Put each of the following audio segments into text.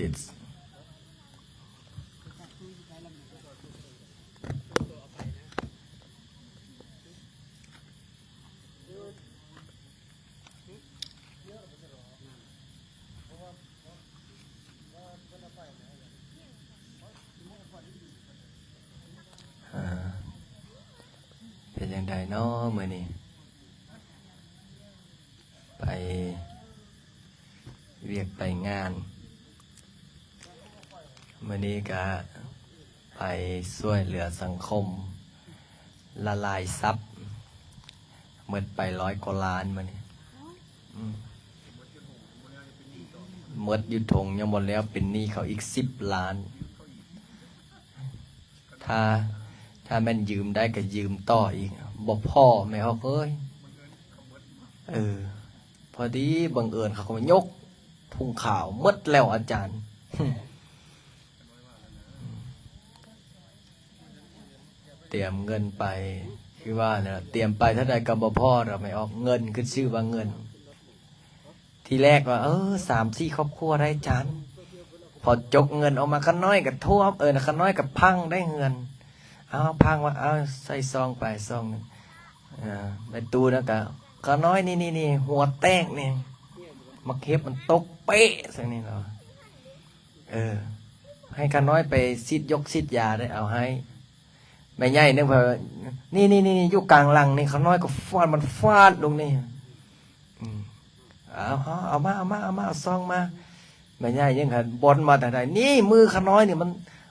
It's ເປັນຈັ່ງໃດເນາະມື້ນີ້ ໄປວຽກໄປງານ? ມື້ນີ້ກະໄປຊ່ວຍເຫຼືອສັງຄົມ ລະລາຍຊັບ ໝົດໄປຮ້ອຍກວ່າລ້ານມື້ນີ້. ອືມ ໝົດຢູ່ຖົງຍັງບໍ່ແລ້ວ ເປັນໜີ້ເຂົາອີກສິບລ້ານ. ຖ້າ ຖ້າແມ່ນຢືມໄດ້ກໍຢືມຕໍ່ອີກ ບໍ່ພໍແມ່ອອກເອີຍ. ເອີ ພໍດີບັງເອີນເຂົາກໍມາຍົກ ທຸງຂາວໝົດແລ້ວອາຈານ. ຕຽມເງິນໄປ ຄືວ່າແຫຼະ ຕຽມໄປເທົ່າໃດກໍບໍ່ພໍດອກ ແມ່ອອກ ເງິນຂຶ້ນຊື່ວ່າເງິນ. ທີແລກວ່າ ເອີ ສາມສີ່ຄອບຄົວໄດ້ຈານ. ພໍຈົກເງິນອອກມາ ຂ້ານ້ອຍກໍຖ້ວມ ເອີ ຂ້ານ້ອຍກໍພັງໄດ້ເຮືອນ. ເອົາ ພັງວ່າ ເອົາ ໃສ່ຊອງໄປຊອງໜຶ່ງ. ເອີ ແມ່ຕູ້ນັ້ນກໍ ຂ້ານ້ອຍນີ້ໆໆ ຫົວແຕກນີ້ ໝາກເຫັບມັນຕົກເປະໃສ່ນີ້ເນາະ. ເອີ ໃຫ້ຂ້ານ້ອຍໄປສີດຢົກສີດຢາໄດ້ ເອົາໃຫ້. ແມ່ໃຫຍ່ໜຶ່ງເພິ່ນ ນີ້ໆໆ ຢູ່ກາງຫຼັງນີ້ ຂ້ານ້ອຍກໍຟາດ ມັນຟາດລົງນີ້. ອືມ ເອົາ ເອົາ ເອົາມາ ເອົາມາ ເອົາມາ ເອົາຊອງມາ. ແມ່ໃຫຍ່ຍັງຫັ້ນບ່ອນມາແຕ່ໃດ ນີ້ມືຂ້ານ້ອຍນີ້ ມັນ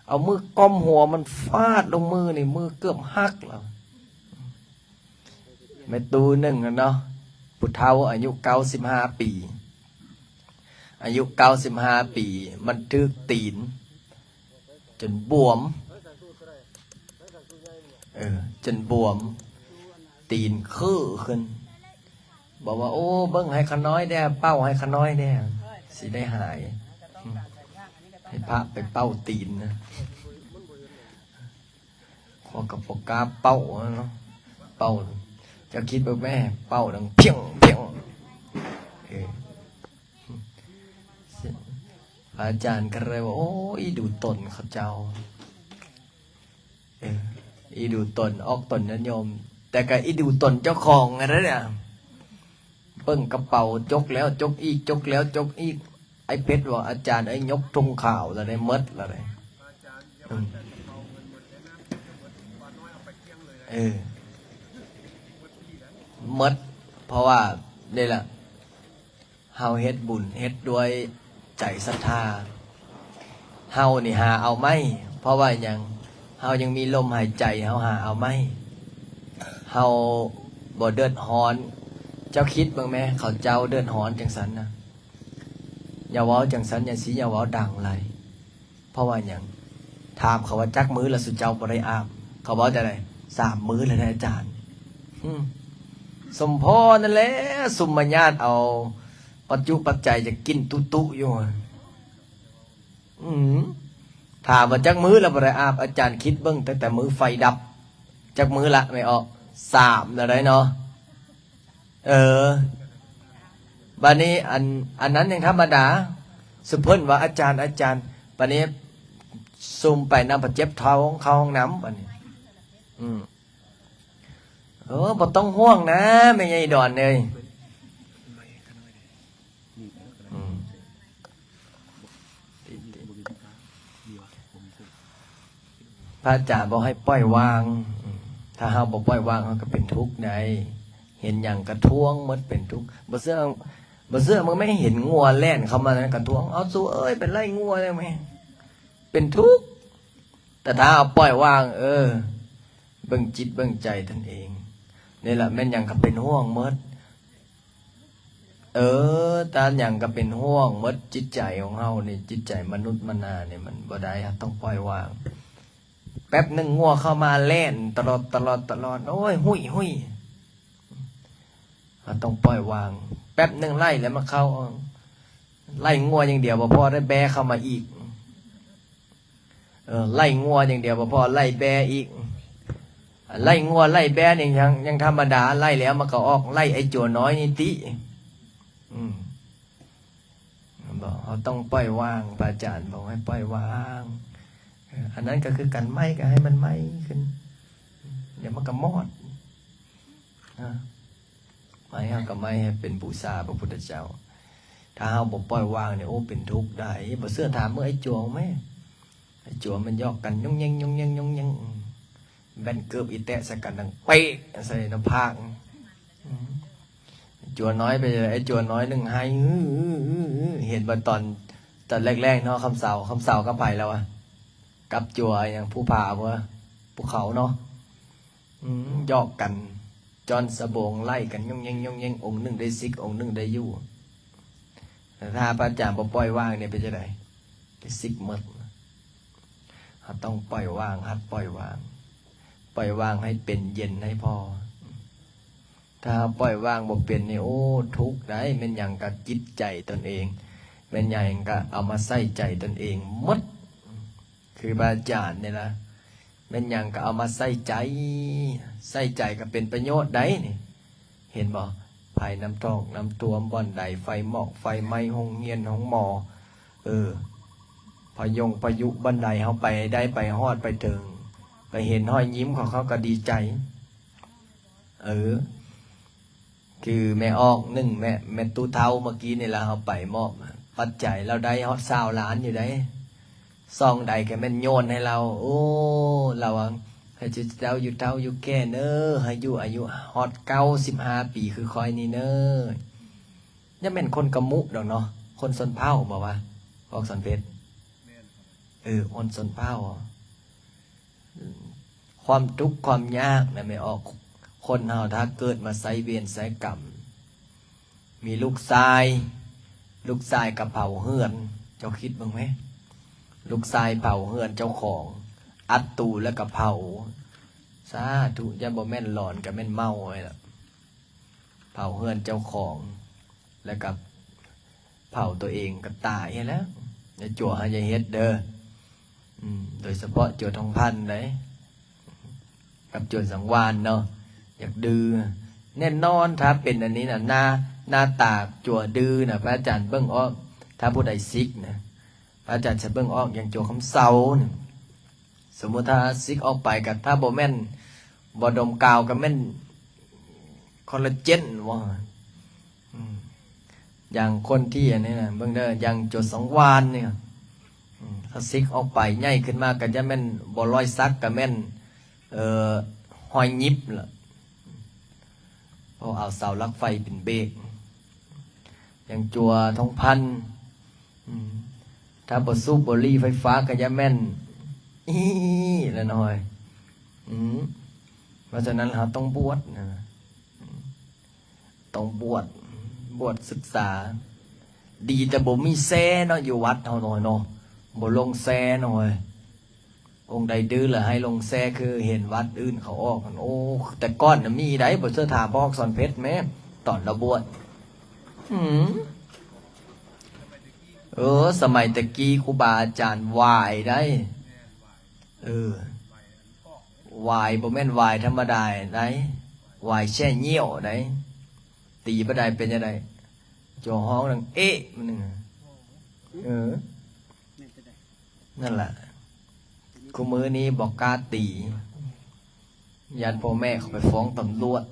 ເອົາມືກ້ອມຫົວ ມັນຟາດລົງມືນີ້ ມືເກືອບຫັກແລ້ວ. ແມ່ຕູ້ໜຶ່ງຫັ້ນເນາະ ຜູ້ເຖົ້າອາຍຸເກົ້າສິບຫ້າປີ ອາຍຸເກົ້າສິບຫ້າປີ ມັນຖືກຕີນຈົນບວມ ເອີ ຈົນບວມ ຕີນເຄີຂຶ້ນ ບອກວ່າ ໂອ້ ເບິ່ງໃຫ້ຂ້ານ້ອຍແດ່ ເປົ່າໃຫ້ຂ້ານ້ອຍແດ່ ຊິໄດ້ຫາຍ. ໃຫ້ພະໄປເປົ່າຕີນນະ. ຂ້ອຍກໍບໍ່ກ້າເປົ່າເນາະ ເປົ່າ ເຈົ້າຄິດເບິ່ງແມ້ ເປົ່າດັງພຽງ ພຽງ. ເອີ ພະອາຈານກໍເລີຍວ່າ ໂອ້ ອີດູຕົນເຂົາເຈົ້າ ເອີ ອີດູຕົນ ອອກຕົນຍາດໂຍມ ແຕ່ກໍອີດູຕົນເຈົ້າຂອງຫັ້ນແຫຼະ. ເບິ່ງກະເປົາ ຈົກແລ້ວຈົກອີກ ຈົກແລ້ວຈົກອີກ. ອ້າຍເພັດວ່າ ອາຈານເອີຍ ຍົກທຸງຂາວລະໄດ້ ໝົດລະໄດ້. ອືມ ເອີ ໝົດ ເພາະວ່ານີ້ລະ ເຮົາເຮັດບຸນ ເຮັດດ້ວຍໃຈສັດທາ. ເຮົານີ້ຫາເອົາໄມ້ ເພາະວ່າຫຍັງ? ເຮົາຍັງມີລົມຫາຍໃຈ ເຮົາຫາເອົາໄມ້ ເຮົາບໍ່ເດືອດຮ້ອນ. ເຈົ້າຄິດເບິ່ງແມ້ ເຂົາເຈົ້າເດືອດຮ້ອນຈັ່ງຊັ້ນນະ ຢ່າເວົ້າຈັ່ງຊັ້ນ ຢ່າຊີ້ ຢ່າເວົ້າດັງຫຼາຍ. ເພາະວ່າຫຍັງ? ຖາມເຂົາວ່າ ຈັກມື້ລະສຸເຈົ້າບໍ່ໄດ້ອາບ? ເຂົາເວົ້າຈັ່ງໃດ? ສາມມື້ແລ້ວນະອາຈານ. ອືມ ສົມພໍນັ້ນແຫຼະ ຊຸມມາຍາດເອົາປັດຈຸປັດໄຈຈະກິນຕຸໆຢູ່. ອືມ ຖາມວ່າຈັກມື້ລະບໍ່ໄດ້ອາບ? ອາຈານຄິດເບິ່ງຕັ້ງແຕ່ມື້ໄຟດັບ ຈັກມື້ລະແມ່ອອກ? ສາມແລ້ວໄດ໋ເນາະ. ເອີ ບາດນີ້ອັນ ອັນນັ້ນຍັງທຳມະດາ ຊຸມເພິ່ນວ່າ ອາຈານ ອາຈານ ບາດນີ້ຊຸມໄປນຳ ເຈັບທ້ອງ ເຂົ້າຫ້ອງນ້ຳບາດນີ້. ອືມ ເອີ ບໍ່ຕ້ອງຫ່ວງນະ ແມ່ໃຫຍ່ດອນເອີຍ. ອືມ ພະອາຈານບອກໃຫ້ປ່ອຍວາງ. ອືມ ຖ້າເຮົາບໍ່ປ່ອຍວາງ ເຮົາກໍເປັນທຸກໄດ໋. ເຫັນຫຍັງກະທ້ວງໝົດ ເປັນທຸກ. ບໍ່ເຊື່ອ ບໍ່ເຊື່ອ ເບິ່ງແມ້ ເຫັນງົວແລ່ນເຂົ້າມານະ ກະທ້ວງ ເອົາ ສູເອີຍ ໄປໄລ່ງົວແລ້ວແມ້ ເປັນທຸກ. ແຕ່ຖ້າເຮົາປ່ອຍວາງ ເອີ ເບິ່ງຈິດເບິ່ງໃຈຕົນເອງ ນີ້ລະແມ່ນຫຍັງກໍເປັນຫ່ວງໝົດ. ເອີ ຕາຫຍັງກໍເປັນຫ່ວງໝົດ. ຈິດໃຈຂອງເຮົານີ້ ຈິດໃຈມະນຸດມະນານີ້ ມັນບໍ່ໄດ້ ເຮົາຕ້ອງປ່ອຍວາງ. ແປັບໜຶ່ງງົວເຂົ້າມາແລ່ນຕະຫຼອດ ຕະຫຼອດ ຕະຫຼອດ ໂອ້ຍ ຫຸ້ຍ ຫຸ້ຍ. ເຮົາຕ້ອງປ່ອຍວາງ. ແປັບໜຶ່ງໄລ່ແລ້ວມາເຂົ້າ ໄລ່ງົວຢ່າງດຽວບໍ່ພໍ ໄດ້ແບ້ເຂົ້າມາອີກ. ເອີ ໄລ່ງົວຢ່າງດຽວບໍ່ພໍ ໄລ່ແບ້ອີກ. ໄລ່ງົວໄລ່ແບ້ນີ້ຍັງ ຍັງທຳມະດາ ໄລ່ແລ້ວມັນກໍອອກ ໄລ່ໄອ້ຈົວນ້ອຍນີ້ຕິ. ອືມ ບໍ່? ເຮົາຕ້ອງປ່ອຍວາງ, ພະອາຈານບອກໃຫ້ປ່ອຍວາງ. ເອີ ອັນນັ້ນກໍຄືກັນ, ໄໝ້ກໍໃຫ້ມັນໄໝ້ຂຶ້ນ, ດຽວມັນກໍມອດນະ. ໄໝ້ເຮົາກໍໄໝ້ໃຫ້ເປັນບູຊາພະພຸດທະເຈົ້າ. ຖ້າເຮົາບໍ່ປ່ອຍວາງນີ້ ໂອ້ ເປັນທຸກໄດ໋. ບໍ່ເຊື່ອຖາມເບິ່ງໄອ້ຈົວແມ້. ໄອ້ຈົວມັນຢອກກັນຍົງແຍງ ຍົງແຍງ ຍົງແຍງ, ແວ່ນເກີບອີແຕະໃສ່ກັນ ດັງເປະໃສ່ໜ້າຜາກ. ອືມ ຈົວນ້ອຍໄປເລີຍ, ໄອ້ຈົວນ້ອຍໜຶ່ງໄຫ້ ເຫັນບໍ່? ຕອນ ຕອນແລກໆເນາະ, ຄຳເຊົາ ຄຳເຊົາກັບໃຜແລ້ວວະ? ກັບຈົວຫຍັງ ພູຜາບໍ່? ພູເຂົາເນາະ. ອືມ ຢອກກັນ ຈ້ອນສະໂບງ ໄລ່ກັນຍົງແຍງ ຍົງແຍງ, ອົງໜຶ່ງໄດ້ສິກ ອົງໜຶ່ງໄດ້ຢູ່. ແຕ່ຖ້າພະອາຈານບໍ່ປ່ອຍວາງນີ້ ເປັນຈັ່ງໃດ? ໄດ້ສິກໝົດ. ເຮົາຕ້ອງປ່ອຍວາງ, ຫັດປ່ອຍວາງ, ປ່ອຍວາງໃຫ້ເປັນ, ເຢັນໃຫ້ພໍ. ຖ້າເຮົາປ່ອຍວາງບໍ່ເປັນນີ້ ໂອ້ ທຸກໄດ໋. ແມ່ນຫຍັງກໍຈິດໃຈຕົນເອງ, ແມ່ນຫຍັງກໍເອົາມາໃສ່ໃຈຕົນເອງໝົດ. ຄືພະອາຈານນີ້ລະ, ແມ່ນຫຍັງກໍເອົາມາໃສ່ໃຈ, ໃສ່ໃຈກໍເປັນປະໂຫຍດໄດ໋ນີ້. ເຫັນບໍ່? ໄພນ້ຳຖ້ອງນ້ຳຖ້ວມບ່ອນໃດ, ໄຟໝອກໄຟໄໝ້, ໂຮງຮຽນໂຮງໝໍ, ເອີ ພະຍົງພະຍຸບ່ອນໃດ, ເຮົາໄປໄດ້ ໄປຮອດໄປເຖິງ, ໄປເຫັນຮອຍຍິ້ມຂອງເຂົາກໍດີໃຈ. ເອີ ຄືແມ່ອອກໜຶ່ງ ແມ່ ແມ່ຕູ້ເຖົ້າເມື່ອກີ້ນີ້ລະ, ເຮົາໄປມອບປັດໄຈ, ລາວໄດ້ຮອດຊາວລ້ານຢູ່ໃດ໋. ຊອງໃດກໍແມ່ນໂຍນໃຫ້ລາວ. ໂອ້ ລາວວ່າ ໃຫ້ເຈົ້າຢູ່ເຖົ້າຢູ່ແກ່ເນີ, ໃຫ້ຢູ່ອາຍຸຮອດເກົ້າສິບຫ້າປີຄືຂ້ອຍນີ້ເນີ. ຢ່າແມ່ນຄົນກະມຸດອກເນາະ, ຄົນຊົນເຜົ່າບໍ່ວະ ພວກສອນເພັດ? ເອີ ຄົນຊົນເຜົ່າ. ຄວາມທຸກຄວາມຍາກນະແມ່ອອກ, ຄົນເຮົາຖ້າເກີດມາໃຊ້ເວນໃຊ້ກຳ, ມີລູກຊາຍ, ລູກຊາຍກໍເຜົາເຮືອນ, ເຈົ້າຄິດເບິ່ງແມ? ລູກຊາຍເຜົາເຮືອນເຈົ້າຂອງ, ອັດຕູແລ້ວກໍເຜົາ. ສາທຸ, ຢ່າບໍ່ແມ່ນຫຼອນກໍແມ່ນເມົາໄວ້ລະ. ເຜົາເຮືອນເຈົ້າຂອງ ແລ້ວກໍເຜົາຕົວເອງກໍຕາຍຫັ້ນແຫຼະ. ຢ່າຈົວ ເຮົາຢ່າເຮັດເດີ. ອືມ ໂດຍສະເພາະຈົວທອງພັນໃດ໋ ກັບຈົວສັງວານເນາະ, ຢາກດື້. ແນ່ນອນ ຖ້າເປັນອັນນີ້ນະ ໜ້າ ໜ້າຕາຈົວດື້ນະ ພະອາຈານເບິ່ງອອກ. ຖ້າຜູ້ໃດສິກນະ ພະອາຈານຈະເບິ່ງອອກ. ຢ່າງຈົວຄຳເຊົານີ້ ສົມມຸດຖ້າສິກອອກໄປ ກໍຖ້າບໍ່ແມ່ນບໍ່ດົມກາວ ກໍແມ່ນຄໍລາເຈນບໍ່? ອືມ ຢ່າງຄົນທີ່ອັນນີ້ນະ ເບິ່ງເດີ ຢ່າງຈົວສັງວານນີ້ ອືມ ຖ້າສິກອອກໄປໃຫຍ່ຂຶ້ນມາ ກໍຈະແມ່ນບໍ່ຮອຍສັກ ກໍແມ່ນ ເອີ ຮອຍຫຍິບລະ ເພາະເອົາເສົາຫຼັກໄຟເປັນເບກ. ຢ່າງຈົວທອງພັນ ອືມ ຖ້າບໍ່ສູບບຸຫຼີ່ໄຟຟ້າກໍຢ່າແມ່ນ ອີ່ ລະນ້ອຍ. ອືມ ເພາະສະນັ້ນເຮົາຕ້ອງບວດນະ ອືມ ຕ້ອງບວດ ບວດສຶກສາ. ດີແຕ່ບໍ່ມີແຊ່ເນາະ ຢູ່ວັດເຮົານ້ອຍເນາະ ບໍ່ລົງແຊ່ນ້ອຍ. ອົງໃດດື້ລະໃຫ້ລົງແຊ່ ຄືເຫັນວັດອື່ນເຂົາອອກຫັ້ນ. ໂອ້ ແຕ່ກ່ອນນະມີໃດ໋ ບໍ່ເຊື່ອຖາມພໍ່ອອກສອນເພັດແມ້ ຕອນລາວບວດ. ອືມ ເອີ ສະໄໝແຕ່ກີ້ຄູບາອາຈານຫວາຍໃດ໋. ເອີ ຫວາຍບໍ່ແມ່ນຫວາຍທຳມະດາໃດ໋ ຫວາຍແຊ່ຍ່ຽວໃດ໋. ຕີບໍ່ໄດ້ເປັນຈັ່ງໃດ ຈົວຮ້ອງດັງເອະໜຶ່ງ. ເອີ ນັ້ນລະ ຄູ່ມື້ນີ້ບໍ່ກ້າຕີ ຢ້ານພໍ່ແມ່ເຂົາໄປຟ້ອງຕຳຫຼວດ.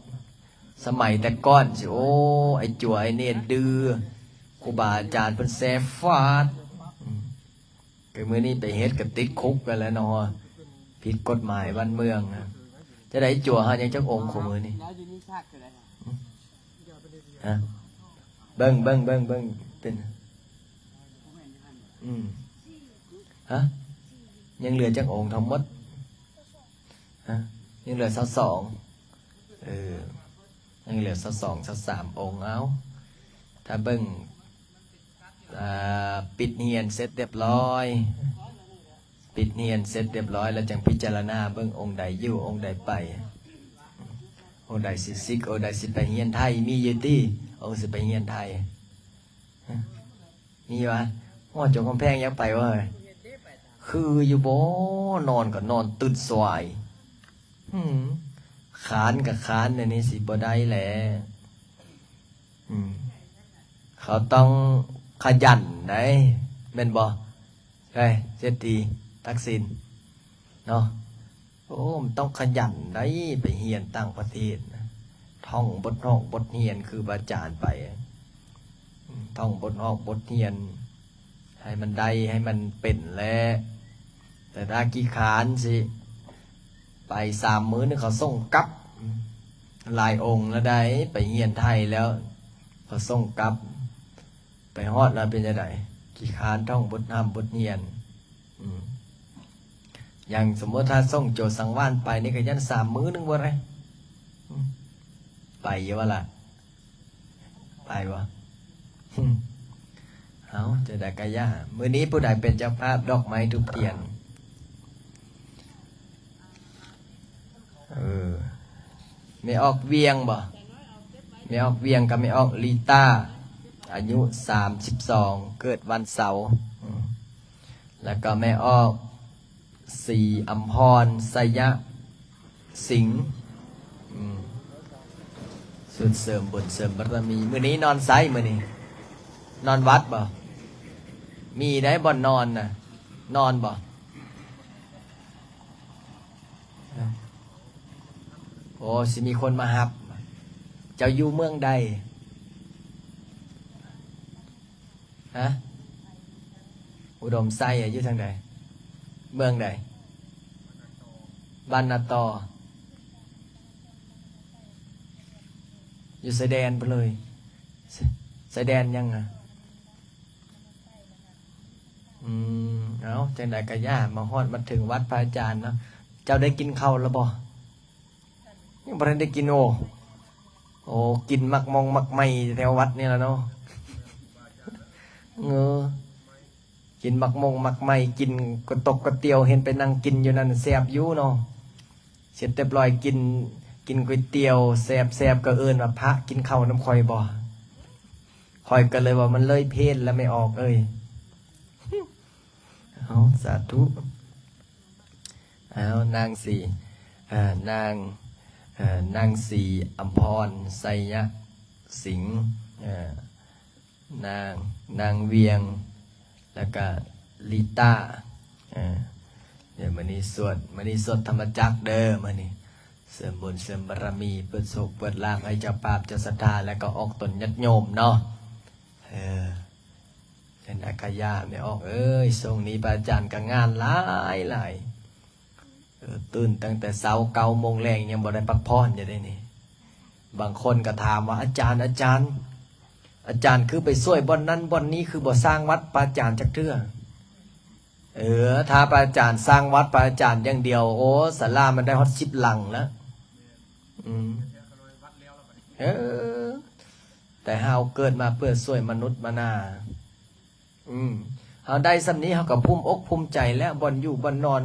ສະໄໝແຕ່ກ່ອນຊິ ໂອ້ ໄອ້ຈົວໄອ້ເນນດື້ ຄູບາອາຈານເພິ່ນແຊຟາດ. ອືມ ຄືມື້ນີ້ໄປເຮັດກໍຕິດຄຸກກັນແລ້ວເນາະ ຜິດກົດໝາຍບ້ານເມືອງນະ. ຈະໄດ້ຈົວເຮົາຍັງຈັກອົງຄູ່ມື້ນີ້? ຮະ ເບິ່ງ ເບິ່ງ ເບິ່ງ ເບິ່ງ ເປັນ ອືມ ຮະ ຍັງເຫຼືອຈັກອົງທັງໝົດ? ຮະ ຍັງເຫຼືອຊາວສອງ. ເອີ ຍັງເຫຼືອຊາວສອງ ຊາວສາມອົງ. ເອົາ ຖ້າເບິ່ງ ອ່າ ປິດຮຽນເສັດຮຽບຮ້ອຍ ປິດຮຽນເສັດຮຽບຮ້ອຍແລ້ວ ຈັ່ງພິຈາລະນາເບິ່ງອົງໃດຢູ່ ອົງໃດໄປ ອົງໃດຊິສິກ ອົງໃດຊິໄປຮຽນໄທ. ມີຢູ່ຕິ ອົງຊິໄປຮຽນໄທ? ຮະ ມີວະ? ຮອດຈົນກຳແພງຍັງໄປວະເຮີ້ຍ? ຄືຢູ່ບໍ່? ນອນກໍນອນ ຕື່ນສວາຍ. ຫືມ ຄານກໍຄານ ແນວນີ້ຊິບໍ່ໄດ້ແຫຼະ. ອືມ ເຂົາຕ້ອງ ຂະຫຍັນໄດ໋ ແມ່ນບໍ່? ເອີ ເສດຖີ ທັກສິນ ເນາະ. ໂອ້ ມັນຕ້ອງຂະຫຍັນໄດ໋ ໄປຮຽນຕ່າງປະເທດນະ ທ່ອງບົດຮອກບົດຮຽນຄືອາຈານໄປ ອາ ທ່ອງບົດຮອກບົດຮຽນ ໃຫ້ມັນໄດ້ ໃຫ້ມັນເປັນແຫຼະ. ແຕ່ຖ້າຂີ້ຄ້ານຊິໄປ ສາມມື້ໜຶ່ງເຂົາສົ່ງກັບ. ຫຼາຍອົງແລ້ວໄດ໋ ໄປຮຽນໄທແລ້ວເຂົາສົ່ງກັບ. ໄປຮອດແລ້ວເປັນຈັ່ງໃດ? ຂີ້ຄ້ານທ່ອງບົດຮ່ຳບົດຮຽນ. ອືມ ຢ່າງສົມມຸດ ຖ້າສົ່ງໂຈສັງວານໄປນີ້ ກໍຍັງສາມມື້ໜຶ່ງບໍ່ໄດ້. ອືມ ໄປຢູ່ບໍ່ລະ? ໄປບໍ່? ເອົ້າ ຈະໄດ້ກະຢ່າ. ມື້ນີ້ຜູ້ໃດເປັນເຈົ້າພາບດອກໄມ້ທູບທຽນ? ເອີ ແມ່ອອກວຽງບໍ່? ແມ່ອອກວຽງກັບແມ່ອອກລີຕ້າ ອາຍຸສາມສິບສອງ ເກີດວັນເສົາ. ອືມ ແລ້ວກໍແມ່ອອກສີອຳພອນ ໄຊຍະສິງ. ອືມ ສຸດເສີມບຸນເສີມບາລະມີ. ມື້ນີ້ນອນໃສ? ມື້ນີ້ນອນວັດບໍ່? ມີໄດ໋ບ່ອນນອນນະ. ນອນບໍ່? ໂອ້ ຊິມີຄົນມາຮັບ. ເຈົ້າຢູ່ເມືອງໃດ? ຮະ? ອຸດົມໄຊ ຢູ່ທາງໃດ? ເມືອງໃດ? ບ້ານນາຕໍ. ຢູ່ຊາຍແດນພຸ້ນເລີຍ. ຊ- ຊາຍແດນຫຍັງອະ? ອືມ ເອົ້າ ຈັ່ງໃດກໍຢ່າ ມາຮອດມາເຖິງວັດພະອາຈານເນາະ. ເຈົ້າໄດ້ກິນເຂົ້າແລ້ວບໍ່? ຍັງບໍ່ທັນໄດ້ກິນ. ໂອ້ ໂອ້ ກິນໝາກມ່ອງໝາກໄມ້ແຖວວັດນີ້ລະເນາະ. ເອີ ກິນໝາກມ່ອງໝາກໄມ້ ກິນກະຕົກກະຕຽວ ເຫັນໄປນັ່ງກິນຢູ່ນັ້ນແຊບຢູ່ເນາະ. ເສັດຮຽບຮ້ອຍ ກິນ ກິນກ໋ວຍຕຽວແຊບໆ ກໍເອີ້ນວ່າພະກິນເຂົ້ານຳຂ້ອຍບໍ່? ຂ້ອຍກໍເລີຍວ່າມັນເລີຍເພດແລ້ວແມ່ອອກເອີຍ. ເອົາ ສາທຸ. ເອົາ ນາງສີ ເອີ ນາງ ເອີ ນາງສີອຳພອນ ໄຊຍະສິງ ເອີ ນາງ ນາງວຽງ ແລ້ວກະລີຕ້າ. ເອີ ດຽວມື້ນີ້ສວດ ມື້ນີ້ສວດທຳມະຈັກເດີ. ມື້ນີ້ເສີມບຸນເສີມບາລະມີ ເປີດໂຊກເປີດລາບໃຫ້ເຈົ້າພາບເຈົ້າສັດທາ ແລ້ວກໍອອກຕົນຍາດໂຍມເນາະ. ເອີ ເປັນອັກຂະຍາແມ່ອອກເອີຍ. ຊ່ວງນີ້ພະອາຈານກໍງານຫຼາຍໆ. ເອີ ຕື່ນຕັ້ງແຕ່ເຊົ້າເກົ້າໂມງແລງ ຍັງບໍ່ໄດ້ພັກຜ່ອນຢູ່ເດ້ນີ້. ບາງຄົນກໍຖາມວ່າ ອາຈານ ອາຈານ ອາຈານຄືໄປຊ່ວຍບ່ອນນັ້ນບ່ອນນີ້ ຄືບໍ່ສ້າງວັດພະອາຈານຈັກເທື່ອ? ເອີ ຖ້າພະອາຈານສ້າງວັດພະອາຈານຢ່າງດຽວ ໂອ້ ສາລາມັນໄດ້ຮອດສິບຫຼັງແລ້ວ. ອືມ ເອີ ແຕ່ເຮົາເກີດມາເພື່ອຊ່ວຍມະນຸດມະນາ. ອືມ ເຮົາໄດ້ສ່ຳນີ້ ເຮົາກໍພູມອົກພູມໃຈແລ້ວ ບ່ອນຢູ່ບ່ອນນອນ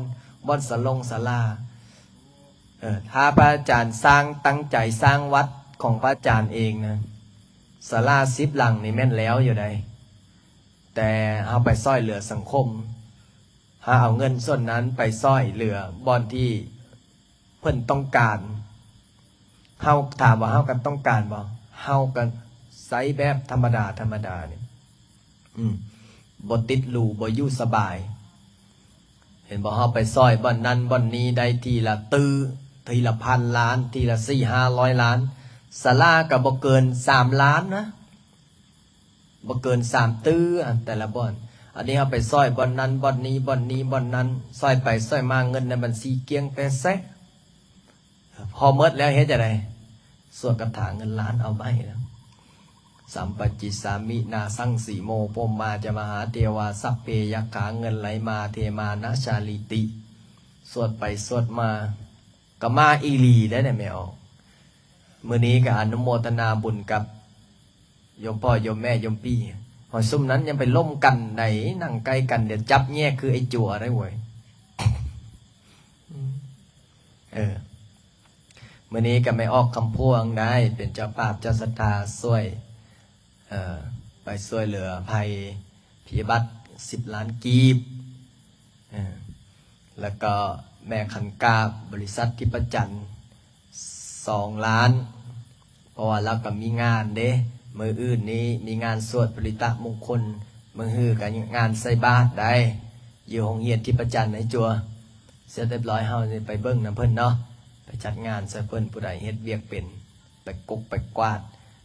ບ່ອນສະຫຼົງສາລາ. ເອີ ຖ້າພະອາຈານສ້າງ ຕັ້ງໃຈສ້າງວັດຂອງພະອາຈານເອງນະ ສາລາສິບຫຼັງນີ້ແມ່ນແລ້ວຢູ່ໃດ໋. ແຕ່ເຮົາໄປຊ່ອຍເຫຼືອສັງຄົມ ເຮົາເອົາເງິນສ່ວນນັ້ນໄປຊ່ອຍເຫຼືອບ່ອນທີ່ ເພິ່ນຕ້ອງການ. ເຮົາ ຖາມວ່າເຮົາກໍຕ້ອງການບໍ່? ເຮົາກໍໃຊ້ແບບທຳມະດາ ທຳມະດານີ້ ອືມ ບໍ່ຕິດຫຼູ ບໍ່ຢູ່ສະບາຍ. ເຫັນບໍ່? ເຮົາໄປຊ່ອຍບ່ອນນັ້ນບ່ອນນີ້ໄດ້ທີລະຕື້ ທີລະພັນລ້ານ ທີລະສີ່ຫ້າຮ້ອຍລ້ານ. ສາລາກໍບໍ່ເກີນສາມລ້ານນະ. ບໍ່ເກີນສາມຕື້ ອັນແຕ່ລະບ່ອນ. ອັນນີ້ເຮົາໄປຊ່ອຍບ່ອນນັ້ນບ່ອນນີ້ ບ່ອນນີ້ບ່ອນນັ້ນ ຊ່ອຍໄປຊ່ອຍມາ ເງິນໃນບັນຊີກ້ຽງແຕ່ແຊະ. ພໍໝົດແລ້ວເຮັດຈັ່ງໃດ? ສວດຄາຖາເງິນລ້ານເອົາໄວ້ນະ. ສຳປະຈິດສາມິ ນາສັງສີໂມ ພົມມາຈະມະຫາເທວາ ສັບເພຍັກຂາ ເງິນໄຫຼມາເທມານະຊາລິຕິ. ສວດໄປສວດມາ ກໍມາອີ່ຫຼີໄດ໋ນະແມ່ອອກ. ມື້ນີ້ກໍອະນຸໂມທະນາບຸນກັບໂຍມພໍ່ໂຍມແມ່ໂຍມພີ່. ເພາະຊຸມນັ້ນຍັງໄປລົມກັນໃດ໋ ນັ່ງໃກ້ກັນ ດຽວຈັບແຍກຄືໄອ້ຈົວໄດ໋ເວີຍ. ເອີ ມື້ນີ້ກໍແມ່ອອກຄຳພວງໄດ້ເປັນເຈົ້າພາບເຈົ້າສັດທາຊ່ວຍ ເອີ ໄປຊ່ວຍເຫຼືອໄພພິບັດສິບລ້ານກີບ ເອີ ແລ້ວກໍແມ່ຂັນກາບ ບໍລິສັດທິບປະຈັນສອງລ້ານ ເພາະວ່າລາວກໍມີງານເດ້ ມື້ອື່ນນີ້ມີງານສວດປະລິຕະມົງຄົນ, ມື້ຮືກະງານໃສ່ບາດໄດ໋ ຢູ່ໂຮງຮຽນທິບປະຈັນໃນຈົວ. ເສັດຮຽບຮ້ອຍ ເຮົາຊິໄປເບິ່ງນຳເພິ່ນເນາະ, ໄປຈັດງານຊ່ອຍເພິ່ນ. ຜູ້ໃດເຮັດວຽກເປັນ ໄປກົກໄປກວາດ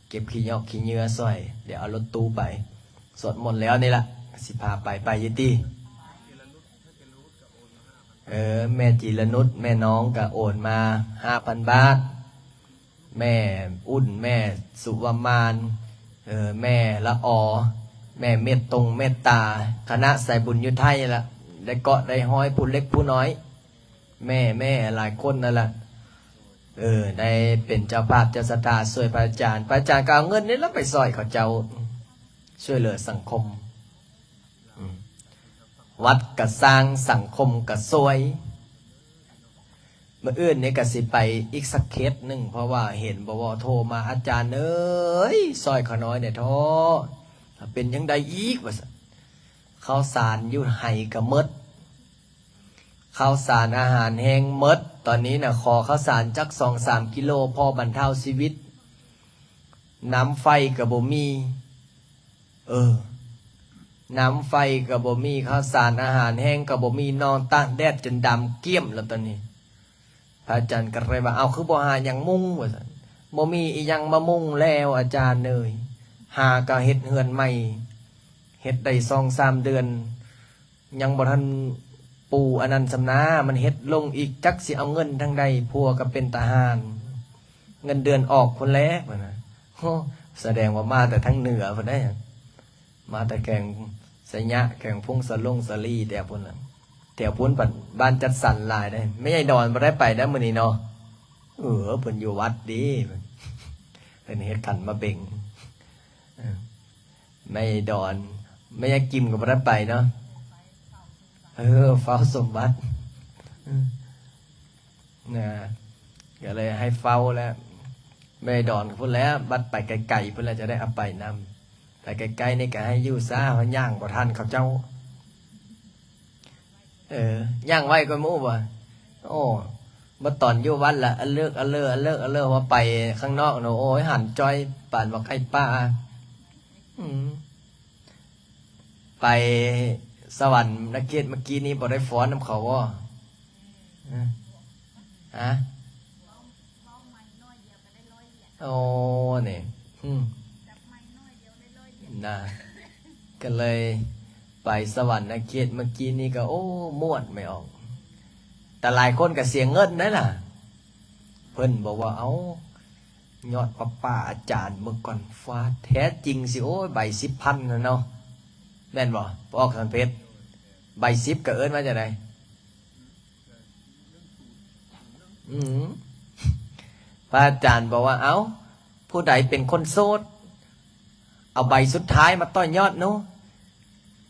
ເກັບຂີ້ຫຍອກຂີ້ເຫຍື້ອຊ່ອຍ, ດຽວເອົາລົດຕູ້ໄປ. ສວດມົນແລ້ວນີ້ລະ ຊິພາໄປ, ໄປຢູ່ຕິ? ເອີ ແມ່ຈີລະນຸດ ແມ່ນ້ອງກະໂອນມາຫ້າພັນບາດ, ແມ່ອຸ່ນ ແມ່ສຸວະມານ ເອີ ແມ່ລະອໍ ແມ່ເມດຕົງເມດຕາ ຄະນະສາຍບຸນຢູ່ໄທລະ ໄດ້ເກາະໄດ້ຮ້ອຍ ຜູ້ເລັກຜູ້ນ້ອຍ ແມ່ ແມ່ຫຼາຍຄົນນັ້ນລະ ເອີ ໄດ້ເປັນເຈົ້າພາບເຈົ້າສັດທາຊ່ວຍພະອາຈານ. ພະອາຈານກະເອົາເງິນນີ້ລະໄປຊ່ອຍເຂົາເຈົ້າ ຊ່ວຍເຫຼືອສັງຄົມ. ອືມ ວັດກະສ້າງ ສັງຄົມກະຊ່ວຍ. ມື້ອື່ນນີ້ກະຊິໄປອີກສັກເຂດໜຶ່ງ ເພາະວ່າເຫັນບໍ່ວໍໂທມາ, ອາຈານເອີຍ ຊ່ອຍຂ້ານ້ອຍແດ່ເທາະ, ເປັນຈັ່ງໃດອີກ ວ່າຊັ້ນ. ເຂົ້າສານຢູ່ໄຮ່ກະໝົດ, ເຂົ້າສານອາຫານແຫ້ງໝົດ. ຕອນນີ້ນະ ຂໍເຂົ້າສານຈັກສອງສາມກິໂລ ພໍບັນເທົາຊີວິດ. ນ້ຳໄຟກະບໍ່ມີ, ເອີ ນ້ຳໄຟກະບໍ່ມີ, ເຂົ້າສານອາຫານແຫ້ງກະບໍ່ມີ, ນອນຕາກແດດຈົນດຳກ້ຽມແລ້ວຕອນນີ້. ພະອາຈານກະເລີຍວ່າ ເອົ້າ ຄືບໍ່ຫາຫຍັງມຸງ ວ່າຊັ້ນ. ບໍ່ມີອີ່ຫຍັງມາມຸງແລ້ວ ອາຈານເອີຍ, ຫາກະເຮັດເຮືອນໃໝ່ ເຮັດໄດ້ສອງສາມເດືອນ ຍັງບໍ່ທັນປູອັນນັ້ນສ່ຳນາ, ມັນເຮັດລົງອີກ ຈັກຊິເອົາເງິນທາງໃດ, ຜົວກະເປັນທະຫານ ເງິນເດືອນອອກພຸ້ນແຫຼະ ວ່ານະ. ໂອ້ ສະແດງວ່າມາແຕ່ທາງເໜືອພຸ້ນເດ້, ມາແຕ່ແຂວງໄຊຍະ ແຂວງຜົ້ງສາຫຼົງສາລີ ແຖວພຸ້ນລະ, ແຖວພຸ້ນບັດບ້ານຈັດສັນຫຼາຍເດ້. ແມ່ໃຫຍ່ດອນບໍ່ໄດ້ໄປເດ້ມື້ນີ້ເນາະ, ເອີ ເພິ່ນຢູ່ວັດເດ້ ເພິ່ນເຮັດຂັນໝາກເບັງ. ເອີ ແມ່ໃຫຍ່ດອນ ແມ່ໃຫຍ່ກິມກະບໍ່ໄດ້ໄປເນາະ, ເອີ ເຝົ້າສົມບັດ ເອີ ນະ ກະເລີຍໃຫ້ເຝົ້າແລ້ວ. ແມ່ໃຫຍ່ດອນພຸ້ນແຫຼະ, ບັດໄປໄກໆພຸ້ນແຫຼະ ຈະໄດ້ເອົາໄປນຳ, ໄປໃກ້ໆນີ້ກະໃຫ້ຢູ່ຊະ ເຮົາຍ່າງບໍ່ທັນເຂົາເຈົ້າ. ເອີ ຍ່າງໄວກວ່າໝູ່ບໍ່? ໂອ້ ບັດຕອນຢູ່ວັດລະອະເລີກອະເລີ ອະເລີກອະເລີ, ວ່າໄປຂ້າງນອກນະ ໂອ້ຍ ຫັນຈ້ອຍປານວ່າໄກ່ປ່າ. ອືມ ໄປສະຫວັນນະເຂດເມື່ອກີ້ນີ້ບໍ່ໄດ້ຟ້ອນນຳເຂົາບໍ່? ຮະ? ໂອ້ ນີ້ ອືມ ນະ ກະເລີຍໄປສະຫວັນນະເຂດເມື່ອກີ້ນີ້ກະ ໂອ້ ມ່ວນແມ່ອອກ, ແຕ່ຫຼາຍຄົນກະເສຍເງິນໄດ໋ລະ. ເພິ່ນບອກວ່າ ເອົ້າ ຍອດຜ້າປ່າອາຈານເບິ່ງກ່ອນ, ຟາດ ແທ້ຈິງຊິ ໂອ້ຍ ໃບສິບພັນຫັ້ນເນາະ ແມ່ນບໍ່? ອອກສັນເພັດ ໃບສິບກະເອີ້ນວ່າຈັ່ງໃດ? ອືມ ພະອາຈານບອກວ່າ ເອົ້າ ຜູ້ໃດເປັນຄົນໂສດ ເອົາໃບສຸດທ້າຍມາຕໍ່ຍອດໜູ.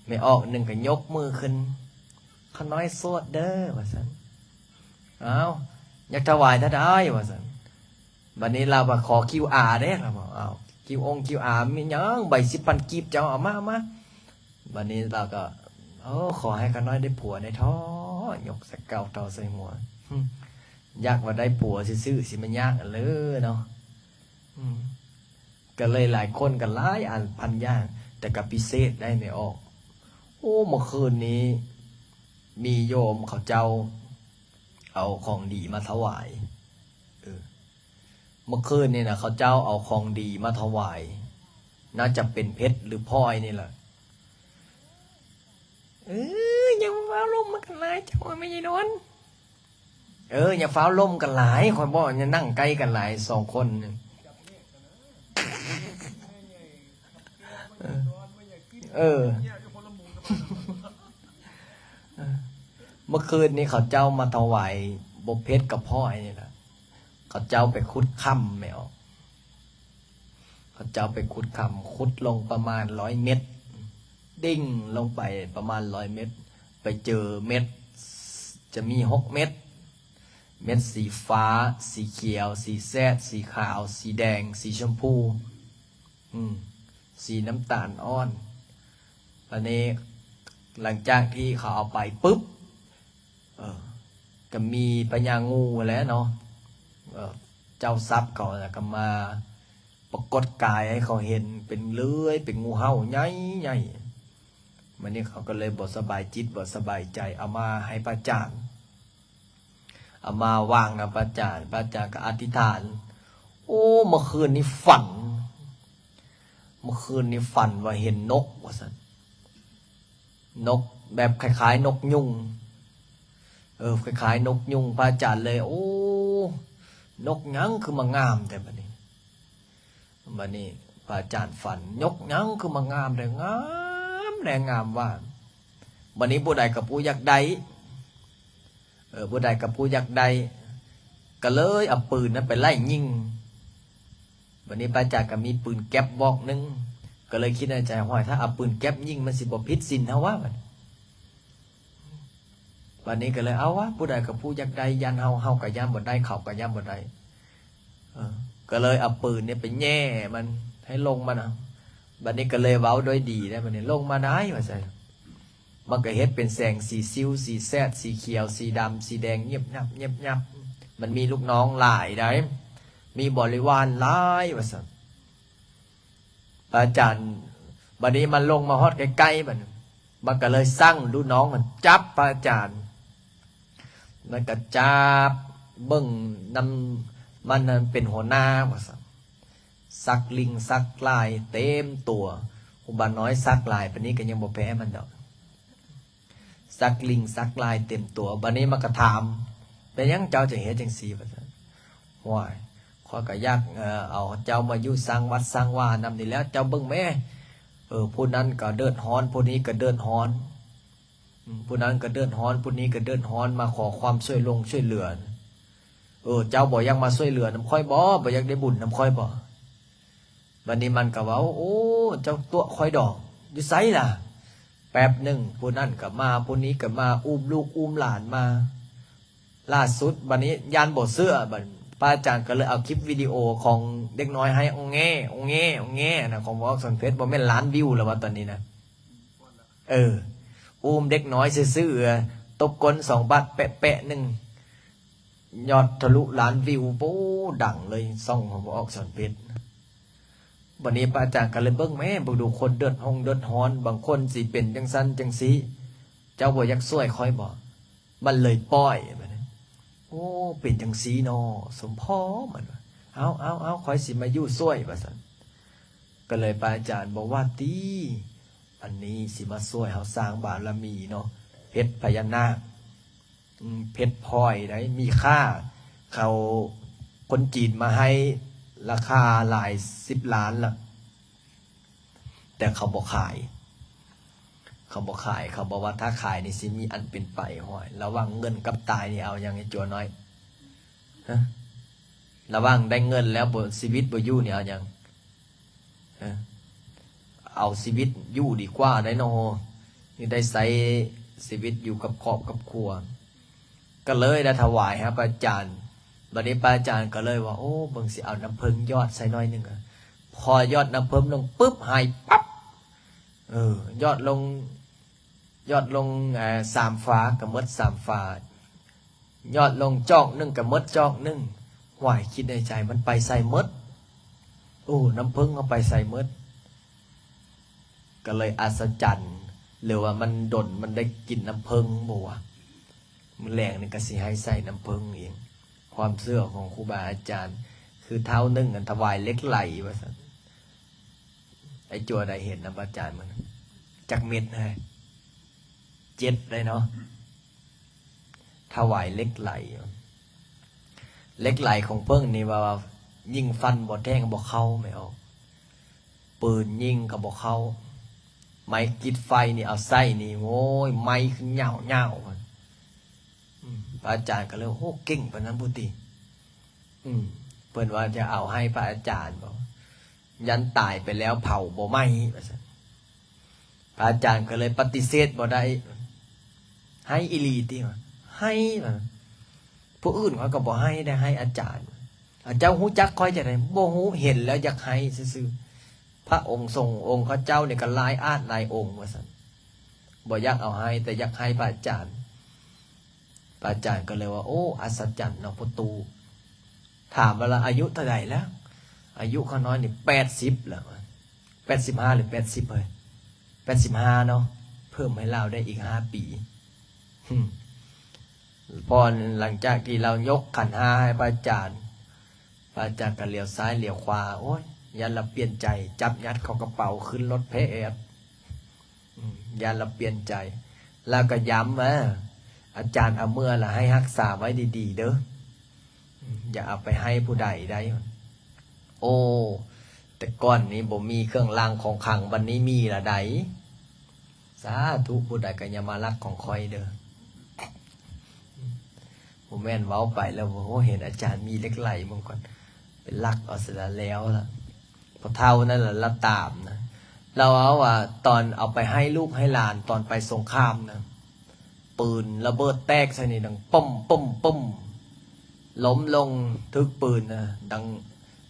ແມ່ອອກໜຶ່ງກະຍົກມືຂຶ້ນ, ຂ້ານ້ອຍໂສດເດີ ວ່າຊັ້ນ. ເອົ້າ ຢາກຖວາຍເທົ່າໃດ ວ່າຊັ້ນ. ບັດນີ້ລາວວ່າຂໍຄິວອາເດ້ ລາວບອກ ເອົ້າ ຄິວອົງຄິວອາມີຫຍັງ ໃບສິບພັນກີບ ເຈົ້າເອົາມາ ເອົາມາ. ບັດນີ້ລາວກະ ໂອ້ ຂໍໃຫ້ຂ້ານ້ອຍໄດ້ຜົວແດ່ເທາະ, ຍົກສະເກົາເທົາໃສ່ຫົວ, ຢາກວ່າໄດ້ຜົວຊື່ໆ ຊິມາຍາກອັນເລີເນາະ. ອືມ ກະເລີຍຫຼາຍຄົນກະຫຼາຍອັນພັນຢ່າງ, ແຕ່ກະພິເສດໄດ໋ແມ່ອອກ. ໂອ້ ເມື່ອຄືນນີ້ມີໂຍມເຂົາເຈົ້າເອົາຂອງດີມາຖວາຍ. ເອີ ເມື່ອຄືນນີ້ນະ ເຂົາເຈົ້າເອົາຂອງດີມາຖວາຍ, ໜ້າຈະເປັນເພັດຫຼືພອຍນີ້ລະ. ເອີ ຢ່າຟ້າວລົມກັນຫຼາຍ ເຈົ້າແມ່ໃຫຍ່ດອນ. ເອີ ຢ່າຟ້າວລົມກັນຫຼາຍ ຂ້ອຍບອກ ຢ່ານັ່ງໃກ້ກັນຫຼາຍສອງຄົນ. ເອີ ເມື່ອຄືນນີ້ເຂົາເຈົ້າມາຖວາຍບົບເພັດກັບພອຍນີ້ລະ. ເຂົາເຈົ້າໄປຂຸດຄຳແມ່ອອກ, ເຂົາເຈົ້າໄປຂຸດຄຳ, ຂຸດລົງປະມານຮ້ອຍເມັດ, ດິ່ງລົງໄປປະມານຮ້ອຍເມັດ, ໄປເຈີເມັດ ຈະມີຫົກເມັດ, ເມັດສີຟ້າ, ສີຂຽວ, ສີແຊດ, ສີຂາວ, ສີແດງ, ສີຊົມພູ, ອືມ ສີນ້ຳຕານອ່ອນ. ບາດນີ້ຫຼັງຈາກທີ່ເຂົາເອົາໄປປຶບ ເອີ ກະມີພະຍາງູຫັ້ນແຫຼະເນາະ, ເອີ ເຈົ້າຊັບເຂົານະກະມາ ປາກົດກາຍໃຫ້ເຂົາເຫັນເປັນເລື່ອຍ ເປັນງູເຫົ່າໃຫຍ່ໆ. ບັດນີ້ເຂົາກໍເລີຍບໍ່ສະບາຍຈິດ ບໍ່ສະບາຍໃຈ ເອົາມາໃຫ້ພະອາຈານ ເອົາມາວາງນຳພະອາຈານ. ພະອາຈານກໍອະທິຖານ, ໂອ້ ເມື່ອຄືນນີ້ຝັນ, ເມື່ອຄືນນີ້ຝັນວ່າເຫັນນົກ ວ່າຊັ້ນ. ນົກແບບຄ້າຍໆນົກຍຸງ, ເອີ ຄ້າຍໆນົກຍຸງ. ພະອາຈານເລີຍ ໂອ້ ນົກຫຍັງຄືມາງາມແທ້ບັດນີ້. ບັດນີ້ພະອາຈານຝັນ ນົກຫຍັງຄືມາງາມແທ້ ງາມແທ້ງາມວ່າ. ບັດນີ້ຜູ້ໃດກໍຜູ້ຢາກໄດ້, ເອີ ຜູ້ໃດກໍຜູ້ຢາກໄດ້ ກໍເລີຍເອົາປືນນັ້ນໄປໄລ່ຍິງ. ບັດນີ້ພະອາຈານກໍມີປືນແກັບບອກໜຶ່ງ ກໍເລີຍຄິດໃນໃຈ ຫ້ວຍ ຖ້າເອົາປືນແກັບຍິງ ມັນຊິບໍ່ຜິດສິນເຮົາວະ. ບັດນີ້ ບັດນີ້ກໍເລີຍ ເອົາວະ ຜູ້ໃດກໍຜູ້ຢາກໄດ້ ຢ້ານເຮົາ ເຮົາກໍຢ້ານບໍ່ໄດ້ ເຂົາກໍຢ້ານບໍ່ໄດ້. ເອີ ກໍເລີຍເອົາປືນນີ້ໄປແຍ່ມັນ ໃຫ້ລົງມານະ. ບັດນີ້ກໍເລີຍເວົ້າດ້ວຍດີໄດ໋ ບັດນີ້ ລົງມາໄດ້ ວ່າຊັ້ນ. ມັນກໍເຮັດເປັນແສງສີຊິວ ສີແຊດ ສີຂຽວ ສີດຳ ສີແດງ ຫຍິບຫຍັບ ຫຍິບຫຍັບ. ມັນມີລູກນ້ອງຫຼາຍໄດ໋ ມີບໍລິວານຫຼາຍ ວ່າຊັ້ນ. ພະອາຈານ ບັດນີ້ມັນລົງມາຮອດໃກ້ໆ ບັດນີ້ ມັນກໍເລີຍສັ່ງລູກນ້ອງມັນຈັບພະອາຈານ. ມັນກໍຈັບເບິ່ງນຳ ມັນນັ້ນເປັນຫົວໜ້າ ວ່າຊັ້ນ. ສັກລິ່ງສັກລາຍເຕັມຕົວ. ຄູບານ້ອຍສັກຫຼາຍປານນີ້ກໍຍັງບໍ່ແພ້ມັນດອກ. ສັກລິ່ງສັກລາຍເຕັມຕົວ. ບັດນີ້ມັນກໍຖາມ ເປັນຫຍັງເຈົ້າຈຶ່ງເຮັດຈັ່ງຊີ້ ວ່າຊັ້ນ. ຫ້ວຍ ຂ້ອຍກໍຢາກ ເອີ ເອົາເຈົ້າມາຢູ່ສ້າງວັດສ້າງວານຳນີ້ແຫຼະ ເຈົ້າເບິ່ງແມ້ ເອີ ຜູ້ນັ້ນກໍເດືອດຮ້ອນ ຜູ້ນີ້ກໍເດືອດຮ້ອນ ອືມ ຜູ້ນັ້ນກໍເດືອດຮ້ອນ ຜູ້ນີ້ກໍເດືອດຮ້ອນ ມາຂໍຄວາມຊ່ວຍລົງຊ່ວຍເຫຼືອ. ເອີ ເຈົ້າບໍ່ຢາກມາຊ່ວຍເຫຼືອນຳຂ້ອຍບໍ? ບໍ່ຢາກໄດ້ບຸນນຳຂ້ອຍບໍ? ບັດນີ້ມັນກໍເວົ້າ ໂອ້ ເຈົ້າຕົວະຂ້ອຍດອກ ຢູ່ໃສລະ? ແປັບໜຶ່ງ ຜູ້ນັ້ນກໍມາ ຜູ້ນີ້ກໍມາ ອຸ້ມລູກອຸ້ມຫຼານມາ. ລ່າສຸດ ບັດນີ້ຢ້ານບໍ່ເຊື່ອ ບັດພະອາຈານກໍເລີຍເອົາຄລິບວິດີໂອຂອງເດັກນ້ອຍໄຫ້ ອອງແງ ອອງແງ ອອງແງນະ ຂອງບໍ່ອອກສອນເພັດ ບໍ່ແມ່ນລ້ານວິວແລ້ວວ່າຕອນນີ້ນະ. ເອີ ອຸ້ມເດັກນ້ອຍຊື່ໆ ຕົບກົ້ນສອງບາດແປະໆໜຶ່ງ ຍອດທະລຸລ້ານວິວ ໂອ້ ດັງເລີຍ ຊ່ອງຂອງບໍ່ອອກສອນເພັດ. ບັດນີ້ພະອາຈານກໍເລີຍເບິ່ງແມ້ ເບິ່ງດູຄົນເດືອດຮົງເດືອດຮ້ອນ ບາງຄົນຊິເປັນຈັ່ງຊັ້ນຈັ່ງຊີ້ ເຈົ້າບໍ່ຢາກຊ່ວຍຂ້ອຍບໍ? ມັນເລີຍປ່ອຍ ໂອ້ ເປັນຈັ່ງຊີ້ນໍ ສົມພໍ ມັນວ່າ ເອົາ ເອົາ ເອົາ ຂ້ອຍຊິມາຢູ່ຊ່ວຍ ວ່າຊັ້ນ. ກໍເລີຍພະອາຈານບອກວ່າ ຕິ ອັນນີ້ຊິມາຊ່ວຍເຮົາສ້າງບາລະມີເນາະ ເພັດພະຍານາກ ອືມ ເພັດພອຍໃດ໋ ມີຄ່າ ເຂົາ ຄົນຈີນມາໃຫ້ລາຄາຫຼາຍສິບລ້ານລະ ແຕ່ເຂົາບໍ່ຂາຍ ເຂົາບໍ່ຂາຍ ເຂົາບອກວ່າຖ້າຂາຍນີ້ຊິມີອັນເປັນໄປ. ຫ້ວຍ ລະຫວ່າງເງິນກັບຕາຍນີ້ເອົາຫຍັງ ໄອ້ຈົວນ້ອຍ? ຮະ ລະຫວ່າງໄດ້ເງິນແລ້ວບໍ່ ຊີວິດບໍ່ຢູ່ນີ້ເອົາຫຍັງ? ເອີ ເອົາຊີວິດຢູ່ດີກວ່າໄດ໋ເນາະ ນີ້ໄດ້ໃຊ້ຊີວິດຢູ່ກັບຄອບກັບຄົວ. ກໍເລີຍໄດ້ຖວາຍໃຫ້ພະອາຈານ. ບັດນີ້ພະອາຈານກໍເລີຍວ່າ ໂອ້ ເບິ່ງຊິເອົານ້ຳເຜິ້ງຢອດໃສ່ໜ້ອຍໜຶ່ງ. ພໍຢອດນ້ຳເຜິ້ງລົງປຶບ ຫາຍປັບ. ເອີ ຢອດລົງ ຢອດລົງ ເອີ ສາມຝາ ກໍໝົດສາມຝາ. ຢອດລົງຈອກໜຶ່ງກໍໝົດຈອກໜຶ່ງ. ຫວາຍ ຄິດໃນໃຈ ມັນໄປໃສໝົດ? ໂອ້ ນ້ຳເຜິ້ງເຮົາໄປໃສໝົດ? ກໍເລີຍອັດສະຈັນ ຫຼືວ່າມັນດົນມັນໄດ້ກິນນ້ຳເຜິ້ງບໍ່ວະ? ມື້ແລງນີ້ກໍຊິໃຫ້ໃສ່ນ້ຳເຜິ້ງອີກ. ຄວາມເຊື່ອຂອງຄູບາອາຈານ ຄືທ້າວໜຶ່ງນັ້ນຖວາຍເຫຼັກໄຫຼວ່າຊັ້ນ. ໄອ້ຈົວໄດ້ເຮັດນຳອາຈານມື້ນັ້ນ ຈັກເມັດເຮີ້ຍ? ເຈັດໄດ້ເນາະ. ຖວາຍເຫຼັກໄຫຼ. ເຫຼັກໄຫຼຂອງເພິ່ນນີ້ວ່າ ຍິງຟັນບໍ່ແທງບໍ່ເຂົ້າແມ່ອອກ. ປືນຍິງກໍບໍ່ເຂົ້າ. ໄມ້ກິດໄຟນີ້ເອົາໃສ່ນີ້ ໂອ້ຍ ໄໝ້ຂຶ້ນຍາວໆ. ອືມ ພະອາຈານກໍເລີຍ ໂອ້ ເກັ່ງປານນັ້ນພຸ້ນຕິ. ອືມ ເພິ່ນວ່າຈະເອົາໃຫ້ພະອາຈານບໍ? ຢ້ານຕາຍໄປແລ້ວເຜົາບໍ່ໄໝ້ ວ່າຊັ້ນ. ພະອາຈານກໍເລີຍປະຕິເສດບໍ່ໄດ້. ໃຫ້ອີ່ຫຼີຕິ? ວ່າ ໃຫ້ ວ່າ. ຜູ້ອື່ນເຂົາກໍບໍ່ໃຫ້ໄດ້ ໃຫ້ອາຈານ. ອາ ເຈົ້າຮູ້ຈັກຂ້ອຍຈັ່ງໃດ? ບໍ່ຮູ້ ເຫັນແລ້ວຢາກໃຫ້ຊື່ໆ. ພະອົງສົງອົງເຂົາເຈົ້ານີ້ກໍຫຼາຍອາດຫຼາຍອົງ ວ່າຊັ້ນ. ບໍ່ຢາກເອົາໃຫ້ ແຕ່ຢາກໃຫ້ພະອາຈານ. ພະອາຈານກໍເລີຍວ່າ ໂອ້ ອັດສະຈັນເນາະພໍ່ຕູ້. ຖາມວ່າລະອາຍຸເທົ່າໃດແລ້ວ? ອາຍຸຂ້ານ້ອຍນີ້ແປດສິບແລ້ວ ແປດສິບຫ້າ ຫຼື ແປດສິບ ເຮີ້ຍ ແປດສິບຫ້າເນາະ ເພີ່ມໃຫ້ລາວໄດ້ອີກຫ້າປີ. ພໍຫຼັງຈາກທີ່ລາວຍົກຂັນຫ້າໃຫ້ພະອາຈານ ພະອາຈານກໍຫຼຽວຊ້າຍຫຼຽວຂວາ ໂອ້ຍ ຢ້ານລາວປ່ຽນໃຈ ຈັບຍັດເຂົ້າກະເປົາ ຂຶ້ນລົດແພແອດ ອືມ ຢ້ານລາວປ່ຽນໃຈ. ລາວກໍຢ້ຳວ່າ ອາຈານເອົາເມືອລະໃຫ້ຮັກສາໄວ້ດີໆເດີ້ ອືມ ຢ່າເອົາໄປໃຫ້ຜູ້ໃດໄດ້. ໂອ້ ແຕ່ກ່ອນນີ້ບໍ່ມີເຄື່ອງລາງຂອງຂັງ ບັດນີ້ມີລະໃດ. ສາທຸ ຜູ້ໃດກໍຢ່າມາລັກຂອງຂ້ອຍເດີ້. ບໍ່ແມ່ນເວົ້າໄປແລ້ວ ໂອ້ ເຫັນອາຈານມີເຫຼັກໄຫຼເບິ່ງກ່ອນ ໄປລັກເອົາຊະລະແລ້ວລະ. ພໍ່ເຖົ້ານັ້ນລະລາວຕາມນະ ລາວເວົ້າວ່າ ຕອນເອົາໄປໃຫ້ລູກໃຫ້ຫຼານ ຕອນໄປສົງຄາມນະ ປືນລະເບີດແຕກໃສ່ນີ້ ດັງປຶ້ມ ປຶ້ມ ປຶ້ມ ລົ້ມລົງຖືກປືນນະ ດັງ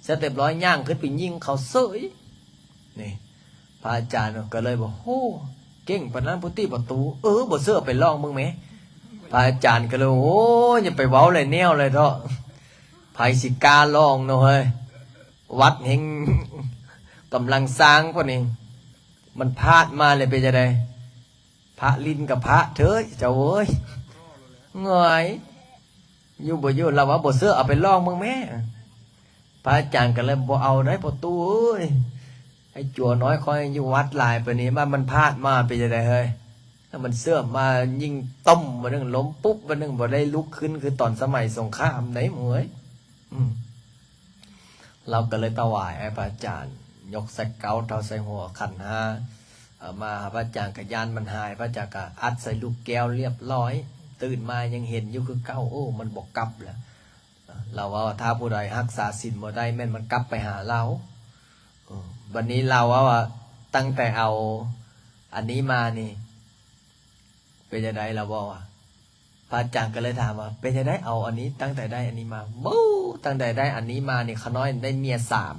ເສັດຮຽບຮ້ອຍ ຍ່າງຂຶ້ນໄປຍິງເຂົາເສີຍ. ນີ້ ພະອາຈານກໍເລີຍວ່າ ໂຫ ເກັ່ງປານນັ້ນພຸ້ນຕິປະຕູ? ເອີ ບໍ່ເຊື່ອໄປລອງເບິ່ງແມ. ພະອາຈານກໍເລີຍ ໂອ້ຍ ຢ່າໄປເວົ້າຫຼາຍແນວເລີຍເຖາະ ໃຜຊິກ້າລອງເນາະເຮີ້ຍ ວັດແຮ່ງກຳລັງສ້າງພຸ້ນນີ້ ມັນພາດມາແລ້ວເປັນຈັ່ງໃດ? ພະຫຼິ້ນກັບພະເທີ້ຍ ເຈົ້າເອີຍ ຫງອຍ ຢູ່ບໍ່ຢູ່ ລາວວ່າບໍ່ເຊື່ອ ເອົາໄປລອງເບິ່ງແມ. ພະອາຈານກໍເລີຍ ບໍ່ເອົາໄດ໋ພໍ່ຕູ້ເອີຍ ໄອ້ຈົວນ້ອຍຂ້ອຍຢູ່ວັດຫຼາຍປານນີ້ ວ່າມັນພາດມາເປັນຈັ່ງໃດເຮີ້ຍ? ຖ້າມັນເຊື່ອມາຍິງຕົມບາດໜຶ່ງ ລົ້ມປຸບບາດໜຶ່ງ ບໍ່ໄດ້ລຸກຂຶ້ນຄືຕອນສະໄໝສົງຄາມໃດ ໝູ່ເອີຍ. ອືມ ລາວກໍເລີຍຖວາຍໃຫ້ພະອາຈານ ຍົກໃສ່ເກົ້າເທົ່າໃສ່ຫົວຂັນຫ້າ ເອົາມາຫາພະອາຈານ ກໍຢ້ານມັນຫາຍ ພະອາຈານກໍອັດໃສ່ລູກແກ້ວລຽບຮ້ອຍ ຕື່ນມາຍັງເຫັນຢູ່ຄືເກົ່າ ໂອ້ ມັນບໍ່ກັບແລ້ວ. ລາວເວົ້າວ່າ ຖ້າຜູ້ໃດຮັກສາສິນບໍ່ໄດ້ ແມ່ນມັນກັບໄປຫາລາວ. ເອີ ບັດນີ້ລາວເວົ້າວ່າ ຕັ້ງແຕ່ເອົາອັນນີ້ມານີ້ ເປັນຈັ່ງໃດລາວເວົ້າວ່າ ພະອາຈານກໍເລີຍຖາມວ່າ ເປັນຈັ່ງໃດ ເອົາອັນນີ້ ຕັ້ງແຕ່ໄດ້ອັນນີ້ມາ? ໂອ້ ຕັ້ງແຕ່ໄດ້ອັນນີ້ມານີ້ ຂ້ານ້ອຍໄດ້ເມຍສາມ.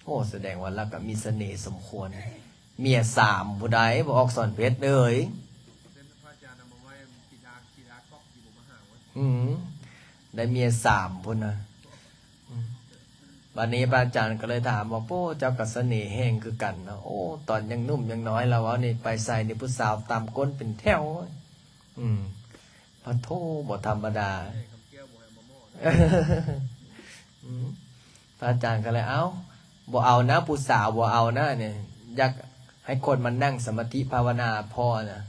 ໂອ້ ສະແດງວ່າລາວກໍມີສະເໜ່ສົມຄວນ. ເມຍສາມຜູ້ໃດ ບໍ່ອອກສອນເພັດເອີຍ? ອືມ ໄດ້ເມຍສາມພຸ້ນນະ. ອືມ ບາດນີ້ພະອາຈານກໍເລີຍຖາມວ່າ ໂອ້ ເຈົ້າກໍສະເໜ່ແຮງຄືກັນເນາະ. ໂອ້ ຕອນຍັງໜຸ່ມຍັງນ້ອຍລາວເວົ້ານີ້ ໄປໃສນີ້ຜູ້ສາວຕາມກົ້ນເປັນແຖວ. ອືມ ປະໂທ ບໍ່ທຳມະດາ. ອືມ ພະອາຈານກໍເລີຍ ເອົ້າ ບໍ່ເອົານະ ຜູ້ສາວບໍ່ເອົານະ ນີ້ ຢາກໃຫ້ຄົນມານັ່ງສະມາທິພາວະນາພໍນະ.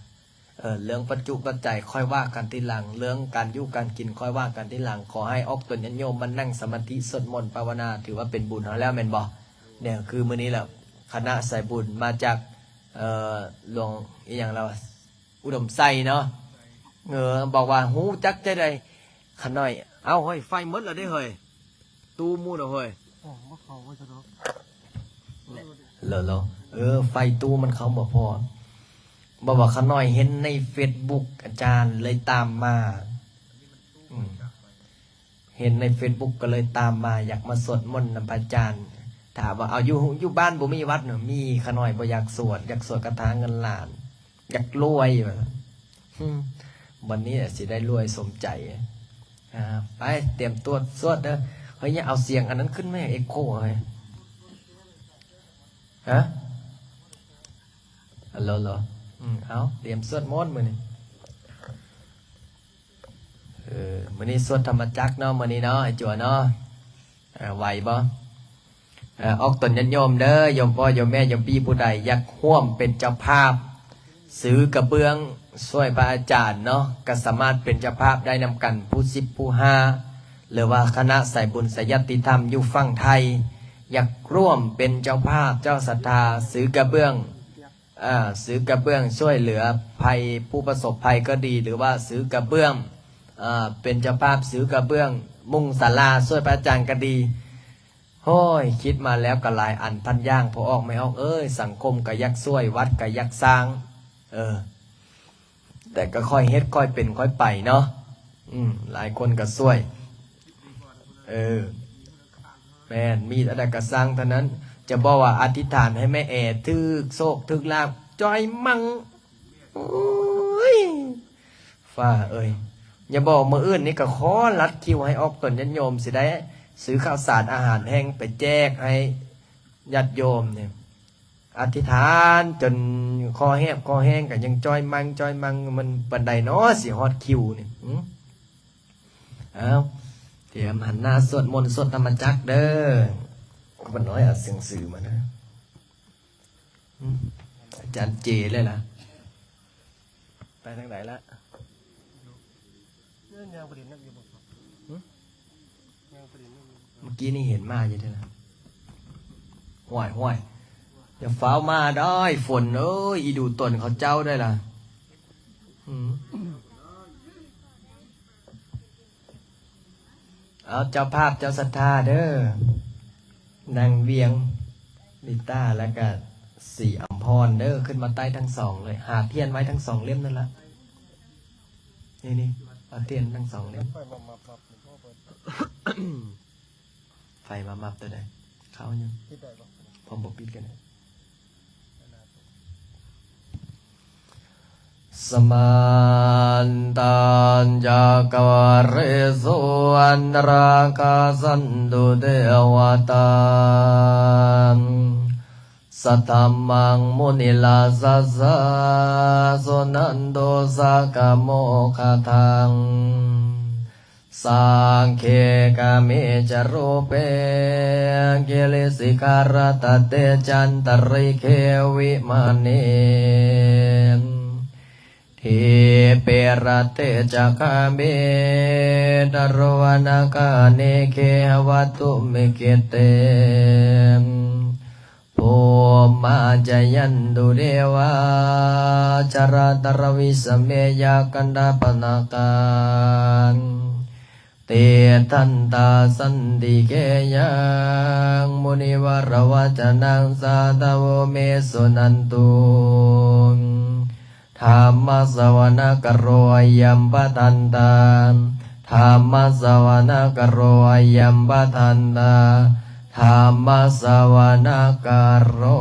ເອີ ເລື່ອງປັດຈຸປັດໄຈຄ່ອຍວ່າກັນທີຫຼັງ ເລື່ອງການຢູ່ການກິນຄ່ອຍວ່າກັນທີຫຼັງ. ຂໍໃຫ້ອອກຕົນຍາດໂຍມມານັ່ງສະມາທິສວດມົນພາວະນາ ຖືວ່າເປັນບຸນເຮົາແລ້ວແມ່ນບໍ່? ນີ້ຄືມື້ນີ້ແຫຼະ ຄະນະສາຍບຸນມາຈາກ ເອີ ຫຼວງ ອີ່ຫຍັງລະ ອຸດົມໄຊເນາະ. ເອີ ບອກວ່າ ຮູ້ຈັກຈັ່ງໃດ? ຂະນ້ອຍ ເອົ້າ ເຮີ້ຍ ໄຟໝົດແລ້ວເດ້ເຮີ້ຍ ຕູ້ໝູ່ນະເຮີ້ຍ. ເອີ ໄຟຕູ້ມັນເຂົ້າບໍ່ພໍ. ບອກວ່າ ຂະນ້ອຍເຫັນໃນເຟສບຸກອາຈານ ເລີຍຕາມມາ. ອືມ ເຫັນໃນເຟສບຸກກໍເລີຍຕາມມາ ຢາກມາສວດມົນນຳພະອາຈານ. ຖາມວ່າ ເອົາ ຢູ່ ຢູ່ບ້ານບໍ່ມີວັດເນາະ? ມີ. ຂະນ້ອຍບໍ່ຢາກສວດ ຢາກສວດຄາຖາເງິນລ້ານ ຢາກລວຍວ່າຊັ້ນ. ຫຶ ບັດນີ້ຊິໄດ້ລວຍສົມໃຈ. ອ່າ ໄປ ຕຽມຕົວສວດເດີ້. ເຮີ້ຍ ຢ່າເອົາສຽງອັນນັ້ນຂຶ້ນແມ່ ເອໂຄເຮີ້ຍ. ຮະ ອາໂລ ໂລ ອືມ ເອົາ ຕຽມສວດມົນມື້ນີ້. ເອີ ມື້ນີ້ສວດທຳມະຈັກເນາະ ມື້ນີ້ເນາະ ໄອ້ຈົວເນາະ. ເອີ ໄຫວບໍ່? ເອີ ອອກຕົນຍາດໂຍມເດີ້ ໂຍມພໍ່ໂຍມແມ່ໂຍມພີ່ ຜູ້ໃດຢາກຮ່ວມເປັນເຈົ້າພາບ ຊື້ກະເບື້ອງຊ່ວຍພະອາຈານເນາະ ກໍສາມາດເປັນເຈົ້າພາບໄດ້ນຳກັນ ຜູ້ສິບຜູ້ຫ້າ ຫຼືວ່າຄະນະສາຍບຸນສາຍຍາດຕິທຳຢູ່ຝັ່ງໄທ ຢາກຮ່ວມເປັນເຈົ້າພາບ ເຈົ້າສັດທາ ຊື້ກະເບື້ອງ ອ່າ ຊື້ກະເບື້ອງຊ່ວຍເຫຼືອໄພ ຜູ້ປະສົບໄພກໍດີ ຫຼືວ່າຊື້ກະເບື້ອງ ເປັນເຈົ້າພາບຊື້ກະເບື້ອງມຸງສາລາຊ່ວຍພະອາຈານກໍດີ. ໂອ້ຍ ຄິດມາແລ້ວກໍຫຼາຍອັນພັນຢ່າງ ພໍ່ອອກແມ່ອອກເອີຍ. ສັງຄົມກໍຢາກຊ່ວຍ ວັດກໍຢາກສ້າງ ເອີ ແຕ່ກໍຄ່ອຍເຮັດ ຄ່ອຍເປັນຄ່ອຍໄປເນາະ. ອືມ ຫຼາຍຄົນກໍຊ່ວຍ ເອີ ແມ່ນ ມີເທົ່າໃດກໍສ້າງເທົ່ານັ້ນ. ຈະບອກວ່າອະທິຖານໃຫ້ແມ່ແອຖືກໂຊກຖືກລາບ ຈ່ອຍມັງ ໂອ້ຍ ຟ້າເອີຍ. ຢ່າບອກ ມື້ອື່ນນີ້ກໍຂໍລັດຄິວໃຫ້ອອກຕົນຍາດໂຍມ ຊິໄດ້ ຊື້ເຂົ້າສານອາຫານແຫ້ງໄປແຈກໃຫ້ຍາດໂຍມນີ້ ອະທິຖານຈົນຄໍແຮບຄໍແຮງກໍຍັງຈ່ອຍມັງຈ່ອຍມັງ ມັນປານໃດເນາະ ຊິຮອດຄິວນີ້ ຫື? ເອົາ ຕຽມຫັນໜ້າສວດມົນສວດທຳມະຈັກເດີ. ຄູບານ້ອຍເອົາໜັງສືມານະ. ອາຈານເຈເລີຍລະ ໄປທາງໃດລະ? ຫື? ເມື່ອກີ້ນີ້ເຫັນມາຢູ່ເດ້ລະ. ຫ້ວຍໆ ຢ່າຟ້າວມາໄດ້ ຝົນເອີຍ ອີດູຕົນເຂົາເຈົ້າໄດ້ລະ. ຫື? ເອົາ ເຈົ້າພາບເຈົ້າສັດທາເດີ ນາງວຽງລິຕາ ແລ້ວກະສີອຳພອນເດີ ຂຶ້ນມາໃຕ້ທັງສອງເລີຍ ຫາທຽນໄວ້ທັງສອງເຫຼັ້ມນັ້ນລະ. ນີ້ໆ ເອົາທຽນທັງສອງເຫຼັ້ມ ໄຟມາມັບໂຕໃດ ເຂົ້າຍັງ ປິດໄດ້ບໍ່? ພ້ອມບໍ່ປິດກັນ. Samantā cakkavāḷesu atrāgacchantu devatā. Saddhammaṃ munirājassa suṇantu saggamokkhadaṃ. Sagge kāme ca rūpe girisikharataṭe cantalikkhe vimāne, dīpe raṭṭhe ca gāme taruvanagahane gehavatthumhi khette, bhummā cāyantu devā jalathalavisame yakkhagandhabbanāgā, tiṭṭhantā santike yaṃ munivaravacanaṃ sādhavo me suṇantu. Dhammassavanakālo ayambhadantā. Dhammassavanakālo ayambhadantā. Dhammassavanakālo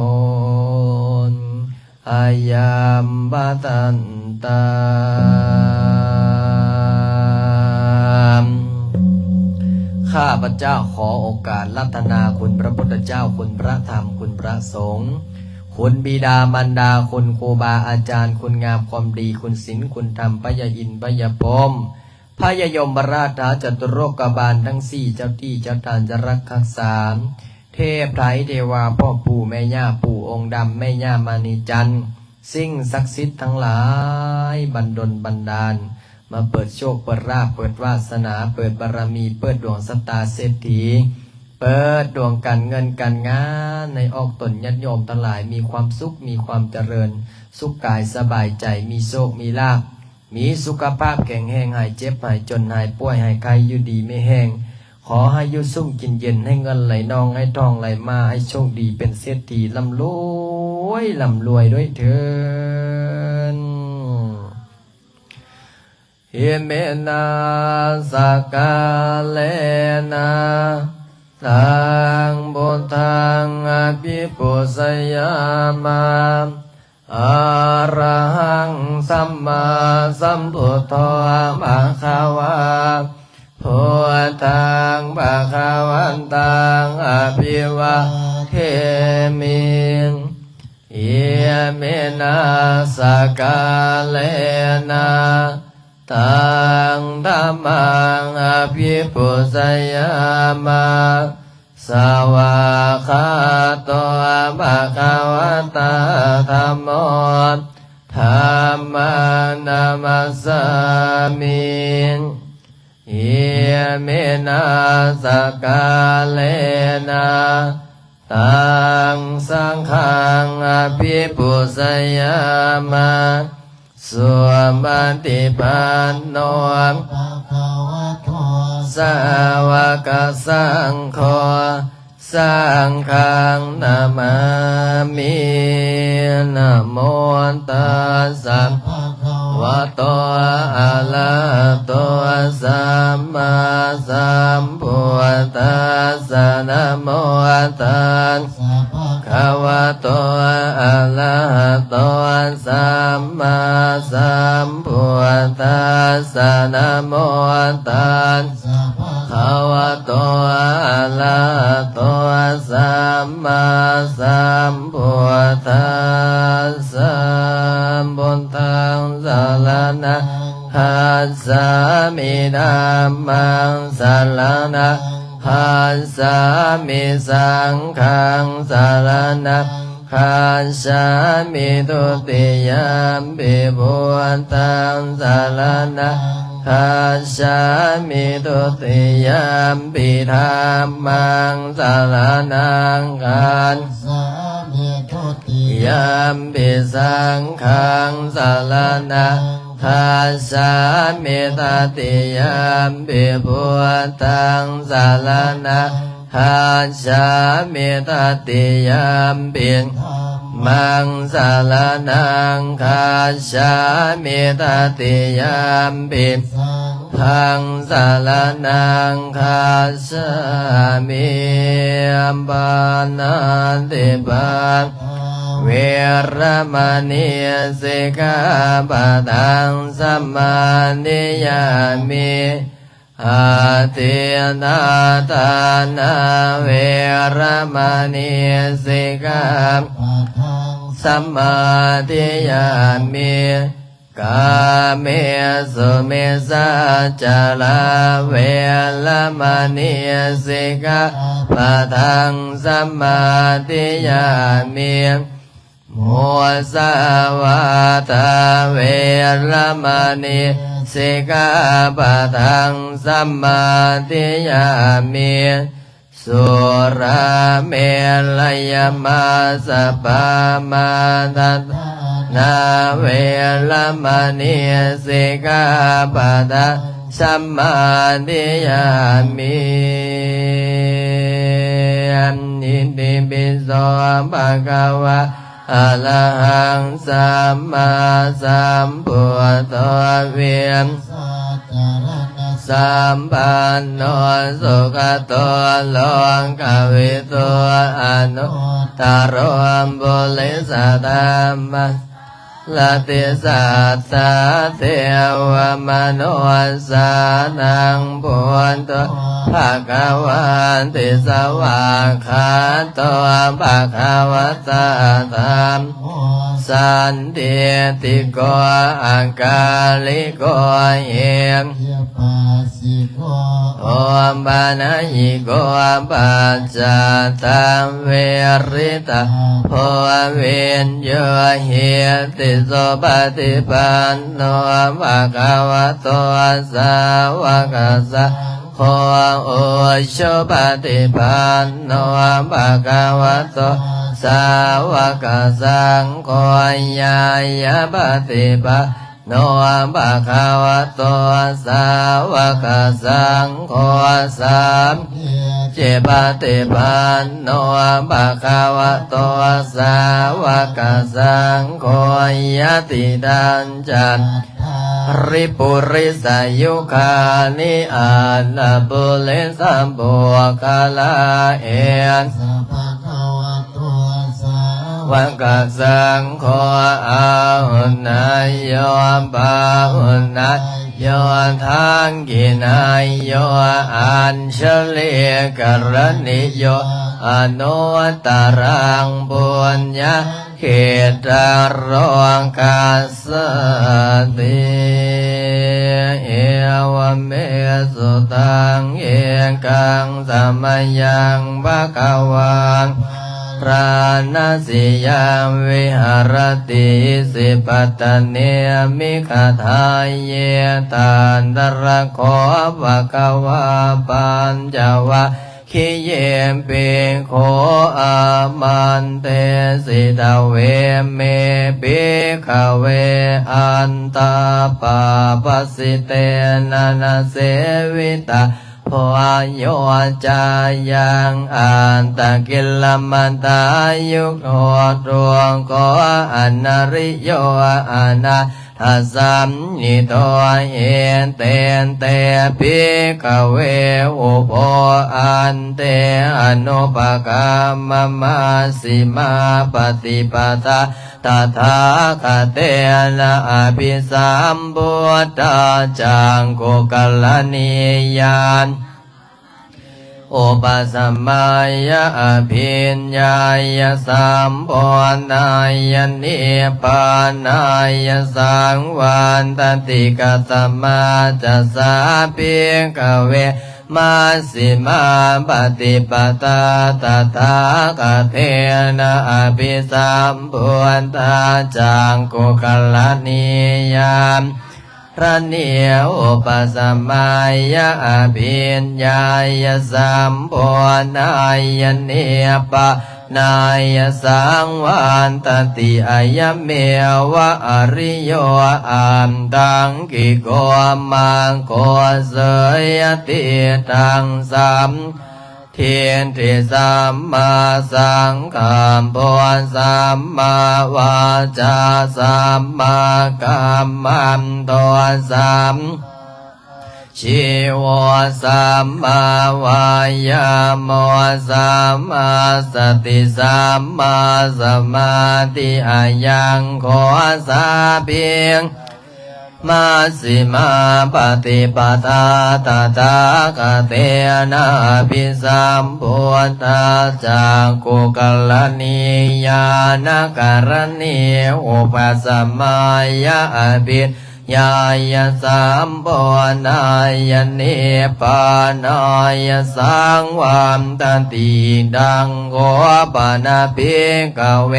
ayambhadantā. ຂ້າພະເຈົ້າຂໍໂອກາດລັດຖະນາຄຸນພະພຸດທະເຈົ້າ, ຄຸນພະທຳ, ຄຸນພະສົງ, ຄຸນບິດາມານດາ, ຄຸນຄູບາອາຈານ, ຄຸນງາມຄວາມດີ, ຄຸນສິນ, ຄຸນທຳ, ພະຍາອິນ, ພະຍາພົມ, ພະຍາຍົມມະລາດ, ທ້າວຈະຕຸໂລກະບານທັງສີ່, ເຈົ້າທີ່ເຈົ້າທານຈະລັກຮັກສາ, ເທບໄທເທວາ, ພໍ່ປູ່ແມ່ຍ່າ, ປູ່ອົງດຳ, ແມ່ຍ່າມະນີຈັນ, ສິ່ງສັກສິດທັງຫຼາຍ ບັນດົນບັນດານ ມາເປີດໂຊກເປີດລາບ ເປີດວາສະໜາ ເປີດບາລະມີ ເປີດດວງຊະຕາເສດຖີ ເປີດດວງການເງິນການງານ ໃຫ້ອອກຕົນຍາດໂຍມທັງຫຼາຍ ມີຄວາມສຸກ ມີຄວາມຈະເລີນ ສຸກກາຍສະບາຍໃຈ ມີໂຊກມີລາບ ມີສຸຂະພາບແຂງແຮງ ຫາຍເຈັບ ຫາຍຈົນ ຫາຍປ່ວຍ ຫາຍໄຂ້ ຢູ່ດີມີແຮງ ຂໍໃຫ້ຢູ່ຊຸ່ມກິນເຢັນ ໃຫ້ເງິນໄຫຼນອງ ໃຫ້ທອງໄຫຼມາ ໃຫ້ໂຊກດີເປັນເສດຖີ ລ່ຳລວຍ ລ່ຳລວຍດ້ວຍເທີ້ນ. Iminā sakkārena taṃ buddhaṃ abhipūjayāma. Arahaṃ sammāsambuddho bhagavā, buddhaṃ bhagavantaṃ abhivādemi. Iminā sakkārena taṃ dhammaṃ abhipūjayāma. Svākkhāto bhagavatā dhammo, dhammaṃ namassāmi. Iminā sakkārena taṃ saṅghaṃ abhipūjayāma. Supaṭipanno bhagavato sāvakasaṅgho, saṅghaṃ namāmi. Namo tassa bhagavato arahato sammāsambuddhassa. Namo tassa bhagavato arahato sammāsambuddhassa. Namo tassa bhagavato ຄັດສາມິ ສັງຄັງສະລະນັງຄັດສາມິ ທຸຕິຍຳປິ ພຸດທັງສະລະນັງຄັດສາມິ ທຸຕິຍຳປິ ທຳມັງສະລະນັງຄັດສາມິ ທຸຕິຍຳປິ ສັງຄັງສະລະນັງ ຄັດສາມິ ຕະຕິຍຳປິ ພຸດທັງສະລະນັງຄັດສາມິ ຕະຕິຍຳປິ ທຳມັງສະລະນັງຄັດສາມິ ຕະຕິຍຳປິ ສັງຄັງສະລະນັງຄັດສາມິ ປານາຕິປາຕາ ເວລະມະນີ ສິກຂາປະທັງ ສະມາທິຍາມິ ອາທິນນາທານາ ເວລະມະນີ ສິກຂາປະທັງ ສະມາທິຍາມິ ກາເມສຸມິດສາຈາລາ ເວລະມະນີ ສິກຂາປະທັງ ສະມາທິຍາມິ ມຸສາວາທາ ເວລະມະນີ ສິກຂາປະທັງ ສະມາທິຍາມິ ສຸລາເມລະຍະມາສະປາມາທະຖານາ ເວລະມະນີ ສິກຂາປະທັງ ສະມາທິຍາມິ ອິຕິປິໂສ ພະຄະວາ ອະລະຫັງ ສຳມາສຳພຸດໂທ ວິຊາຈາລະນະສຳປັນໂນ ສຸກະໂຕ ໂລກະວິທູ ອະນຸດຕະໂຣ ປຸລິສະທຳມະສາລະຕິ ສັດຖາເທວະມະນຸດສານັງ ພຸດໂທ ພະຄະວາຕິ ສະຫວາກຂາໂຕ ພະຄະວະຕາ ທຳໂມ ສັນທິດຖິໂກ ອາກາລິໂກ ເອຫິປັດສິໂກ ໂອປະນະຍິໂກ ປັດຈາຕັງ ວະລິຕະໂພ ວິນຍູຫິຕິ ສຸປະຕິປັນໂນ ພະຄະວະໂຕ ສາວະກະສັງໂຄ ອຸຊຸປະຕິປັນໂນ ພະຄະວະໂຕ ສາວະກະສັງໂຄ ຍາຍະປະຕິປັນໂນ ພະຄະວະໂຕ ສາວະກະສັງໂຄ ສາມີຈິປະຕິປັນໂນ ພະຄະວະໂຕ ສາວະກະສັງໂຄ ຍະຕິດທັງ ຈັດ ຕາລິ ປຸລິສະຍຸຄານິ ອັດຕະປຸລິສະປຸກຄະລາ ເອສະ ພະຄະວະໂຕ ສາວະກະສັງໂຄ ອາຫຸເນຍໂຍ ປາຫຸເນຍໂຍ ທັກຂິເນຍໂຍ ອັນຊະລີກະລະນິໂຍ ອະນຸດຕະລັງ ປຸນຍະ ເຂດຕະໂລກັດສະຕິ ເອວະເມສຸຕັງ ເອກັງສະມະຍັງ ພະຄະວັງ ວາຣານະສີຍັງ ວິຫາຣະຕິ ອິສິປະຕະເນ ມິຂະທາເຍ ຕານະລະໂຂ ພະຄະວາ ປັນຈະວາ ຄີເຍ ພິກຂຸ ອາມັນເຕ ສິດຖະເວ ເມ ພິກຂະເວ ອັນຕະປາປະສິເຕນະ ນະເສວິຕະ ໂພ ໂຍ ຈາຍັງ ອັດຕະກິລະມະຕາຍຸໂກ ທຸກໂຂ ອະນະລິໂຍ ອະນາ ຖະສັນນິໂທ ເອເຕ ເຕ ພິກຂະເວ ອຸໂພ ອັນເຕ ອະນຸປະກຳມະ ມັຊຊິມາປະຕິປະທາ ຕະຖາຄະເຕນະ ອະພິສຳພຸດທາ ຈັກຂຸກະລະນີຍານ ອຸປະສະມາຍະ ອະພິນຍາຍະ ສຳໂພນາຍະ ນິບພານາຍະ ສັງວັນທະຕິ ກະຕະມາຈະສາ ພິກຂະເວ ມັຊຊິມາປະຕິປະດາ ຕະຖາຄະເຕນະ ອະພິສຳພຸດທາ ຈັກຂຸກະລະນິຍາມ ລະນິ ອຸປະສະມາຍະ ອະພິນຍາຍະ ສຳໂພທາຍະ ນິບປານາຍະ ສັງວັດຕະຕິ ອາຍະເມວະ ອະລິໂຍ ອັດຖັງກິໂກ ມັກໂກ ເສຍຍະຕິດຖັງ ສຳມາທິດຖິ ສຳມາສັງກັບໂປ ສຳມາວາຈາ ສຳມາກຳມັນໂຕ ສຳ ຊີວະ ສຳມາວາຍາໂມ ສຳມາສະຕິ ສຳມາສະມາທິ ອະຍັງໂຄ ສາພິ ມັຊຊິມາປະຕິປະດາ ຕະຖາຄະເຕນະ ອະພິສຳພຸດທາ ຈັກຂຸກະລະນີ ຍານະກະລະນີ ອຸປະສະມາຍະ ອະພິນຍາຍະ ສຳໂພທາຍະ ນິບປານາຍະ ສັງວັດຕະຕິ ອິດຖັງໂຄ ປະນະ ພິກຂະເວ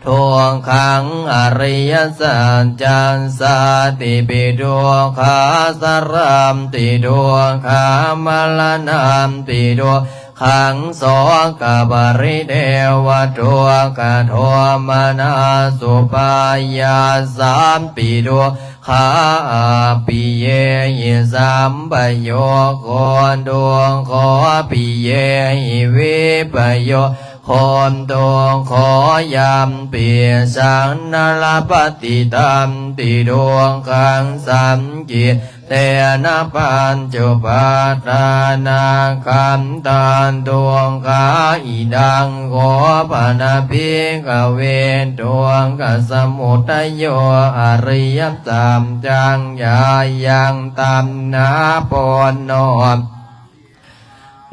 ທຸກຂັງ ອະລິຍະສັດຈັງ ຊາຕິປິ ທຸກຂາ ຊະລາປິ ທຸກຂາ ມະລະນະປິ ທຸກຂັງ ໂສກະປະລິເທວະ ທຸກຂະໂທມະນັດ ອຸປາຍາສາປິ ທຸກ ຂາ ອາປິເຍຫິ ສຳປະໂຍໂຄ ທຸກໂຄ ປິເຍຫິ ວິປະໂຍໂຄ ທຸກໂຄ ຍັມປິສັງນະລະປະຕິຕັນຕິ ທຸກຂັງ ສັງກິເຕນະ ປັນຈຸປາທານະຂັນທາ ທຸກຂາ ອິດຖັງໂຄ ປະນະ ພິກຂະເວ ທຸກຂະສະມຸດທະໂຍ ອະລິຍະສັດຈັງ ຍາຍັງ ຕັນຫາ ປຸນໂນ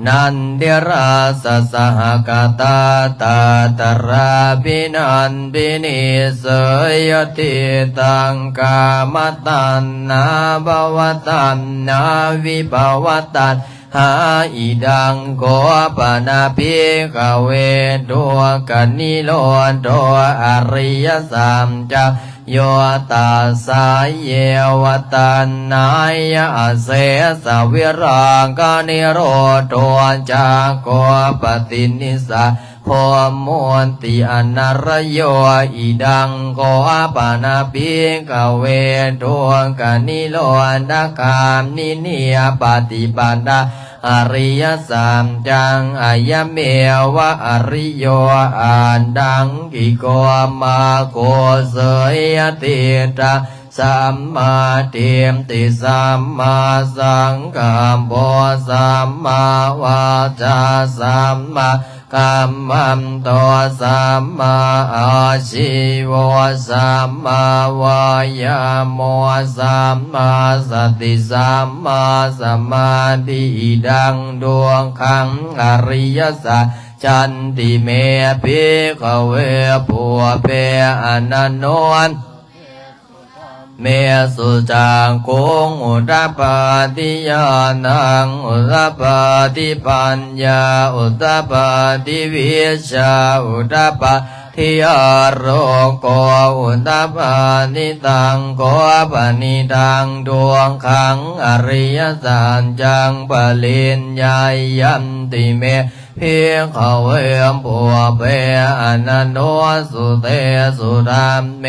ນັນທິຣາຊະ ສະຫະກະຕາ ຕາຕະລາ ພິນັນພິນີ ເສຍຍະທິດຖັງ ກາມະຕັນຫາ ພະວະຕັນຫາ ວິພະວະຕັນຫາ ອິດຖັງໂຄ ປະນະ ພິກຂະເວ ທຸກຂະນິໂຣດໂທ ອະລິຍະສັດຈັງ ໂຍຕັດສະ ເຍວະຕັນຫາຍະ ອະເສສະວິຣາກະນິໂຣດໂທ ຈັກໂຄ ປະຕິນິສາໂຄ ມຸດຕິອະນະລະໂຍ ອິດຖັງໂຄ ປະນະ ພິກຂະເວ ທຸກຂະນິໂຣດທະກາມິນີ ປະຕິປະດາ ອະລິຍະສັດຈັງ ອາຍະເມວະ ອະລິໂຍ ອັດຖັງກິໂກ ມັກໂຄ ເສຍຍະທິດຖາ ສຳມາທິດຖິ ສຳມາສັງກັບໂປ ສຳມາວາຈາ ສຳມາກຳມັນໂຕ ສຳມາອາຊີວະ ສຳມາວາຍາໂມ ສຳມາສະຕິ ສຳມາສະມາທິ ອິດຖັງທຸກຂັງ ອະລິຍະສັດຈັນຕິເມ ພິກຂະເວ ປຸບເປ ອະນະນຸ ເມ ສຸຈັກຂຸງ ອຸດທະປາທິ ຍານັງ ອຸດທະປາທິ ປັນຍາ ອຸດທະປາທິ ວິຊາ ອຸດທະປາທິ ອາໂລໂກ ອຸດທະປາທິ ຕັງໂຄ ປະນິດຖັງ ທຸກຂັງ ອະລິຍະສັດຈັງ ປະລິນຍາຍັນຕິເມ ພິກຂະເວ ປຸບເປ ອະນະນຸສະເຕສຸ ທຳເມ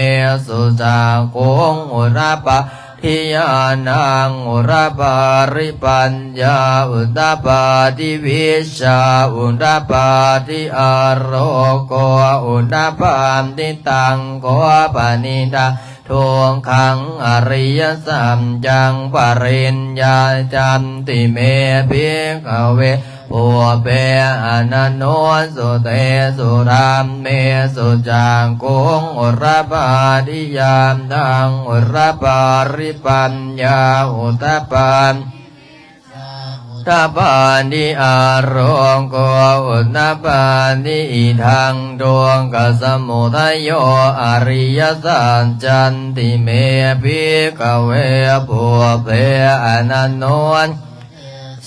ສຸ ຈັກຂຸງ ອຸດທະປາທິ ຍານັງ ອຸດທະປາທິ ປັນຍາ ອຸດທະປາທິ ວິຊາ ອຸດທະປາທິ ອາໂລໂກ ອຸດທະປາທິ ຕັງໂຄ ປະນິດຖັງ ທຸກຂັງ ອະລິຍະສັດຈັງ ປະລິນຍາຈັນຕິເມ ພິກຂະເວ ປຸບເປ ອະນະນຸສະເຕສຸ ທຳເມສຸ ຈັກຂຸງ ອຸດທະປາທິ ຍານັງ ອຸດທະປາທິ ປັນຍາ ອຸດທະປາ ທະປານິ ອາໂລໂກ ອຸດທະປານິ ອິດຖັງ ທຸກຂະສະມຸດທະໂຍ ອະລິຍະສັດຈັນຕິເມ ພິກຂະເວ ປຸບເປ ອະນະນຸສະ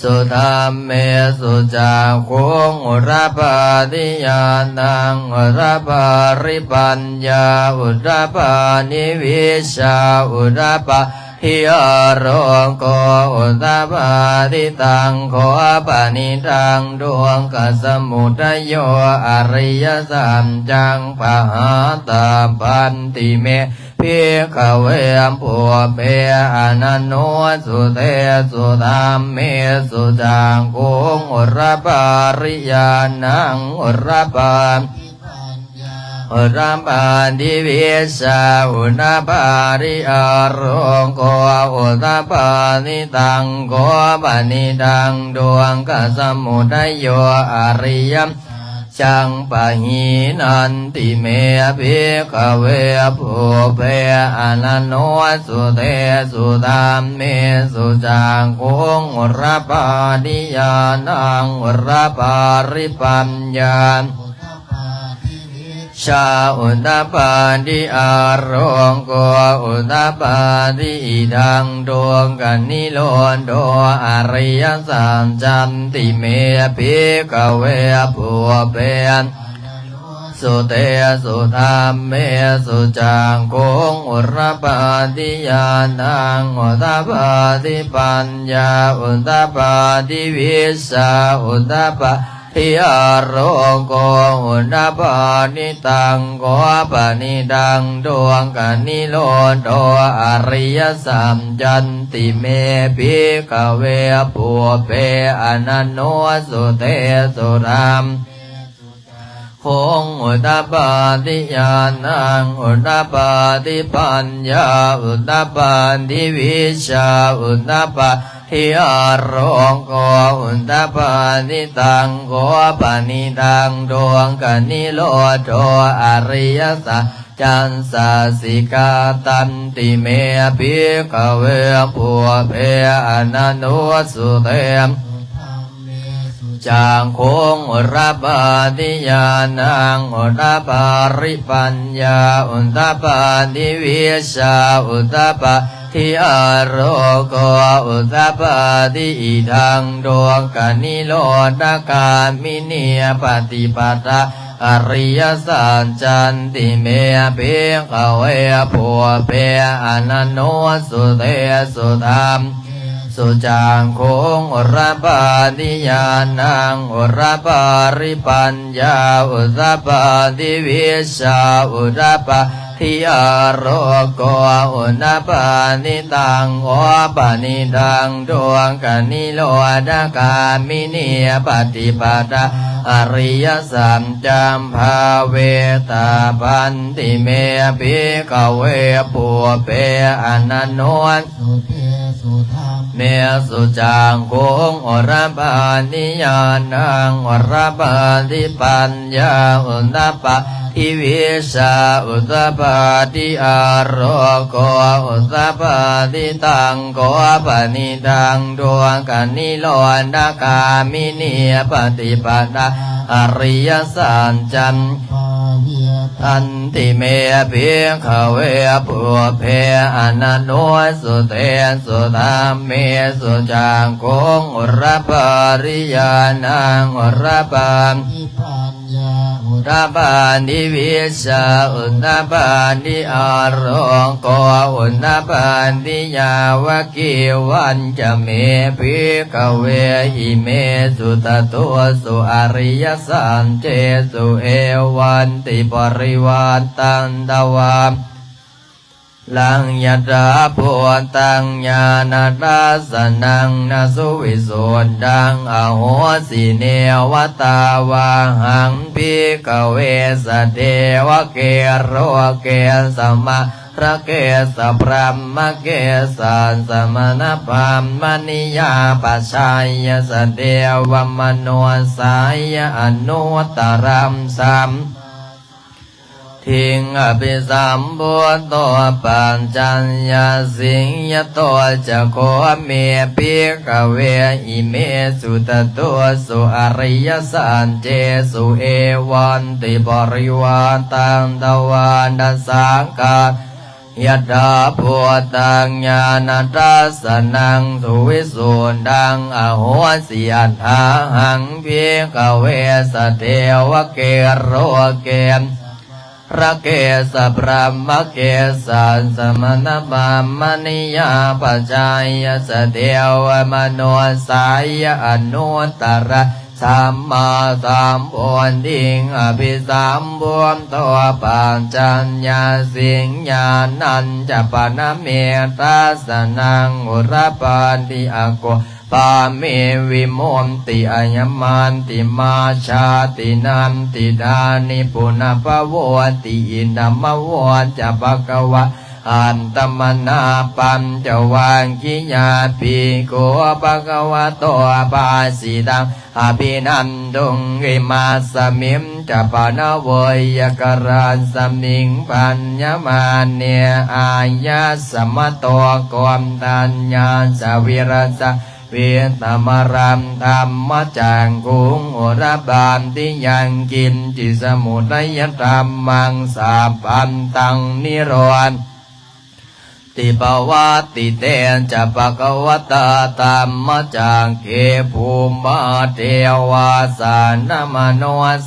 ເຕ ສຸທຳເມສຸຈັກຂຸງອຸດຕະປາທິຍານັງອຸດຕະປາທິປັນຍາອຸດຕະປາທິວິຊຊາອຸດຕະປາທິອາໂລໂກອຸດຕະປາທິຕັງໂຂປະນິດທັງທຸກຂະສະມຸດທະໂຍອະລິຍະສັດຈັງປະຫາຕາບັນຕິເມ ພິກຂະເວ ປຸບເປອະນະນຸສະເຕສຸທຳເມສຸຈັກຂຸງອຸດຕະປາທິຍານັງອຸດຕະປາທິປັນຍາອຸດຕະປາທິວິຊຊາອຸດຕະປາທິອາໂລໂກອຸດຕະປາທິຕັງໂຂປະນິດທັງທຸກຂະສະມຸດທະໂຍອະລິຍະ ຈັງປະຫີນັນຕິເມ ພິກຂະເວ ປຸບເປອະນະນຸສະເຕສຸທຳເມສຸຈັກຂຸງອຸດຕະປາທິຍານັງອຸດຕະປາທິປັນຍາ ຊາອຸດຕະປາທິອາໂລໂກອຸດຕະປາທິອິດທັງທຸກຂະນິໂຣໂທອະລິຍະສັດຈັນຕິເມ ພິກຂະເວ ປຸບເປ ສຸເຕສຸທຳເມສຸຈັກຂຸງອຸດຕະປາທິຍານັງອຸດຕະປາທິປັນຍາອຸດຕະປາທິວິຊຊາອຸດຕະປາ ທິອາໂລໂກອຸດຕະປາທິຕັງໂຂປະນິດທັງທຸກຂະນິໂຣໂທອະລິຍະສັດຈັນຕິເມ ພິກຂະເວ ປຸບເປອະນະນຸສະເຕສຸທຳເມສຸຈັກຂຸງອຸດຕະປາທິຍານັງອຸດຕະປາທິປັນຍາອຸດຕະປາທິວິຊຊາອຸດຕະປາ ທິອາໂລໂກອຸດຕະປາທິຕັງໂຂປະນິດທັງທຸກຂະນິໂຣໂທອະລິຍະສັດຈັງສັດສິກາຕັນຕິເມ ພິກຂະເວ ປຸບເປອະນະນຸສະເຕ ຈັກຂຸງອຸດຕະປາທິຍານັງອຸດຕະປາທິປັນຍາອຸດຕະປາທິວິຊຊາອຸດຕະປາ ທິອາໂລໂກອຸດຕະປາທິອິດທັງທຸກຂະນິໂຣທະກາມິນີປະຕິປະທາອະລິຍະສັດຈັນຕິເມ ພິກຂະເວ ປຸບເປອະນະນຸສະເຕສຸທຳເມສຸຈັກຂຸງອຸດຕະປາທິຍານັງອຸດຕະປາທິປັນຍາອຸດຕະປາທິວິຊຊາອຸດຕະປາ ທິອາໂລໂກອຸດຕະປາທິຕັງໂຂປະນິດທັງທຸກຂະນິໂຣທະກາມິນີປະຕິປະທາອະລິຍະສັດຈັງພາເວຕາບັນຕິເມ ພິກຂະເວ ປຸບເປອະນະນຸ ເມສຸຈັກຂຸງອຸດຕະປາທິຍານັງອຸດຕະປາທິປັນຍາອຸດຕະປາທິວິຊຊາອຸດຕະປາທິອາໂລໂກອຸດຕະປາທິຕັງໂຂປະນິດທັງທຸກຂະນິໂຣທະກາມິນີປະຕິປະທາອະລິຍະສັດຈັງພາເວ ຕັນຕິເມ ພິກຂະເວ ປຸບເພ ອະນະນຸສະເຕ ສຸທຳເມ ສຸຈັກຂຸງ ອຸດຕະປາທິຍານັງ ອຸດຕະປາທິປັນຍາ ອຸດຕະປາທິວິຊຊາ ອຸດຕະປາທິອາໂລໂກ ອຸດຕະປາທິຍາວະ ເກວັນຈະເມ ພິກຂະເວ ອິເມສຸ ຕະຕຸສຸ ອະລິຍະສັດເຈສຸ ເອວັນຕິ ປະລິວັດຕັນ ຕະວາ ລັງ ຍະຖາພູຕັງ ຍານະທັດສະນັງ ນະສຸວິສຸດທັງ ອະໂຫສິ ເນວະ ຕາວະຫັງ ພິກຂະເວ ສະເທວະເກ ໂລເກ ສະມະ ຣະເກ ສະ ບຣາມະເກ ສະ ສະມະນະ ບຣາມະນິຍາ ປະຊາຍະ ສະເທວະມະນຸສາຍະ ອະນຸດຕະຣັງ ສຳມາ ທິງ ອະພິສຳພຸດໂທ ປັດຈະຍາສິງຍະໂຕ ຈະໂຄ ເມ ພິກຂະເວ ອິເມສຸ ຕະຕຸສຸ ອະລິຍະສັດເຈສຸ ເອວັນຕິ ປະລິວັດຕັນ ຕະວາ ດະສາກາ ຍະຖາພູຕັງ ຍານະທັດສະນັງ ສຸວິສຸດທັງ ອະໂຫສິ ອັດຖາຫັງ ພິກຂະເວ ສະເທວະເກ ໂລເກ ສະມະ ຣະເກ ສະ ບຣາມະເກ ສະ ສະມະນະ ບຣາມະນິຍາ ປະຊາຍະ ສະເທວະມະນຸດສາຍະ ອະນຸດຕະຣະ ສຳມາສຳໂພດທິງ ອະພິສຳໂພດໂທ ປັດຈະຍະສິງ ຍານັນຈະປະນະເມ ທັດສະນັງ ອຸຣະປາຕິ ອະໂກ ປາເມ ວິມຸດຕິ ອາຍະມັດຕິ ມາຊາຕິ ນັດທິດານິ ປຸນະພະໂວດຕິ ອິດຖະມະໂວຈະ ພະຄະວາ ອັດຕະມະນາ ປັນຈະວັກຄີຍາ ພິກຂຸ ພະຄະວະໂຕ ພາສິຕັງ ອະພິນັນທຸງ ອິມາສະມິນຈະ ພະນະເວຍະກະຣັດສະມິງ ພັນຍະມາເນ ອາຍັດສະມະໂຕ ໂກນທັນຍາດສະ ວິຣັດສະ ວິຕະມະຣັງ ທຳມະຈັກຂຸງ ອຸຣະປາຕິຍັງ ກິນຈິສະມຸດທະຍະທຳມັງ ສັບພັນຕັງ ນິໂຣດ ຕິປະວັດຕິເຕຈະ ພະຄະວະຕາ ທຳມະຈັກເຂ ພູມມາເທວາ ສັນທະມະໂນ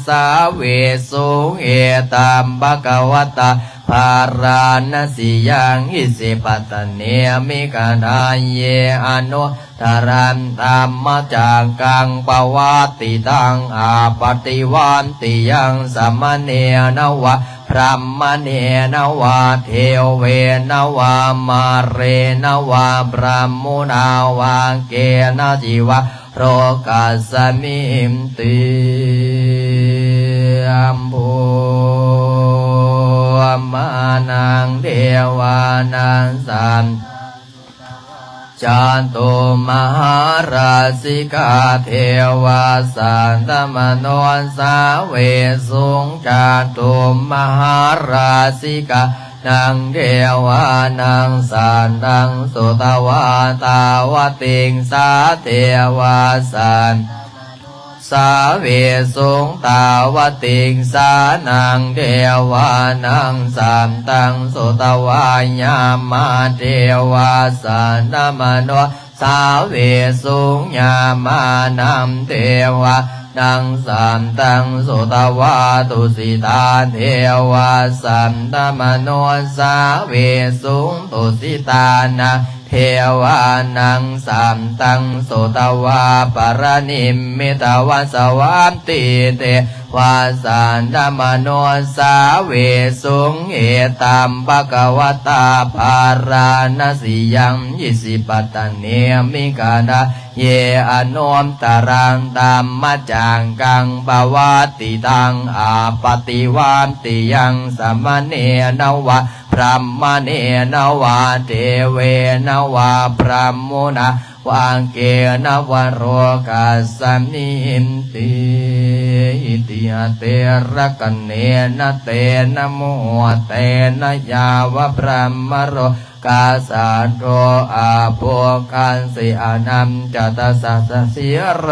ສາເວສຸງ ເອຕັມ ພະຄະວະຕາ ພາລານະສີຍັງ ອິສິປະຕະເນ ມິກະທາເຍ ອະນຸ ຕະລັນ ທຳມະຈັກກັງ ປະວັດຕິຕັງ ອາປະຕິວັນຕິຍັງ ສະມະເນນະວາ ບຣາມະເນນະວາ ເທເວນະວາ ມາເຣນະວາ ບຣາໝຸນາວາ ເກນະຈິວາ ໂລກັດສະມິນຕິ ບວມມານັງ ເທວານັງ ສັນ ຈາຕຸມະຫາລາສິກາ ເທວາ ສັນທະມະໂນສາເວສຸງ ຈາຕຸມະຫາລາສິກາ ນັງ ເທວານັງ ສັດທັງ ສຸຕະວາ ຕາວະຕິງສາ ເທວາ ສັນ ສາເວສຸງ ຕາວະຕິງສານັງ ເທວານັງ ສັດທັງ ສຸຕະວາ ຍາມາ ເທວາ ສັນທະມະໂນສາເວສຸງ ຍາມານັງ ເທວານັງ ສັດທັງ ສຸຕະວາ ຕຸສິຕາ ເທວາ ສັນທະມະໂນສາເວສຸງ ຕຸສິຕານັງ ເທວານັງ ສັດທັງ ສຸຕະວາ ປະລະນິມມິຕະວັດສະວັດຕິ ເທວາ ສັນທະມະໂນສາເວສຸງ ເອຕັມ ພະຄະວະຕາ ພາລານະສີຍັງ ອິສິປະຕະເນ ມິກະທາເຍ ອະນຸດຕະລັງ ທຳມະຈັກກັງ ປະວັດຕິຕັງ ອາປະຕິວັນຕິຍັງ ສະມະເນນະວາ ບຣາໝະເນນະວາ ເທເວນະວາ ບຣາໝຸນາວາ ເກນະວາ ໂລກັດສະມິນຕິ ອິຕິຫະເຖລະກະເນນະ ເຕນະມຸຫຸດເຕນະ ຍາວະບຣາໝະໂລກາສັດໂທ ອາໂພຄັນຕິ ອະນັນຈະຕະສະສະສີໂລ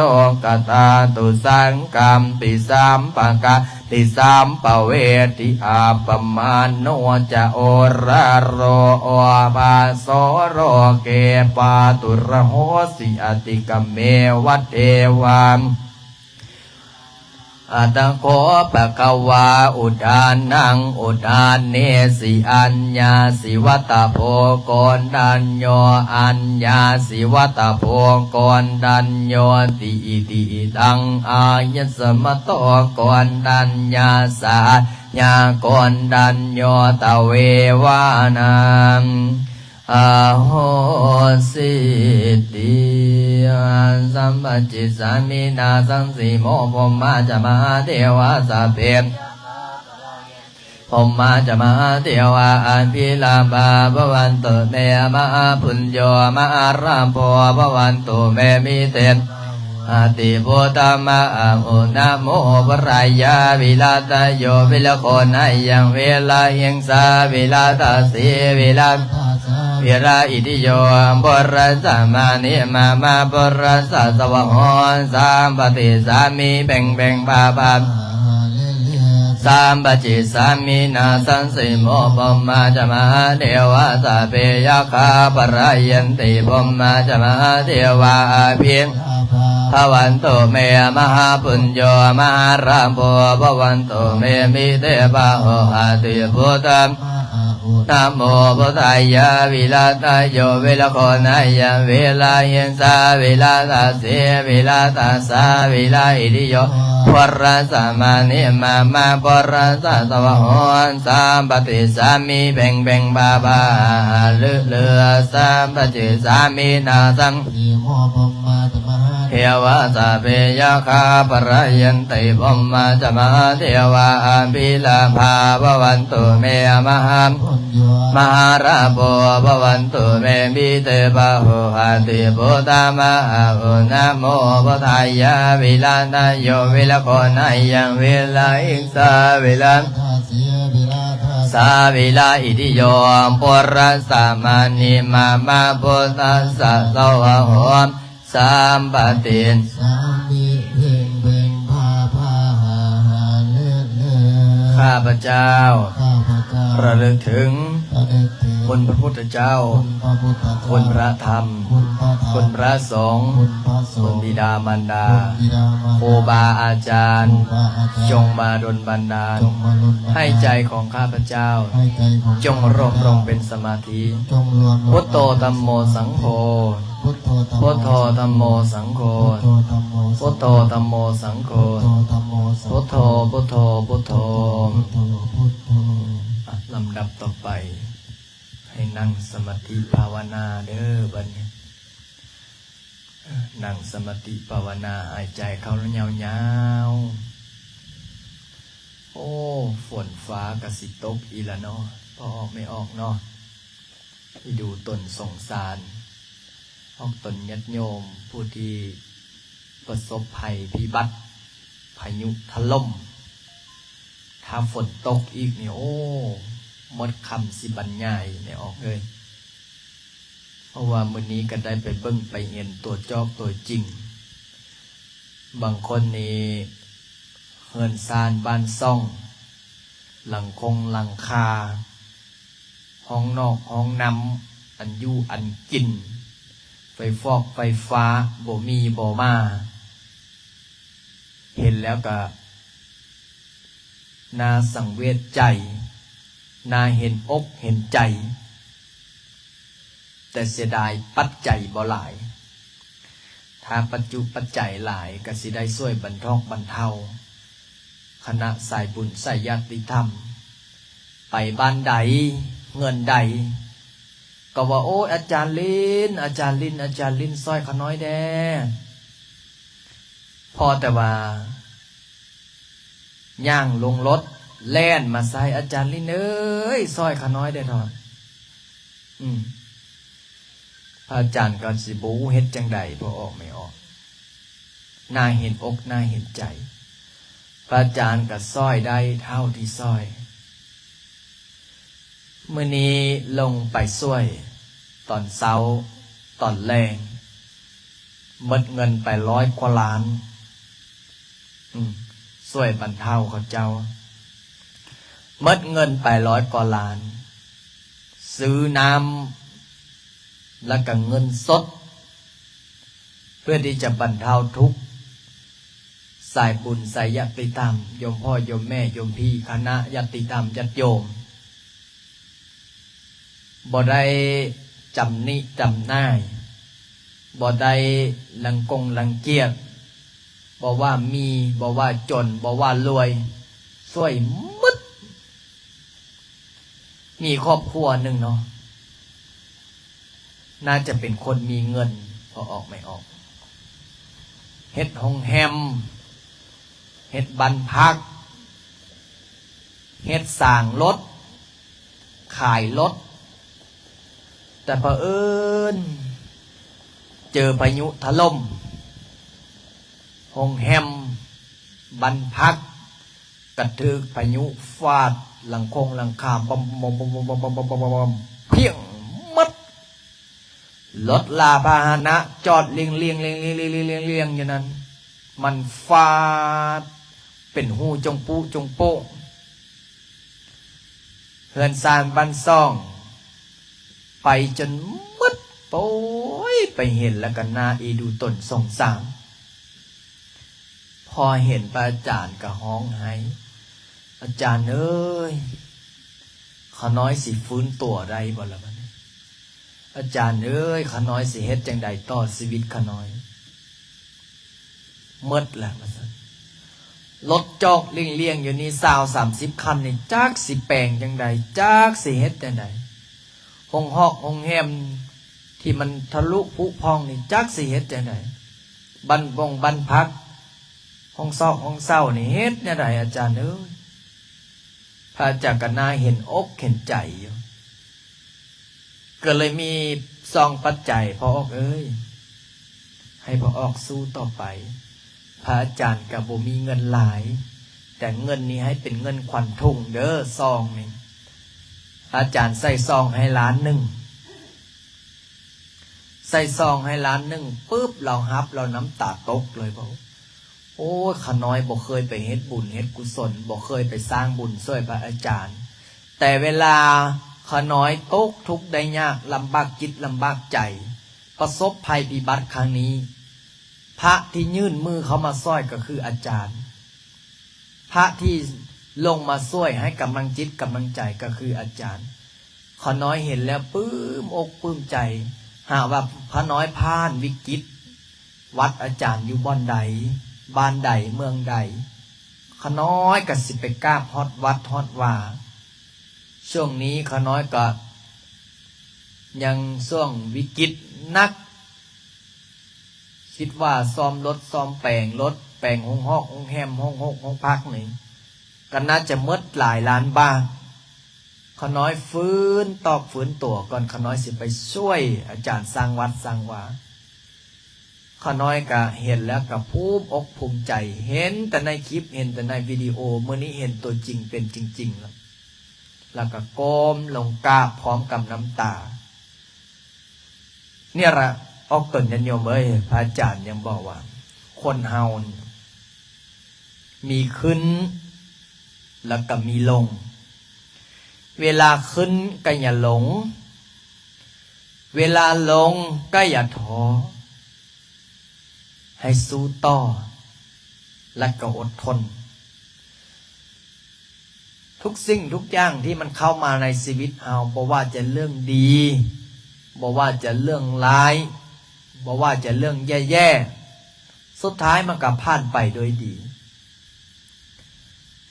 ກະທາຕຸ ສັງຄຳປິ ສຳພະຄາ ຕິສຳພະເວທິ ອັບປະມາໂນຈະ ໂອລາໂລ ໂອພາໂສ ໂລເກ ປາຕຸລະໂຫສິ ອະຕິກຳເມວະເທວາ ອັດຖະໂຂ ພະຄະວາ ອຸທານັງ ອຸທາເນສີ ອັນຍາສິວັດຕະໂພ ໂກນທັນໂຍ ອັນຍາສິວັດຕະໂພ ໂກນທັນໂຍ ຕິ ອິຕິ ອິທັງ ອາຍັດສະມະໂຕ ໂກນທັນຍາສາ ຍາ ໂກນທັນໂຍ ຕະເວວານັງ ອະໂຫສິຕິ ສຳປະຈິດສາມິນາ ສັງສີໂມ ພົມມາຈະ ມະຫາເທວາ ສັບເພ ພົມມາຈະ ມະຫາເທວາ ອະພິລາພາ ພະວັນຕຸເມ ມະຫາປຸນໂຍ ມະຫາລາໂພ ພະວັນຕຸເມ ມິເຕນ ອະຕິພຸດທະມະອະຫຸນະໂມ ປະຣາຍາ ວິລະຕະໂຍ ວິລະໂຄນະຍັງ ວິລະຫິງສາ ວິລະຕະສີ ວິລະ ວິລະອິທິໂຍ ປຸລະສະມະນິ ມະມະປຸລະສະສະວະໂຫ ສາມປະຕິສາມິ ເພັງເພັງພາພາ ສຳປະຈິດສາມິນາສັງ ເສໂມ ພົມມາຈະມະຫາເທວາ ສັບເພຍັກຂາພະລາຍັນຕິ ພົມມາຈະມະຫາເທວາ ອະພິ ພະວັນຕຸເມ ມະຫາປຸນໂຍ ມະຫາລາໂພ ພະວັນຕຸເມ ມິເຕພາໂຫ ຫະຕິພຸດທະ ນະໂມພຸດທາຍະ ວິລະຕະໂຍ ວິລະໂຄນາຍັງ ວິລະຫິງສາ ວິລະຕະສີ ວິລະຕະສາ ວິລະອິດທິໂຍ ພຸດທະສະມານິມາມະ ພຸດທະສະສະວະໂຫ ສຳປະຕິດສາມິ ເພັງເພັງພາພາ ຫາຫາລືລື ສຳປະຈິດສາມິນາສັງ ເທວາ ສັບເພຍັກຂາພະລາຍັນຕິ ພົມມາຈະມະຫາເທວາ ອະພິລາພາ ພະວັນຕຸເມ ມະຫາ ມະຫາລາໂພ ພະວັນຕຸເມ ມິເຕພາໂຫ ຫະຕິພຸດທາມະຫາໂຫ ນະໂມພຸດທາຍະ ວິລະຕະໂຍ ວິລະໂຄນາຍັງ ວິລະຫິງສາ ວິລະ ສາ ວິລະອິດທິໂຍ ພຸດທະສະມານິມາມະ ພຸດທະສະສະວະໂຫ ສຳປະຕິດສາມິ ເພັງເພັງພາພາ ຫາຫາລືລື ຂ້າພະເຈົ້າ ຂ້າພະເຈົ້າ ລະລຶກເຖິງ ລະນຶກເຖິງ ຄຸນພະພຸດທະເຈົ້າ ຄຸນພະພຸດທະເຈົ້າ ຄຸນພະທຳ ຄຸນພະທຳ ຄຸນພະສົງ ຄຸນພະສົງ ຄຸນບິດາມານດາ ຄຸນບິດາມານດາ ຄູບາອາຈານ ຄູບາອາຈານ ຈົ່ງມາດົນບັນດານ ຈົ່ງມາດົນບັນດານ ໃຫ້ໃຈຂອງຂ້າພະເຈົ້າ ໃຫ້ໃຈຂອງຂ້າພະເຈົ້າ ຈົ່ງລວມລົງເປັນສະມາທິ ຈົ່ງລວມລົງ ພຸດໂທ ທັມໂມ ສັງໂຄ ພຸດໂທ ທັມໂມ ສັງໂຄ ພຸດໂທ ທັມໂມ ສັງໂຄ ພຸດໂທ ທັມໂມ ສັງໂຄ ພຸດໂທ ພຸດໂທ ພຸດໂທ ພຸດໂທ ພຸດໂທ ອ່ະ ລຳດັບຕໍ່ໄປ ໃຫ້ນັ່ງສະມາທິພາວະນາເດີ ບັດນີ້ ນັ່ງສະມາທິພາວະນາ ຫາຍໃຈເຂົ້າຍາວໆ. ໂອ້ ຝົນຟ້າກະຊິຕົກອີກລະເນາະ ພໍອອກແມ່ອອກເນາະ. ອີດູຕົນສົງສານອອກຕົນຍາດໂຍມຜູ້ທີ່ປະສົບໄພພິບັດ ພາຍຸຖະຫຼົ່ມ. ຖ້າຝົນຕົກອີກນີ້ ໂອ້ ໝົດຄຳຊິບັນຍາຍແມ່ອອກເອີຍ. ເພາະວ່າມື້ນີ້ກໍໄດ້ໄປເບິ່ງໄປເຫັນຕົວຈອກຕົວຈິງ. ບາງຄົນນີ້ເຮືອນຊານບ້ານຊ່ອງ ຫຼັງຄົງຫຼັງຄາ ຫ້ອງນອກຫ້ອງນ້ຳ ອັນຢູ່ອັນກິນ ໄຟຟອກໄຟຟ້າບໍ່ມີບໍ່ມາ ເຫັນແລ້ວກະໜ້າສັງເວດໃຈ ໜ້າເຫັນອົກເຫັນໃຈ. ແຕ່ເສຍດາຍປັດໄຈບໍ່ຫຼາຍ. ຖ້າປັດຈຸປັດໄຈຫຼາຍກະຊິໄດ້ຊ່ວຍບັນທອກບັນເທົາ ຄະນະສາຍບຸນສາຍຍາດຕິທຳ ໄປບ້ານໃດເຮືອນໃດ ກໍວ່າ ໂອ້ຍ ອາຈານລິນ ອາຈານລິນ ອາຈານລິນ ຊ່ອຍຂ້ານ້ອຍແດ່. ພໍແຕ່ວ່າຍ່າງລົງລົດແລ່ນມາໃສ່ ອາຈານລິນເອີຍ ຊ່ອຍຂ້ານ້ອຍແດ່ເທາະ. ອືມ ພະອາຈານກໍຊິບໍ່ຮູ້ເຮັດຈັ່ງໃດ ພໍອອກແມ່ອອກ ໜ້າເຫັນອົກໜ້າເຫັນໃຈ. ພະອາຈານກໍຊ່ອຍໄດ້ເທົ່າທີ່ຊ່ອຍ. ມື້ນີ້ລົງໄປຊ່ວຍຕອນເຊົ້າຕອນແລງ ໝົດເງິນໄປຮ້ອຍກວ່າລ້ານ. ອືມ ຊ່ວຍບັນເທົາເຂົາເຈົ້າ ໝົດເງິນໄປຮ້ອຍກວ່າລ້ານ ຊື້ນ້ຳ ແລ້ວກໍເງິນສົດ ເພື່ອທີ່ຈະບັນເທົາທຸກ ສາຍບຸນສາຍຍາດຕິທຳ ໂຍມພໍ່ໂຍມແມ່ໂຍມພີ່ ຄະນະຍາດຕິທຳຍາດໂຍມ. ບໍ່ໄດ້ຕຳໜິຕຳໜ່າຍ ບໍ່ໄດ້ລັງກົງລັງກຽດ ບໍ່ວ່າມີ ບໍ່ວ່າຈົນ ບໍ່ວ່າລວຍ ຊ່ວຍໝົດ. ມີຄອບຄົວໜຶ່ງເນາະ ໜ້າຈະເປັນຄົນມີເງິນ ພໍອອກແມ່ອອກ ເຮັດໂຮງແຮມ ເຮັດບ້ານພັກ ເຮັດສາງລົດ ຂາຍລົດ ແຕ່ພະເອີນເຈີພາຍຸຖະຫຼົ່ມ ໂຮງແຮມ ບ້ານພັກ ກະຖືກພາຍຸຟາດ ຫຼັງຄົງຫຼັງຄາບອມ ພຽງໝົດ. ລົດລາພາຫະນະຈອດລຽງໆໆໆໆຢູ່ນັ້ນ ມັນຟາດເປັນຮູຈົງປຸຈົງໂປ່ງ. ເຮືອນຊານບ້ານຊ່ອງ ໄປຈົນໝົດ. ໂອ້ຍ ໄປເຫັນແລ້ວກໍໜ້າເອັນດູຕົນສົງສານ. ພໍເຫັນພະອາຈານກໍຮ້ອງໄຫ້, ອາຈານເອີຍ, ຂ້ານ້ອຍຊິຟື້ນຕົວໄດ້ບໍ່ລະບັດນີ້? ອາຈານເອີຍ, ຂ້ານ້ອຍຊິເຮັດຈັ່ງໃດຕໍ່ຊີວິດຂ້ານ້ອຍ? ໝົດແລ້ວວ່າຊັ້ນ. ລົດຈອກລ້ຽງໆຢູ່ນີ້ຊາວສາມສິບຄັນນີ້ ຈັກຊິແປງຈັ່ງໃດ, ຈັກຊິເຮັດຈັ່ງໃດ? ໂຮງຮອກໂຮງແຮມທີ່ມັນທະລຸຜຸພັງນີ້ ຈັກຊິເຮັດຈັ່ງໃດ? ບ້ານບົງບ້ານພັກ, ຫ້ອງຊອກຫ້ອງເຊົ່ານີ້ ເຮັດແນວໃດອາຈານເອີຍ? ພະອາຈານກໍໜ້າເຫັນອົກເຫັນໃຈຢູ່. ກໍເລີຍມີສອງປັດໄຈ, ພໍ່ອອກເອີຍ, ໃຫ້ພໍ່ອອກສູ້ຕໍ່ໄປ. ພະອາຈານກໍບໍ່ມີເງິນຫຼາຍ, ແຕ່ເງິນນີ້ໃຫ້ເປັນເງິນຂວັນຖົງເດີ, ຊອງນີ້. ອາຈານໃສ່ຊອງໃຫ້ລ້ານໜຶ່ງ, ໃສ່ຊອງໃຫ້ລ້ານໜຶ່ງປຶບ, ລາວຮັບ, ລາວນ້ຳຕາຕົກເລີຍ, ບອກ ໂອ້ຍ ຂ້ານ້ອຍບໍ່ເຄີຍໄປເຮັດບຸນເຮັດກຸສົນ, ບໍ່ເຄີຍໄປສ້າງບຸນຊ່ວຍພະອາຈານ, ແຕ່ເວລາຂ້ານ້ອຍຕົກທຸກໄດ້ຍາກ, ລຳບາກຈິດລຳບາກໃຈ, ປະສົບໄພພິບັດຄັ້ງນີ້, ພະທີ່ຍື່ນມືເຂົ້າມາຊ່ອຍກໍຄືອາຈານ, ພະທີ່ລົງມາຊ່ວຍໃຫ້ກຳລັງຈິດກຳລັງໃຈກໍຄືອາຈານ. ຂ້ານ້ອຍເຫັນແລ້ວປຶ້ມອົກປຶ້ມໃຈ, ຫາກວ່າຂ້ານ້ອຍຜ່ານວິກິດ, ວັດອາຈານຢູ່ບ່ອນໃດ, ບ້ານໃດ, ເມືອງໃດ, ຂ້ານ້ອຍກໍຊິໄປກາບຮອດວັດຮອດວາ. ຊ່ວງນີ້ຂ້ານ້ອຍກໍຍັງຊ່ວງວິກິດໜັກ, ຄິດວ່າສ້ອມລົດ, ສ້ອມແປງລົດ, ແປງໂຮງຮອກໂຮງແຮມ, ໂຮງໂຮກໂຮງພັກນີ້ ກໍໜ້າຈະໝົດຫຼາຍລ້ານບາດ. ຂ້ານ້ອຍຟື້ນຕອກຟື້ນຕົວກ່ອນ, ຂ້ານ້ອຍຊິໄປຊ່ວຍອາຈານສ້າງວັດສ້າງວາ. ຂ້ານ້ອຍກະເຫັນແລ້ວກະພູມອົກພູມໃຈ, ເຫັນແຕ່ໃນຄລິບ, ເຫັນແຕ່ໃນວິດີໂອ, ມື້ນີ້ເຫັນຕົວຈິງເປັນຈິງໆ ແລ້ວ, ແລ້ວກະກົ້ມລົງກາບພ້ອມກັບນ້ຳຕາ. ນີ້ລະ ອອກຕົນຍາດໂຍມເອີຍ, ພະອາຈານຍັງບອກວ່າ ຄົນເຮົານີ້ມີຂຶ້ນ ແລ້ວກໍມີລົງ. ເວລາຂຶ້ນກໍຢ່າຫຼົງ, ເວລາລົງກໍຢ່າທໍ້, ໃຫ້ສູ້ຕໍ່ ແລະກໍອົດທົນ. ທຸກສິ່ງທຸກຢ່າງທີ່ມັນເຂົ້າມາໃນຊີວິດເຮົາ, ບໍ່ວ່າຈະເລື່ອງດີ, ບໍ່ວ່າຈະເລື່ອງຮ້າຍ, ບໍ່ວ່າຈະເລື່ອງແຍ່ໆ, ສຸດທ້າຍມັນກໍຜ່ານໄປໂດຍດີ.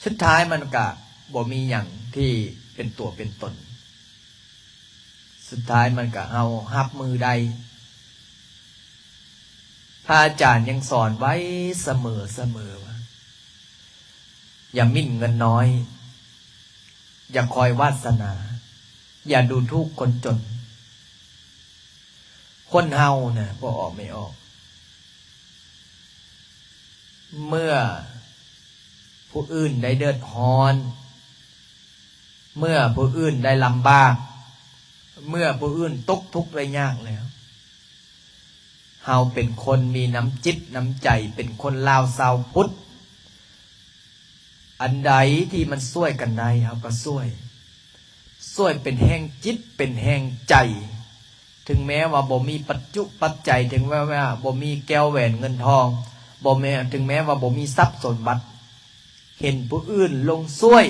ສຸດທ້າຍມັນກະບໍ່ມີຫຍັງທີ່ເປັນຕົວເປັນຕົນ. ສຸດທ້າຍມັນກະເຮົາຮັບມືໄດ້. ພະອາຈານຍັງສອນໄວ້ສະເໝີ, ສະເໝີວ່າ ຢ່າໝິ່ນເງິນນ້ອຍ, ຢ່າຄອຍວາດສະໜາ, ຢ່າດູຖູກຄົນຈົນ. ຄົນເຮົານະ ພໍ່ອອກແມ່ອອກ, ເມື່ອຜູ້ອື່ນໄດ້ເດືອດຮ້ອນ, ເມື່ອຜູ້ອື່ນໄດ້ລຳບາກ, ເມື່ອຜູ້ອື່ນຕົກທຸກໄດ້ຍາກແລ້ວ, ເຮົາເປັນຄົນມີນ້ຳຈິດນ້ຳໃຈ, ເປັນຄົນລາວຊາວພຸດ, ອັນໃດທີ່ມັນຊ່ວຍກັນໄດ້ ເຮົາກໍຊ່ວຍ, ຊ່ວຍເປັນແຮງຈິດເປັນແຮງໃຈ. ເຖິງແມ້ວ່າບໍ່ມີປັດຈຸປັດໄຈ, ເຖິງແມ້ວ່າບໍ່ມີແກ້ວແຫວນເງິນທອງ, ບໍ່ແມ່ນ, ເຖິງແມ້ວ່າບໍ່ມີຊັບສົມບັດ, ເຫັນຜູ້ອື່ນລົງຊ່ວຍ,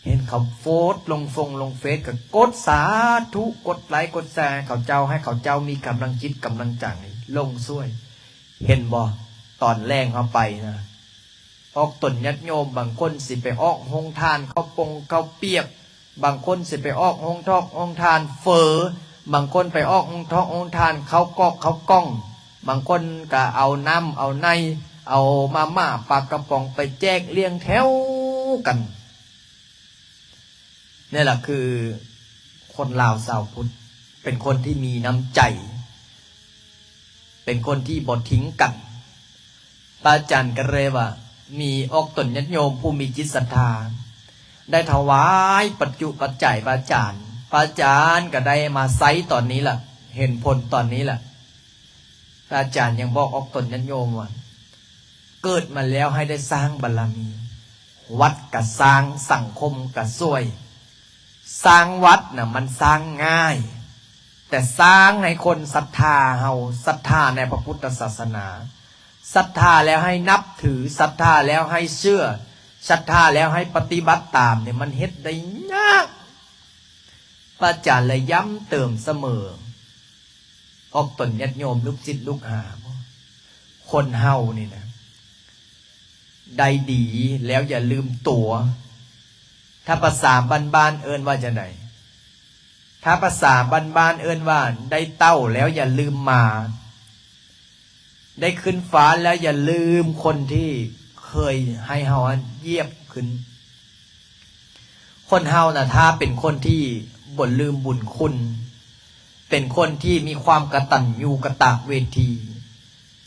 ເຫັນເຂົາໂພສລົງຟົງລົງເຟສ ກໍກົດສາທຸ, ກົດໄລກົດແຊໃຫ້ເຂົາເຈົ້າ, ໃຫ້ເຂົາເຈົ້າມີກຳລັງຈິດກຳລັງໃຈລົງຊ່ວຍ. ເຫັນບໍ່? ຕອນແລງເຮົາໄປນະ, ອອກຕົນຍາດໂຍມ, ບາງຄົນຊິໄປອອກໂຮງທານເຂົ້າປົງເຂົ້າປຽກ, ບາງຄົນຊິໄປອອກໂຮງທອກໂຮງທານເຝີ, ບາງຄົນໄປອອກໂຮງທອກໂຮງທານເຂົ້າກອກເຂົ້າກ່ອງ, ບາງຄົນກໍເອົານ້ຳເອົາໃນ, ເອົາມາມ່າປາກະປ໋ອງໄປແຈກລ້ຽງແຖວກັນ. ນີ້ລະຄືຄົນລາວຊາວພຸດ, ເປັນຄົນທີ່ມີນ້ຳໃຈ, ເປັນຄົນທີ່ບໍ່ຖິ້ມກັນ. ພະອາຈານກໍເລີຍວ່າ ມີອອກຕົນຍາດໂຍມຜູ້ມີຈິດສັດທາ ໄດ້ຖວາຍປັດຈຸປັດໄຈພະອາຈານ, ພະອາຈານກໍໄດ້ມາໃຊ້ຕອນນີ້ລະ, ເຫັນຜົນຕອນນີ້ລະ. ພະອາຈານຍັງບອກອອກຕົນຍາດໂຍມວ່າ ເກີດມາແລ້ວໃຫ້ໄດ້ສ້າງບາລະມີ, ວັດກະສ້າງ, ສັງຄົມກະຊ່ວຍ, ສ້າງວັດນະມັນສ້າງງ່າຍ, ແຕ່ສ້າງໃຫ້ຄົນສັດທາເຮົາ, ສັດທາໃນພະພຸດທະສາສະໜາ, ສັດທາແລ້ວໃຫ້ນັບຖື, ສັດທາແລ້ວໃຫ້ເຊື່ອ, ສັດທາແລ້ວໃຫ້ປະຕິບັດຕາມນີ້ ມັນເຮັດໄດ້ຍາກ. ພະອາຈານເລີຍຢ້ຳເຕີມສະເໝີ ອອກຕົນຍາດໂຍມ ລູກສິດລູກຫາ, ຄົນເຮົານີ້ນະ ໄດ້ດີແລ້ວຢ່າລືມຕົວ. ຖ້າພາສາບ້ານໆເອີ້ນວ່າຈັ່ງໃດ? ຖ້າພາສາບ້ານໆເອີ້ນວ່າ ໄດ້ເຕົ້າແລ້ວຢ່າລືມມາ, ໄດ້ຂຶ້ນຟ້າແລ້ວຢ່າລືມຄົນທີ່ເຄີຍໃຫ້ເຮົາຢຽບຂຶ້ນ. ຄົນເຮົານະ ຖ້າເປັນຄົນທີ່ບໍ່ລືມບຸນຄຸນ, ເປັນຄົນທີ່ມີຄວາມກະຕັນຍູກະຕະເວທີ,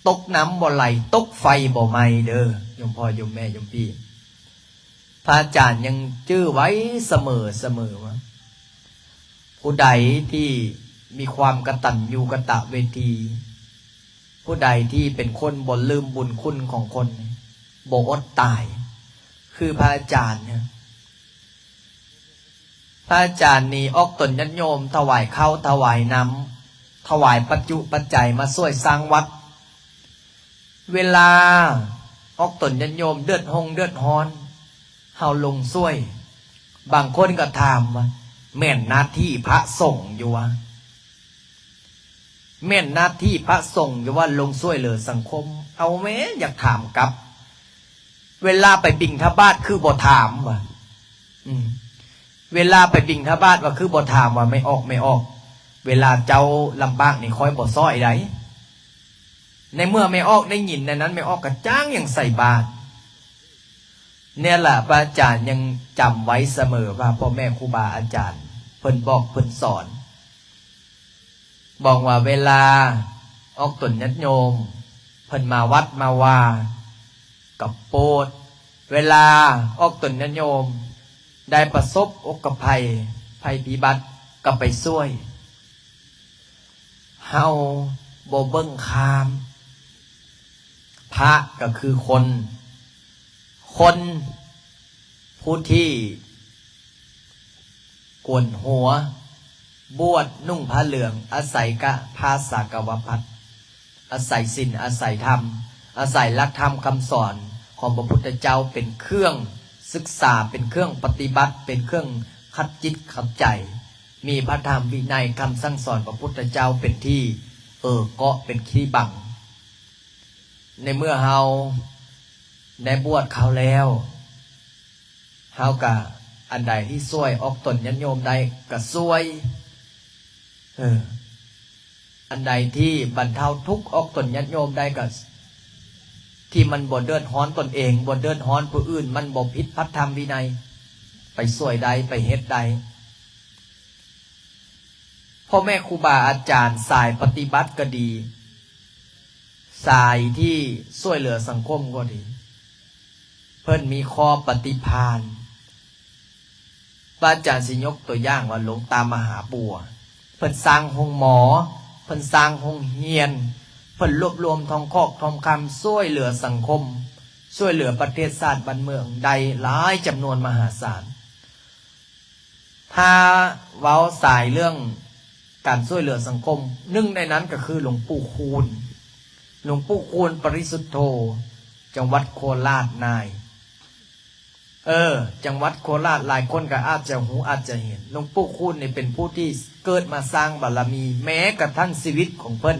ຕົກນ້ຳບໍ່ໄຫຼ, ຕົກໄຟບໍ່ໄໝ້ເດີ້ ໂຍມພໍ່ໂຍມແມ່ໂຍມພີ່. ພະອາຈານຍັງຈື່ໄວ້ສະເໝີ, ສະເໝີວ່າ ຜູ້ໃດທີ່ມີຄວາມກະຕັນຍູກະຕະເວທີ, ຜູ້ໃດທີ່ເປັນຄົນບໍ່ລືມບຸນຄຸນຂອງຄົນ, ບໍ່ອົດຕາຍ ຄືພະອາຈານເນຍ. ພະອາຈານນີ້ອອກຕົນຍາດໂຍມ ຖວາຍເຂົ້າຖວາຍນ້ຳ, ຖວາຍປັດຈຸປັດໄຈມາຊ່ວຍສ້າງວັດ. ເວລາອອກຕົນຍາດໂຍມເດືອດຮົງເດືອດຮ້ອນ ເຮົາລົງຊ່ວຍ. ບາງຄົນກໍຖາມວ່າ ແມ່ນໜ້າທີ່ພະສົງຢູ່ຫວາ? ແມ່ນໜ້າທີ່ພະສົງຢູ່ຫວາ ລົງຊ່ວຍເຫຼືອສັງຄົມ? ເອົາແມ້ ຢາກຖາມກັບ. ເວລາໄປບິນທະບາດຄືບໍ່ຖາມຫວາ? ອືມ ເວລາໄປບິນທະບາດວ່າຄືບໍ່ຖາມວ່າ ແມ່ອອກ ແມ່ອອກ ເວລາເຈົ້າລຳບາກນີ້ ຂ້ອຍບໍ່ຊ່ອຍໃດ. ໃນເມື່ອແມ່ອອກໄດ້ຍິນແນວນັ້ນ ແມ່ອອກກໍຈ້າງຫຍັງໃສ່ບາດ. ແນວລະ ພະອາຈານຍັງຈຳໄວ້ສະເໝີວ່າ ພໍ່ແມ່ຄູບາອາຈານເພິ່ນບອກເພິ່ນສອນ ບອກວ່າເວລາອອກຕົນຍາດໂຍມເພິ່ນມາວັດມາວາ ກໍໂປດ, ເວລາອອກຕົນຍາດໂຍມໄດ້ປະສົບອຸກກະໄພ, ໄພພິບັດ ກໍໄປຊ່ວຍ. ເຮົາບໍ່ເບິ່ງຂ້າມ, ພະກໍຄືຄົນ, ຄົນຜູ້ທີ່ ໂກນຫົວ, ບວດ, ນຸ່ງຜ້າເຫຼືອງ, ອາໄສກະຜ້າສາກະວະພັດ, ອາໄສສິນ, ອາໄສທຳ, ອາໄສຫຼັກທຳຄຳສອນຂອງພະພຸດທະເຈົ້າເປັນເຄື່ອງສຶກສາ, ເປັນເຄື່ອງປະຕິບັດ, ເປັນເຄື່ອງຂັດຈິດຂັດໃຈ, ມີພະທຳວິໄນ, ຄຳສັ່ງສອນພະພຸດທະເຈົ້າເປັນທີ່ເອີເກາະ, ເປັນທີ່ບັງ. ໃນເມື່ອເຮົາໄດ້ບວດເຂົ້າແລ້ວ, ເຮົາກະ ອັນໃດທີ່ຊ່ວຍອອກຕົນຍາດໂຍມໄດ້ກະຊ່ວຍ, ເອີ ອັນໃດທີ່ບັນເທົາທຸກອອກຕົນຍາດໂຍມໄດ້ກະ ທີ່ມັນບໍ່ເດືອດຮ້ອນຕົນເອງ, ບໍ່ເດືອດຮ້ອນຜູ້ອື່ນ, ມັນບໍ່ຜິດພະທຳວິໄນ, ໄປຊ່ວຍໄດ້, ໄປເຮັດໄດ້. ພໍ່ແມ່ຄູບາອາຈານສາຍປະຕິບັດກໍດີ, ສາຍທີ່ຊ່ວຍເຫຼືອສັງຄົມກໍດີ, ເພິ່ນມີຂໍ້ປະຕິພານ. ພະອາຈານຊິຍົກຕົວຢ່າງວ່າ ຫຼວງຕາມະຫາບົວ, ເພິ່ນສ້າງໂຮງໝໍ, ເພິ່ນສ້າງໂຮງຮຽນ, ເພິ່ນລວບລວມທອງຄອກທອງຄຳ ຊ່ວຍເຫຼືອສັງຄົມ, ຊ່ວຍເຫຼືອປະເທດຊາດບ້ານເມືອງໄດ້ຫຼາຍຈຳນວນມະຫາສານ. ຖ້າເວົ້າສາຍເລື່ອງການຊ່ວຍເຫຼືອສັງຄົມ, ໜຶ່ງໃນນັ້ນກໍຄືຫຼວງປູ່ຄູນ, ຫຼວງປູ່ຄູນປະລິສຸດໂທ, ຈັງຫວັດໂຄລາດນາຍ. ເອີ, ຈັງຫວັດໂຄລາດ ຫຼາຍຄົນກໍອາດຈະຮູ້, ອາດຈະເຫັນ. ຫຼວງປູ່ຄູນນີ້ເປັນຜູ້ທີ່ເກີດມາສ້າງບາລະມີ, ແມ້ກະທັ່ງຊີວິດຂອງເພິ່ນ,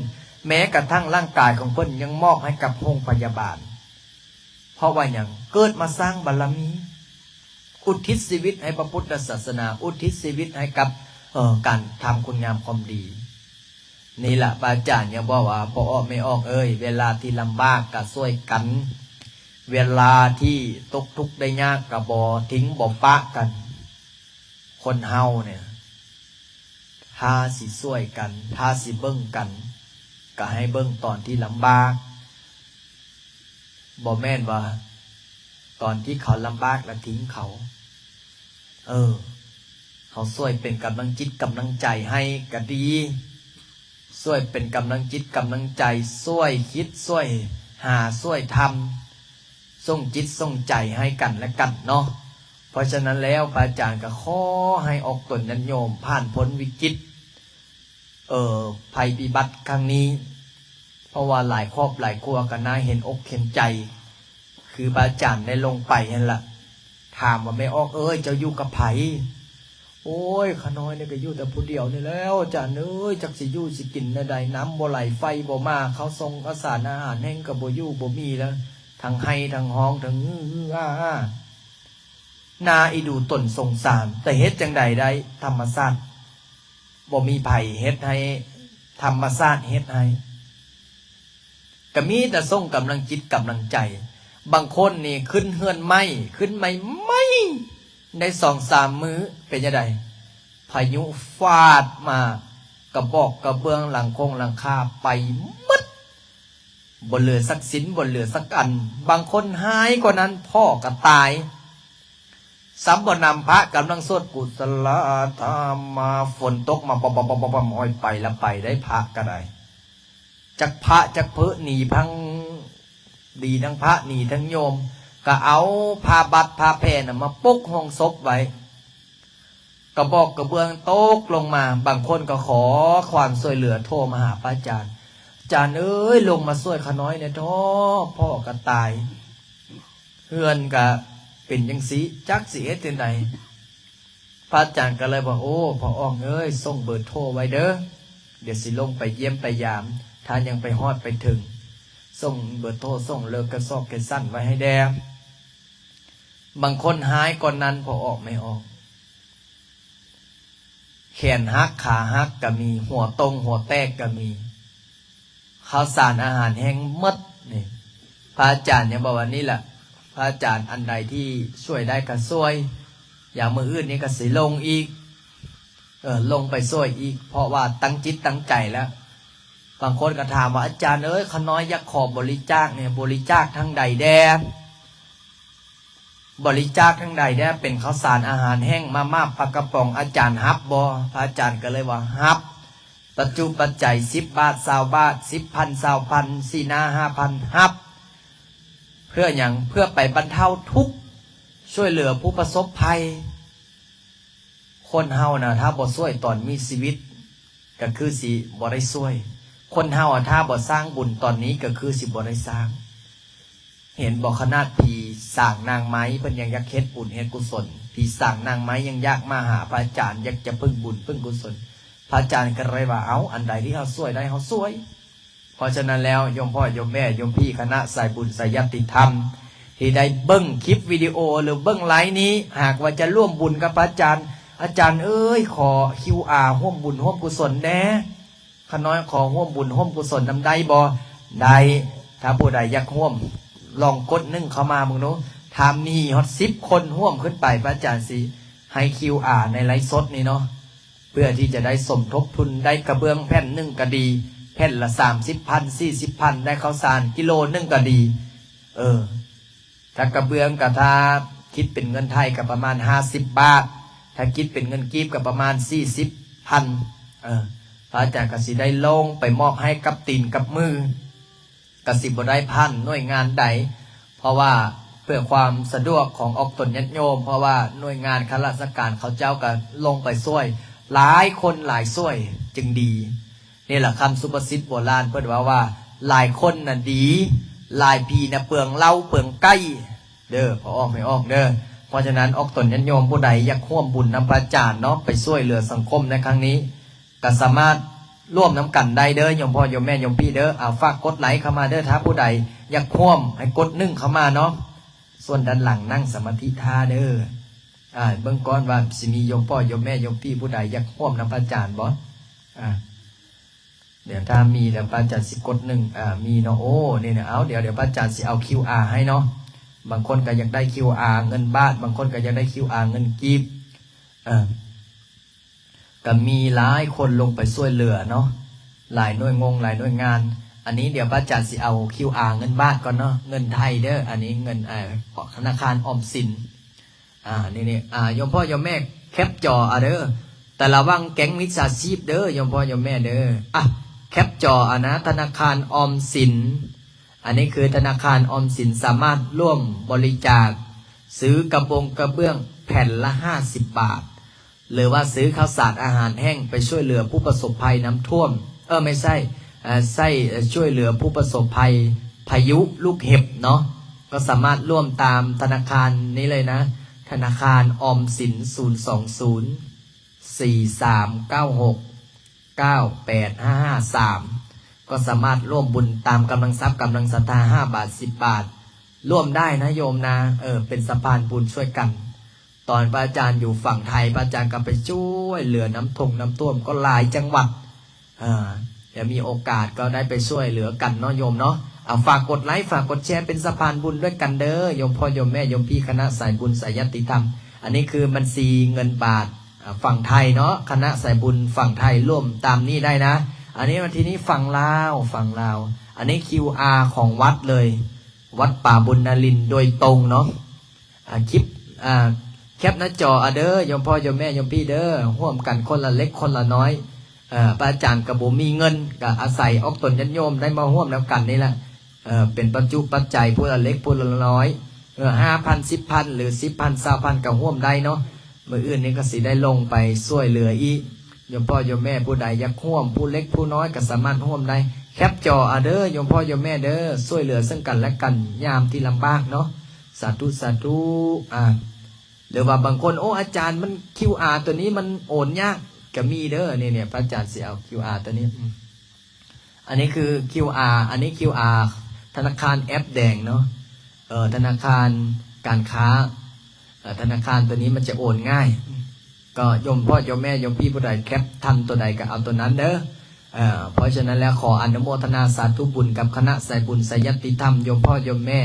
ແມ້ກະທັ່ງຮ່າງກາຍຂອງເພິ່ນ ຍັງມອບໃຫ້ກັບໂຮງພະຍາບານ. ເພາະວ່າຫຍັງ? ເກີດມາສ້າງບາລະມີ, ອຸທິດຊີວິດໃຫ້ພະພຸດທະສາສະໜາ, ອຸທິດຊີວິດໃຫ້ກັບ, ເອີ, ການທຳຄຸນງາມຄວາມດີ. ນີ້ລະ ພະອາຈານຍັງບອກວ່າ ພໍ່ອອກແມ່ອອກເອີຍ, ເວລາທີ່ລຳບາກກໍຊ່ວຍກັນ, ເວລາທີ່ຕົກທຸກໄດ້ຍາກກໍບໍ່ຖິ້ມບໍ່ປະກັນ. ຄົນເຮົານີ້ ຖ້າຊິຊ່ວຍກັນ, ຖ້າຊິເບິ່ງກັນ, ກໍໃຫ້ເບິ່ງຕອນທີ່ລຳບາກ. ບໍ່ແມ່ນວ່າຕອນທີ່ເຂົາລຳບາກແລ້ວຖິ້ມເຂົາ. ເອີ, ເຮົາຊ່ວຍເປັນກຳລັງຈິດກຳລັງໃຈໃຫ້ກໍດີ, ຊ່ວຍເປັນກຳລັງຈິດກຳລັງໃຈ, ຊ່ວຍຄິດ, ຊ່ວຍຫາ, ຊ່ວຍທຳ, ສົ່ງຈິດສົ່ງໃຈໃຫ້ກັນແລະກັນເນາະ. ເພາະສະນັ້ນແລ້ວ ພະອາຈານກໍຂໍໃຫ້ອອກຕົນຍາດໂຍມຜ່ານພົ້ນວິກິດ ເອີ ໄພພິບັດຄັ້ງນີ້ ເພາະວ່າຫຼາຍຄອບຫຼາຍຄົວກໍໜ້າເຫັນອົກເຫັນໃຈ ຄືພະອາຈານໄດ້ລົງໄປຫັ້ນລະ. ຖາມວ່າ ແມ່ອອກເອີຍ ເຈົ້າຢູ່ກັບໃຜ? ໂອ້ຍ ຂ້ານ້ອຍນີ້ກໍຢູ່ແຕ່ຜູ້ດຽວນີ້ແລ້ວ ອາຈານເອີຍ ຈັກຊິຢູ່ຊິກິນແນວໃດ ນ້ຳບໍ່ໄຫຼ ໄຟບໍ່ມາ ເຂົ້າສົ່ງ ເຂົ້າສານ ອາຫານແຫ້ງກໍບໍ່ຢູ່ບໍ່ມີແລ້ວ ທັງໄຫ້ທັງຮ້ອງ ທັງອື້ອໆອ້າໆ ໜ້າອີດູຕົນສົງສານ. ແຕ່ເຮັດຈັ່ງໃດໄດ້ ທຳມະຊາດ ບໍ່ມີໃຜເຮັດໃຫ້ ທຳມະຊາດເຮັດໃຫ້ ກໍມີແຕ່ສົ່ງກຳລັງຈິດກຳລັງໃຈ. ບາງຄົນນີ້ຂຶ້ນເຮືອນໃໝ່ ຂຶ້ນໃໝ່ໆ ໄດ້ສອງສາມມື້ ເປັນຈັ່ງໃດ? ພາຍຸຟາດມາ ກະບອກກະເບື້ອງ ຫຼັງຄົງຫຼັງຄາໄປໝົດ ບໍ່ເຫຼືອສັກຊິ້ນ ບໍ່ເຫຼືອສັກອັນ. ບາງຄົນຮ້າຍກວ່ານັ້ນ ພໍ່ກໍຕາຍ ຊ້ຳບໍ່ນຳ ພະກຳລັງສວດກຸສະລະທຳມາ ຝົນຕົກມາ ປອມໆໆໆ ໂອ້ຍ ໄປລະໄປໄດ້ ພະກໍໄດ້ ຈັກພະຈັກເພີ ໜີທັງດີທັງພະ ໜີທັງໂຍມ ກໍເອົາຜ້າບັດຜ້າແຜ່ນະມາປົກໂຮງສົບໄວ້ ກະບອກກະເບື້ອງຕົກລົງມາ. ບາງຄົນກໍຂໍຄວາມຊ່ວຍເຫຼືອ ໂທມາຫາພະອາຈານ ອາຈານເອີຍ ລົງມາຊ່ວຍຂ້ານ້ອຍແດ່ເທາະ ພໍ່ກໍຕາຍ ເຮືອນກະເປັນຈັ່ງຊີ້ ຈັກຊິເຮັດຈັ່ງໃດ. ພະອາຈານກໍເລີຍວ່າ ໂອ້ ພໍ່ອອກເອີຍ ສົ່ງເບີໂທໄວ້ເດີ ດຽວຊິລົງໄປຢ້ຽມໄປຢາມ ຖ້າຍັງໄປຮອດໄປເຖິງ ສົ່ງເບີໂທ ສົ່ງເບີກະຊອກແກສັນໄວ້ໃຫ້ແດ່. ບາງຄົນຮ້າຍກວ່ານັ້ນ ພໍ່ອອກແມ່ອອກ ແຂນຫັກຂາຫັກກໍມີ ຫົວຕົງຫົວແຕກກໍມີ ເຂົ້າສານອາຫານແຫ້ງໝົດນີ້. ພະອາຈານຍັງບອກວ່າ ນີ້ລະ ພະອາຈານ ອັນໃດທີ່ຊ່ວຍໄດ້ກໍຊ່ວຍ ຢ່າງມື້ອື່ນນີ້ກໍຊິລົງອີກ ເອີ ລົງໄປຊ່ວຍອີກ ເພາະວ່າຕັ້ງຈິດຕັ້ງໃຈແລ້ວ. ບາງຄົນກໍຖາມວ່າ ອາຈານເອີຍ ຂ້ານ້ອຍຢາກຂໍບໍລິຈາກນີ້ ບໍລິຈາກທາງໃດແດ່? ບໍລິຈາກທາງໃດແດ່ ເປັນເຂົ້າສານອາຫານແຫ້ງ ມາມ່າ ປາກະປ໋ອງ ອາຈານຮັບບໍ່? ພະອາຈານກໍເລີຍວ່າ ຮັບ ປັດຈຸປັດໄຈ ສິບບາດ ຊາວບາດ ສິບພັນ ຊາວພັນ ສີ່ຫ້າພັນ ຮັບ. ເພື່ອຫຍັງ? ເພື່ອໄປບັນເທົາທຸກ ຊ່ວຍເຫຼືອຜູ້ປະສົບໄພ. ຄົນເຮົານະ ຖ້າບໍ່ຊ່ວຍຕອນມີຊີວິດ ກໍຄືຊິບໍ່ໄດ້ຊ່ວຍ. ຄົນເຮົາອະ ຖ້າບໍ່ສ້າງບຸນຕອນນີ້ ກໍຄືຊິບໍ່ໄດ້ສ້າງ. ເຫັນບໍ່? ຂະໜາດຜີສາງນາງໄມ້ ເພິ່ນຍັງຢາກເຮັດບຸນເຮັດກຸສົນ. ຜີສາງນາງໄມ້ຍັງຢາກມາຫາພະອາຈານ ຢາກຈະເພິ່ງບຸນເພິ່ງກຸສົນ. ພະອາຈານກໍເລີຍວ່າ ເອົາ ອັນໃດທີ່ເຮົາຊ່ວຍໄດ້ ເຮົາຊ່ວຍ. ເພາະສະນັ້ນແລ້ວ ໂຍມພໍ່ໂຍມແມ່ ໂຍມພີ່ ຄະນະສາຍບຸນສາຍຍາດຕິທຳ ທີ່ໄດ້ເບິ່ງຄລິບວິດີໂອ ຫຼື ເບິ່ງໄລຟ໌ນີ້ ຫາກວ່າຈະຮ່ວມບຸນກັບພະອາຈານ, ອາຈານເອີຍ ຂໍຄິວອາ ຮ່ວມບຸນຮ່ວມກຸສົນແດ່. ຂ້ານ້ອຍຂໍຮ່ວມບຸນຮ່ວມກຸສົນນຳໄດ້ບໍ່? ໄດ້. ຖ້າຜູ້ໃດຢາກຮ່ວມ ລອງກົດໜຶ່ງເຂົ້າມາເບິ່ງດູ. ຖ້າມີຮອດສິບຄົນຮ່ວມຂຶ້ນໄປ ພະອາຈານຊິໃຫ້ຄິວອາໃນໄລຟ໌ສົດນີ້ເນາະ. ເພື່ອທີ່ຈະໄດ້ສົມທົບທຶນ ໄດ້ກະເບື້ອງແຜ່ນໜຶ່ງກໍດີ ແຜ່ນລະສາມສິບພັນ ສີ່ສິບພັນ ໄດ້ເຂົ້າສານກິໂລໜຶ່ງກໍດີ. ເອີ ຖ້າກະເບື້ອງກໍ ຖ້າຄິດເປັນເງິນໄທກໍປະມານຫ້າສິບບາດ, ຖ້າຄິດເປັນເງິນກີບກໍປະມານສີ່ສິບພັນ. ເອີ ພະອາຈານກໍຊິໄດ້ລົງໄປມອບໃຫ້ກັບຕີນກັບມື. ກະຊິບໍ່ໄດ້ຜ່ານໜ່ວຍງານໃດ ເພາະວ່າເພື່ອຄວາມສະດວກຂອງອອກຕົນຍາດໂຍມ ເພາະວ່າໜ່ວຍງານຂ້າລາຊະການເຂົາເຈົ້າກະລົງໄປຊ່ວຍ ຫຼາຍຄົນຫຼາຍຊ່ວຍຈຶ່ງດີ. ນີ້ລະຄຳສຸພາສິດໂບລານເພິ່ນເວົ້າວ່າ ຫຼາຍຄົນນະດີ ຫຼາຍຜີນະເປືອງເຫຼົ້າເປືອງໄກ່ ເດີ ພໍ່ອອກແມ່ອອກເດີ. ເພາະສະນັ້ນ ອອກຕົນຍາດໂຍມຜູ້ໃດຢາກຮ່ວມບຸນນຳພະອາຈານເນາະ ໄປຊ່ວຍເຫຼືອສັງຄົມໃນຄັ້ງນີ້ ກໍສາມາດຮ່ວມນຳກັນໄດ້ເດີ ໂຍມພໍ່ໂຍມແມ່ໂຍມພີ່ເດີ. ເອົາ ຝາກກົດໄລເຂົ້າມາເດີ ຖ້າຜູ້ໃດຢາກຮ່ວມ ໃຫ້ກົດໜຶ່ງເຂົ້າມາເນາະ. ສ່ວນດ້ານຫຼັງນັ່ງສະມາທິທ່າເດີ. ອ່າ ເບິ່ງກ່ອນວ່າຊິມີໂຍມພໍ່ໂຍມແມ່ໂຍມພີ່ຜູ້ໃດຢາກຮ່ວມນຳພະອາຈານບໍ່? ອ່າ ດຽວຖ້າມີແລ້ວພະອາຈານຊິກົດໜຶ່ງ. ອ່າ ມີເນາະ. ໂອ້ ນີ້ນະ. ເອົາ ດຽວ ດຽວພະອາຈານຊິເອົາຄິວອາໃຫ້ເນາະ. ບາງຄົນກໍຢາກໄດ້ຄິວອາເງິນບາດ, ບາງຄົນກໍຢາກໄດ້ຄິວອາເງິນກີບ. ເອີ ກໍມີຫຼາຍຄົນລົງໄປຊ່ວຍເຫຼືອເນາະ ຫຼາຍໜ່ວຍງງ ຫຼາຍໜ່ວຍງານ. ອັນນີ້ດຽວພະອາຈານຊິເອົາຄິວອາເງິນບາດກ່ອນເນາະ ເງິນໄທເດີ. ອັນນີ້ເງິນ ອ່າ ທະນາຄານອອມສິນ. ອ່າ ນີ້ໆ ອ່າ ໂຍມພໍ່ໂຍມແມ່ແຄບຈໍເອົາເດີ ແຕ່ລະວັງແກັງມິດສາຊີບເດີ ໂຍມພໍ່ໂຍມແມ່ເດີ. ອ່ະ ແຄບຈໍເອົານະ ທະນາຄານອອມສິນ. ອັນນີ້ຄືທະນາຄານອອມສິນສາມາດຮ່ວມບໍລິຈາກ ຊື້ກະບົງກະເບື້ອງ ແຜ່ນລະຫ້າສິບບາດ ຫຼືວ່າຊື້ເຂົ້າສານອາຫານແຫ້ງໄປຊ່ວຍເຫຼືອຜູ້ປະສົບໄພນ້ຳຖ້ວມ ເອີ ໄມ່ໃຊ່ ເອີ ໃຊ້ ເອີ ຊ່ວຍເຫຼືອຜູ້ປະສົບໄພພາຍຸລູກເຫັບເນາະ ກໍສາມາດຮ່ວມຕາມທະນາຄານນີ້ເລີຍນະ ທະນາຄານອອມສິນ ສູນສອງສູນ ສີ່ສາມເກົ້າຫົກ ເກົ້າແປດຫ້າຫ້າສາມ ກໍສາມາດຮ່ວມບຸນຕາມກຳລັງຊັບກຳລັງສັດທາ ຫ້າບາດ ສິບບາດ ຮ່ວມໄດ້ນະໂຍມນະ ເອີ ເປັນສະພານບຸນຊ່ວຍກັນ. ຕອນພະອາຈານຢູ່ຝັ່ງໄທ ພະອາຈານກໍໄປຊ່ວຍເຫຼືອນ້ຳທົ່ງນ້ຳຖ້ວມກໍຫຼາຍຈັງຫວັດ ເອີ ດຽວມີໂອກາດກໍໄດ້ໄປຊ່ວຍເຫຼືອກັນເນາະໂຍມເນາະ. ເອົາ ຝາກກົດໄລ ຝາກກົດແຊ ເປັນສະພານບຸນດ້ວຍກັນເດີ ໂຍມພໍ່ໂຍມແມ່ ໂຍມພີ່ ຄະນະສາຍບຸນສາຍຍາດຕິທຳ. ອັນນີ້ຄືບັນຊີເງິນບາດ ອາ ຝັ່ງໄທເນາະ ຄະນະສາຍບຸນຝັ່ງໄທຮ່ວມຕາມນີ້ໄດ້ນະ. ອັນນີ້ ມາທີ່ນີ້ຝັ່ງລາວ ຝັ່ງລາວ ອັນນີ້ຄິວອາຂອງວັດເລີຍ ວັດປ່າບຸນນາລິນໂດຍຕົງເນາະ. ອາ ຄລິບ ອາ ແຄບໜ້າຈໍເອົາເດີ ໂຍມພໍ່ໂຍມແມ່ໂຍມພີ່ເດີ ຮ່ວມກັນຄົນລະເລັກຄົນລະນ້ອຍ. ເອີ ພະອາຈານກໍບໍ່ມີເງິນ ກໍອາໄສອອກຕົນຍາດໂຍມໄດ້ມາຮ່ວມນຳກັນນີ້ແຫຼະ ເອີ ເປັນປັດຈຸປັດໄຈ ຜູ້ລະເລັກຜູ້ລະນ້ອຍ ເອີ ຫ້າພັນ ສິບພັນ ຫຼື ສິບພັນ ຊາວພັນ ກໍຮ່ວມໄດ້ເນາະ. ມື້ອື່ນນີ້ກໍຊິໄດ້ລົງໄປຊ່ວຍເຫຼືອອີກ ໂຍມພໍ່ໂຍມແມ່ຜູ້ໃດຢາກຮ່ວມ ຜູ້ເລັກຜູ້ນ້ອຍກໍສາມາດຮ່ວມໄດ້ ແຄບຈໍເອົາເດີ ໂຍມພໍ່ໂຍມແມ່ເດີ ຊ່ວຍເຫຼືອເຊິ່ງກັນແລະກັນຍາມທີ່ລຳບາກເນາະ. ສາທຸ ສາທຸ. ອາ ຫຼືວ່າບາງຄົນ ໂອ້ ອາຈານ ມັນຄິວອາຕົວນີ້ມັນໂອນຍາກ ກໍມີເດີ ນີ້ ນີ້ ພະອາຈານຊິເອົາຄິວອາຕົວນີ້ ອືມ ອັນນີ້ຄືຄິວອາ ອັນນີ້ຄິວອາທະນາຄານແອັບແດງເນາະ ເອີ ທະນາຄານການຄ້າ ເອີ ທະນາຄານຕົວນີ້ມັນຈະໂອນງ່າຍ ກໍໂຍມພໍ່ໂຍມແມ່ໂຍມພີ່ຜູ້ໃດແຄັບທັນຕົວໃດກໍເອົາຕົວນັ້ນເດີ. ເອີ ເພາະສະນັ້ນແລ້ວ ຂໍອະນຸໂມທະນາສາທຸບຸນກັບຄະນະສາຍບຸນສາຍຍາດຕິທຳ ໂຍມພໍ່ໂຍມແມ່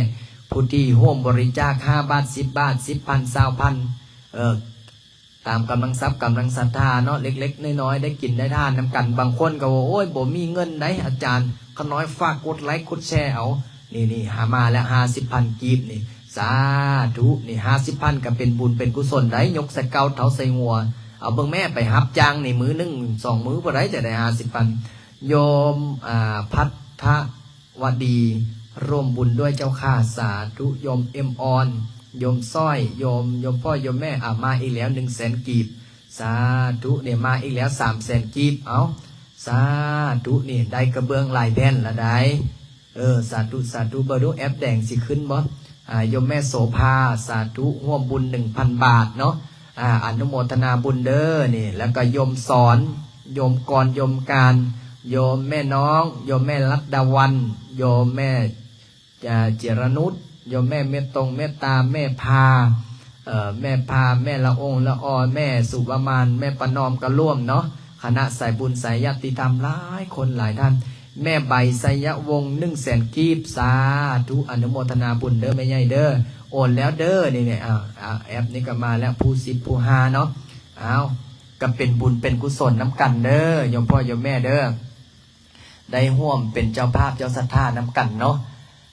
ຜູ້ທີ່ຮ່ວມບໍລິຈາກ ຫ້າບາດ ສິບບາດ ສິບພັນ ຊາວພັນ ເອີ ຕາມກຳລັງຊັບກຳລັງສັດທາເນາະ ເລັກໆນ້ອຍໆ ໄດ້ກິນໄດ້ທານນຳກັນ. ບາງຄົນກໍວ່າ ໂອ້ຍ ບໍ່ມີເງິນໃດອາຈານ ຂ້ານ້ອຍຝາກກົດໄລກົດແຊເອົາ ນີ້ໆ ຫາມາແລ້ວ ຫ້າສິບພັນກີບນີ້ ສາທຸ ນີ້ ຫ້າສິບພັນກໍເປັນບຸນເປັນກຸສົນໄດ໋ ຍົກໃສ່ເກົ້າເທົ້າໃສ່ຫົວ ເອົາເບິ່ງແມ້ ໄປຮັບຈ້າງນີ້ ມື້ໜຶ່ງສອງມື້ບໍ່ໄດ້ຈະໄດ້ຫ້າສິບພັນ. ໂຍມ ອາ ພັດທະ ຫວັດດີ ຮ່ວມບຸນດ້ວຍເຈົ້າຂ້າ ສາທຸ. ໂຍມເອັມອອນ ໂຍມຊ້ອຍ ໂຍມ ໂຍມພໍ່ໂຍມແມ່ ອາ ມາອີກແລ້ວ ໜຶ່ງແສນກີບ ສາທຸ. ນີ້ມາອີກແລ້ວ ສາມແສນກີບ ເອົາ ສາທຸ. ນີ້ໄດ້ກະເບື້ອງຫຼາຍແຜ່ນລະໄດ໋ ເອີ ສາທຸ ສາທຸ. ເບິ່ງດູແອັບແດງຊິຂຶ້ນບໍ່? ອາ ໂຍມແມ່ໂສພາ ສາທຸ ຮ່ວມບຸນໜຶ່ງພັນບາດເນາະ ອາ ອະນຸໂມທະນາບຸນເດີ ນີ້ ແລ້ວກໍໂຍມສອນ ໂຍມກອນ ໂຍມການ ໂຍມແມ່ນ້ອງ ໂຍມແມ່ລັດດາວັນ ໂຍມແມ່ ຈາ ຈິລະນຸດ ໂຍມແມ່ເມດຕົງເມດຕາ ແມ່ພາ ເອີ ແມ່ພາ ແມ່ລະອົງລະອໍ ແມ່ສຸວະມານ ແມ່ປະນອມ ກະລວມເນາະ ຄະນະສາຍບຸນສາຍຍາດຕິທຳຫຼາຍຄົນຫຼາຍທ່ານ. ແມ່ໃບ ໄຊຍະວົງ ໜຶ່ງແສນກີບ ສາທຸ ອະນຸໂມທະນາບຸນເດີແມ່ໃຫຍ່ເດີ ໂອນແລ້ວເດີ ນີ້ໆ ອາ ອາ ແອັບນີ້ກໍມາແລ້ວ ຜູ້ສິບຜູ້ຫ້າເນາະ ເອົາ ກໍເປັນບຸນເປັນກຸສົນນຳກັນເດີ ໂຍມພໍ່ໂຍມແມ່ເດີ ໄດ້ຮ່ວມເປັນເຈົ້າພາບເຈົ້າສັດທານຳກັນເນາະ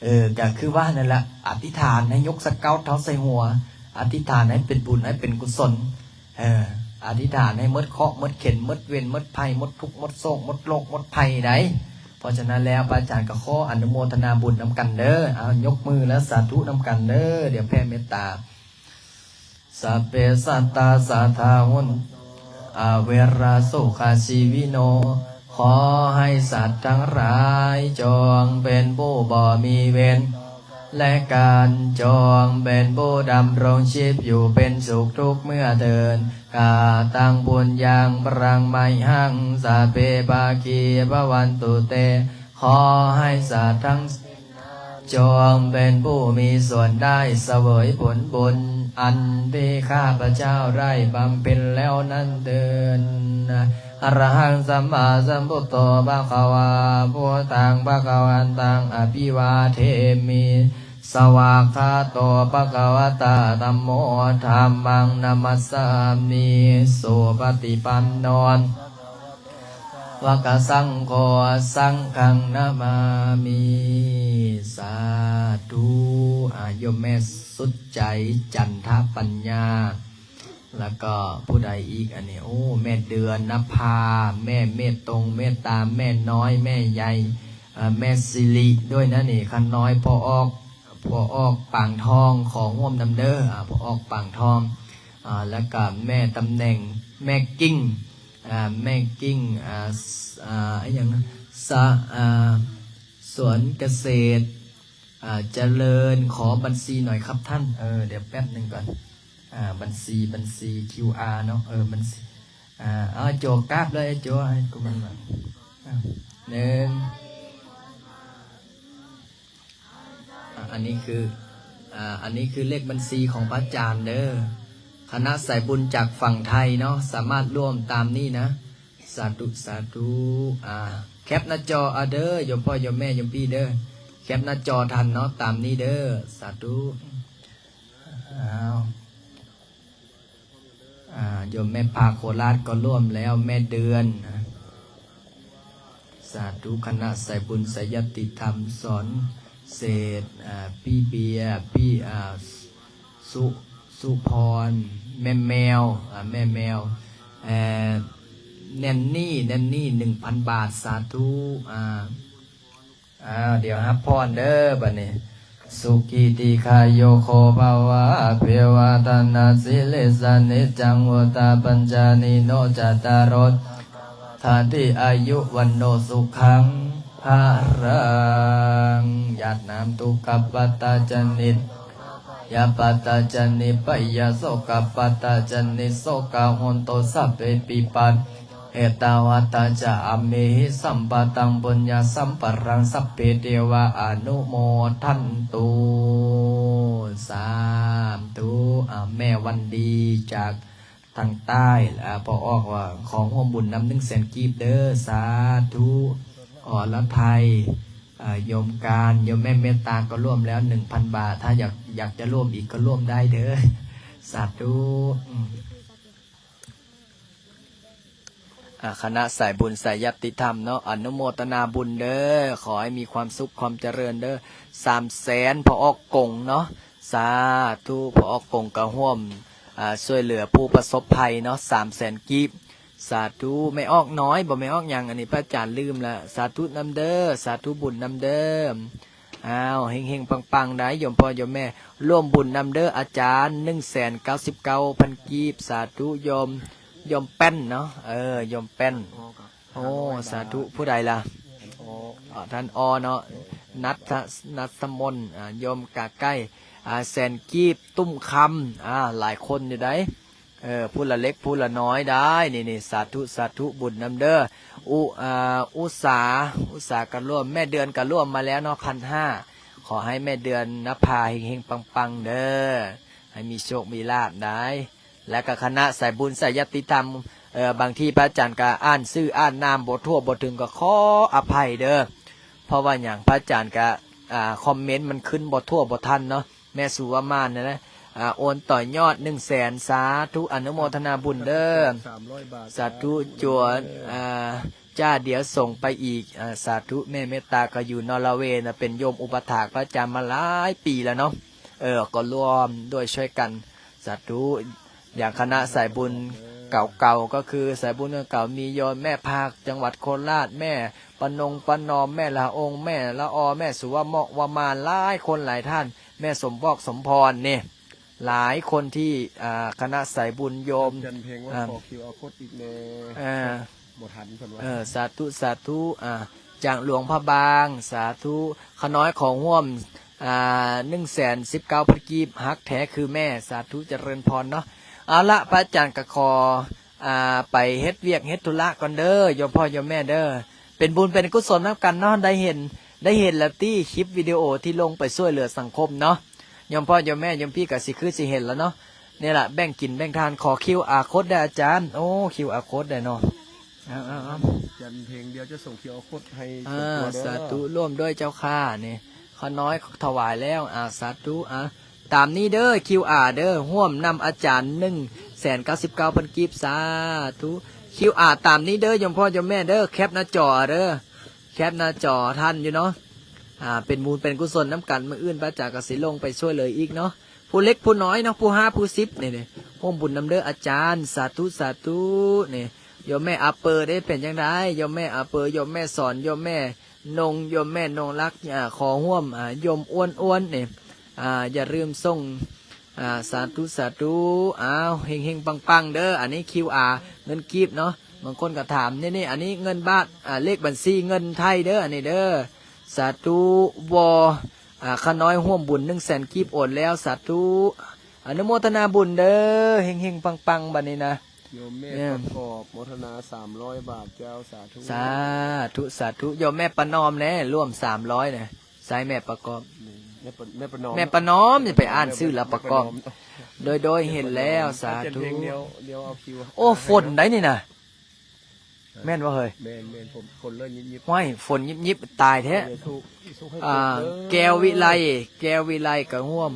ເອີ ກໍຄືວ່ານັ້ນລະ ອະທິຖານໃຫ້ຍົກສະເກົ້າເທົ້າໃສ່ຫົວ ອະທິຖານໃຫ້ເປັນບຸນໃຫ້ເປັນກຸສົນ ເອີ ອະທິຖານໃຫ້ໝົດເຄາະໝົດເຂັນ ໝົດເວນໝົດໄພ ໝົດທຸກໝົດໂສກ ໝົດໂລກໝົດໄພໄດ໋. ເພາະສະນັ້ນແລ້ວ ພະອາຈານກໍຂໍອະນຸໂມທະນາບຸນນຳກັນເດີ ເອົາ ຍົກມືແລ້ວສາທຸນຳກັນເດີ ດຽວແຜ່ເມດຕາ ສັບເພສັດຕາ ສັດທາ ໂຫນ ອະເວຣາ ສຸຂະຊີວິໂນ ຂໍໃຫ້ສັດທັງຫຼາຍ ຈົ່ງເປັນຜູ້ບໍ່ມີເວນ ແລະກັນ ຈົ່ງເປັນຜູ້ດຳລົງຊີບຢູ່ເປັນສຸກທຸກເມື່ອເທີນ ກະຕັງ ປຸນຍັງ ພະລັງ ໄມຫັງ ສັບເພ ພາຄີ ພະວັນຕຸ ເຕ ຂໍໃຫ້ສັດທັງ ຈົ່ງເປັນຜູ້ມີສ່ວນໄດ້ສະເຫວີຍຜົນບຸນ ອັນທີ່ຂ້າພະເຈົ້າໄດ້ບຳເພັນແລ້ວນັ້ນເທີນ. ອະລະຫັງ ສຳມາສຳພຸດໂທ ພະຄະວາ ພຸດທັງ ພະຄະວັນຕັງ ອະພິວາເທມິ ສະວາກຂາໂຕ ພະຄະວະຕາ ທຳໂມ ທຳມັງ ນະມັດສາມິ ສຸປະຕິປັນໂນ ພະຄະວັດໂຕ ສາວະກະສັງໂຄ ສັງຄັງ ນະມາມິ ສາທຸ. ອາ ໂຍມແມ່ສຸດໃຈ ຈັນທະປັນຍາ ແລ້ວກໍຜູ້ໃດອີກ ອັນນີ້ ໂອ້ ແມ່ເດືອນນະພາ ແມ່ເມດຕົງເມດຕາ ແມ່ນ້ອຍ ແມ່ໃຫຍ່ ເອີ ແມ່ສິລິດ້ວຍນະນີ້ ຂ້ານ້ອຍ ພໍ່ອອກ ພໍ່ອອກປາງທອງ ຂໍຮ່ວມນຳເດີ ອາ ພໍ່ອອກປາງທອງ ອ່າ ແລ້ວກະແມ່ຕຳແໜ່ງ ແມ່ກິ່ງ ອ່າ ແມ່ກິ່ງ ອ່າ ສ- ອ່າ ອີ່ຫຍັງ ສະ ອ່າ ສວນກະເສດ ອ່າ ຈະເລີນ ຂໍບັນຊີໜ້ອຍຄັບທ່ານ. ເອີ ດຽວແປັບໜຶ່ງກ່ອນ ອ່າ ບັນຊີ ບັນຊີ ຄິວອາ ເນາະ ເອີ ບັນຊີ ອ່າ ເອົາ ໂຈກາບເລີຍ ໂຈ ໃຫ້ກູມັນ ອ່າ ໜຶ່ງ ອ່າ ອັນນີ້ຄື ອ່າ ອັນນີ້ຄືເລກບັນຊີຂອງພະອາຈານເດີ ຄະນະສາຍບຸນຈາກຝັ່ງໄທເນາະ ສາມາດຮ່ວມຕາມນີ້ນະ. ສາທຸ ສາທຸ ອ່າ ແຄປໜ້າຈໍເອົາເດີ ໂຍມພໍ່ໂຍມແມ່ໂຍມພີ່ເດີ ແຄປໜ້າຈໍທັນເນາະ ຕາມນີ້ເດີ ສາທຸ. ອ້າວ ອ່າ ໂຍມແມ່ພາໂຄລາດກໍຮ່ວມແລ້ວ ແມ່ເດືອນ ສາທຸ ຄະນະສາຍບຸນສາຍຍາດຕິທຳ ສອນເສດ ອ່າ ພີ່ເບຍ ພີ່ ອ່າ ສຸ ສຸພອນ ແມ່ແມວ ອ່າ ແມ່ແມວ ເອີ ແນນນີ້ ແນນນີ້ ໜຶ່ງພັນບາດ ສາທຸ ອ່າ ອ້າວ ດຽວຮັບພອນເດີບັດນີ້ ສຸຂີ ດີຄາຍຸໂກ ພະວະ ອະພິວາທະນະສີລິສະ ນິຈຈັງ ວຸດຕາ ປັນຈານິໂນ ຈັດຕາໂຣ ທາທິ ອາຍຸ ວັນໂນ ສຸຂັງ ພະລັງ ຢາດນ້ຳ ທຸກຂະປັດຕາຈະນິ ຍາປັດຕາຈະນິ ໄພຍະໂສກະປັດຕາຈະນິ ໂສກະໂຫນຕຸ ສັບເພ ວິປັດ ເອຕາວັດຕາຈະ ອາເມຫິ ສຳປະຕັງ ປຸນຍະສຳປະລັງ ສັບເພ ເທວາ ອະນຸໂມທັນຕຸ ສາທຸ. ອາ ແມ່ວັນດີຈາກທາງໃຕ້ ອາ ພໍ່ອອກວ່າ ຂໍຮ່ວມບຸນນຳ ໜຶ່ງແສນກີບເດີ ສາທຸ. ອລະໄທ ອາ ໂຍມການ ໂຍມແມ່ເມດຕາກໍຮ່ວມແລ້ວ ໜຶ່ງພັນບາດ ຖ້າຢາກ ຢາກຈະຮ່ວມອີກກໍຮ່ວມໄດ້ເດີ ສາທຸ. ອາ ຄະນະສາຍບຸນສາຍຍາດຕິທຳເນາະ ອະນຸໂມທະນາບຸນເດີ ຂໍໃຫ້ມີຄວາມສຸກຄວາມຈະເລີນເດີ ສາມແສນ ພໍ່ອອກກົງເນາະ ສາທຸ. ພໍ່ອອກກົງກໍຮ່ວມ ອາ ຊ່ວຍເຫຼືອຜູ້ປະສົບໄພເນາະ ສາມແສນກີບ ສາທຸ. ແມ່ອອກນ້ອຍ ບໍ່ແມ່ອອກຫຍັງ ອັນນີ້ພະອາຈານລືມລະ ສາທຸນຳເດີ ສາທຸບຸນນຳເດີ. ອ້າວ ເຮັງໆ ປັງໆ ໄດ໋ ໂຍມພໍ່ໂຍມແມ່ ຮ່ວມບຸນນຳເດີອາຈານ ໜຶ່ງແສນເກົ້າສິບເກົ້າພັນກີບ ສາທຸ. ໂຍມ ໂຍມແປ້ນເນາະ ເອີ ໂຍມແປ້ນ ໂອ້ ສາທຸ. ຜູ້ໃດລະ ທ່ານອໍເນາະ ນັດ ນັດສະມົນ ອາ ໂຍມກະໄກ່ ອາ ແສນກີບ ຕຸ້ມຄຳ ອາ ຫຼາຍຄົນຢູ່ໃດ໋ ເອີ ຜູ້ລະເລັກຜູ້ລະນ້ອຍໄດ໋ ນີ້ໆ ສາທຸ ສາທຸ ບຸນນຳເດີ. ອຸ ອາ ອຸສາ ອຸສາກະລວມ ແມ່ເດືອນກະລວມມາແລ້ວເນາະ ພັນຫ້າ ຂໍໃຫ້ແມ່ເດືອນນະພາເຮັງໆ ປັງໆ ເດີ ໃຫ້ມີໂຊກມີລາບໄດ໋. ແລ້ວກະຄະນະສາຍບຸນສາຍຍາດຕິທຳ ເອີ ບາງທີພະອາຈານກະອ່ານຊື່ອ່ານນາມບໍ່ທົ່ວບໍ່ເຖິງ ກໍຂໍອະໄພເດີ ເພາະວ່າຫຍັງ ພະອາຈານກະ ອາ ຄອມເມັນມັນຂຶ້ນບໍ່ທົ່ວບໍ່ທັນເນາະ. ແມ່ສຸວະມານນະ ອາ ໂອນຕໍ່ຍອດໜຶ່ງແສນ ສາທຸ ອະນຸໂມທະນາບຸນເດີ ສາມຮ້ອຍບາດ ສາທຸ. ຈົວ ອາ ຈ້າ ດຽວສົ່ງໄປອີກ ອາ ສາທຸ. ແມ່ເມດຕາກໍຢູ່ນໍເວນະ ເປັນໂຍມອຸປະຖາກພະອາຈານມາຫຼາຍປີແລ້ວເນາະ ເອີ ກໍລວມດ້ວຍຊ່ວຍກັນ ສາທຸ. ຢ່າງຄະນະສາຍບຸນເກົ່າໆ ກໍຄືສາຍບຸນເກົ່າໆ ມີໂຍມແມ່ພາກ ຈັງຫວັດໂຄລາດ ແມ່ປະນົງປະນອມ ແມ່ລະອົງ ແມ່ລະອໍ ແມ່ສຸວະເມາະວະມານ ຫຼາຍຄົນຫຼາຍທ່ານ ແມ່ສົມບອກສົມພອນນີ້ ຫຼາຍຄົນທີ່ ອ່າ ຄະນະສາຍບຸນໂຍມ ຈັນເພັງວ່າ ອ່າ ຂໍຄິວອາໂຄດອີກແດ່ ເອີ ບໍ່ທັນເພິ່ນວ່າ ເອີ ສາທຸ ສາທຸ. ອ່າ ຈາກຫຼວງພະບາງ ສາທຸ. ຂະນ້ອຍຂໍຮ່ວມ ອ່າ ໜຶ່ງແສນສິບເກົ້າພັນກີບ ຮັກແທ້ຄືແມ່ ສາທຸ ຈະເລີນພອນເນາະ. ເອົາລະ ພະອາຈານກໍຂໍ ອ່າ ໄປເຮັດວຽກເຮັດທຸລະກ່ອນເດີ ໂຍມພໍ່ໂຍມແມ່ເດີ ເປັນບຸນເປັນກຸສົນນຳກັນເນາະ ໄດ້ເຫັນ ໄດ້ເຫັນແລ້ວຕິ ຄລິບວິດີໂອທີ່ລົງໄປຊ່ວຍເຫຼືອສັງຄົມເນາະ ໂຍມພໍ່ໂຍມແມ່ໂຍມພີ່ກໍຊິຄືຊິເຫັນແລ້ວເນາະ. ນີ້ລະ ແບ່ງກິນແບ່ງທານ ຂໍຄິວອາໂຄດໄດ້ອາຈານ ໂອ້ ຄິວອາໂຄດໄດ້ເນາະ ເອົາ ເອົາ ເອົາ ຈັນເພັງ ດຽວຈະສົ່ງຄິວອາໂຄດໃຫ້ ອ່າ ສ່ວນຕົວເດີ ສາທຸ ຮ່ວມດ້ວຍເຈົ້າຂ້າ ນີ້ ຂ້ານ້ອຍຖວາຍແລ້ວ ອ່າ ສາທຸ ອ່າ ຕາມນີ້ເດີ ຄິວອາເດີ ຮ່ວມນຳອາຈານໜຶ່ງແສນເກົ້າສິບເກົ້າພັນກີບ ສາທຸ ຄິວອາ ຕາມນີ້ເດີ ໂຍມພໍ່ໂຍມແມ່ເດີ ແຄບໜ້າຈໍເດີ ແຄບໜ້າຈໍທັນຢູ່ເນາະ ອ່າ ເປັນບຸນເປັນກຸສົນນຳກັນ ມື້ອື່ນພະອາຈານກໍຊິລົງໄປຊ່ວຍເຫຼືອອີກເນາະ ຜູ້ເລັກຜູ້ນ້ອຍເນາະ ຜູ້ຫ້າຜູ້ສິບນີ້ ຮ່ວມບຸນນຳເດີອາຈານ ສາທຸ ສາທຸ ນີ້ ໂຍມແມ່ອາເປີເດ້ ເປັນຈັ່ງໃດ ໂຍມແມ່ອາເປີ ໂຍມແມ່ສອນ ໂຍມແມ່ນົງ ໂຍມແມ່ນົງລັກ ອ່າ ຂໍຮ່ວມ ອ່າ ໂຍມອ້ວນໆ ນີ້ ອ່າ ຢ່າລືມສົ່ງ ອ່າ ສາທຸ ສາທຸ. ອ້າວ ເຮັງໆ ປັງໆ ເດີ. ອັນນີ້ ຄິວອາ ເງິນກີບເນາະ. ບາງຄົນກໍຖາມ ນີ້ໆ ອັນນີ້ເງິນບາດ ອ່າ ເລກບັນຊີເງິນໄທເດີ ອັນນີ້ເດີ. ສາທຸ ວ ອ່າ ຂ້ານ້ອຍຮ່ວມບຸນໜຶ່ງແສນກີບໂອນແລ້ວ ສາທຸ ອະນຸໂມທະນາບຸນເດີ. ເຮັງໆ ປັງໆ ບັດນີ້ນະ. ໂຍມແມ່ປະກອບ ໂມທະນາສາມຮ້ອຍບາດເຈົ້າ ສາທຸ ສາທຸ ສາທຸ. ໂຍມແມ່ປະນອມແດ່ ລວມສາມຮ້ອຍນະ. ໃສແມ່ປະກອບ? ແມ່ປະ ແມ່ປະນອມ ແມ່ປະນອມ. ຢ່າໄປອ່ານຊື່ລະປະກອບ. ໂດຍ ໂດຍ ເຫັນແລ້ວ ສາທຸ. ໂອ້ ຝົນໄດ໋ນີ້ນະ. ແມ່ນບໍ່ເຮີ້ຍ? ແມ່ນໆ ຝົນ ຝົນເລີຍຍິບໆ. ຫ້ວຍ ຝົນຍິບໆ ຕາຍແທ້. ອ່າ ແກ້ວວິໄລ ແກ້ວວິໄລກໍຮ່ວມ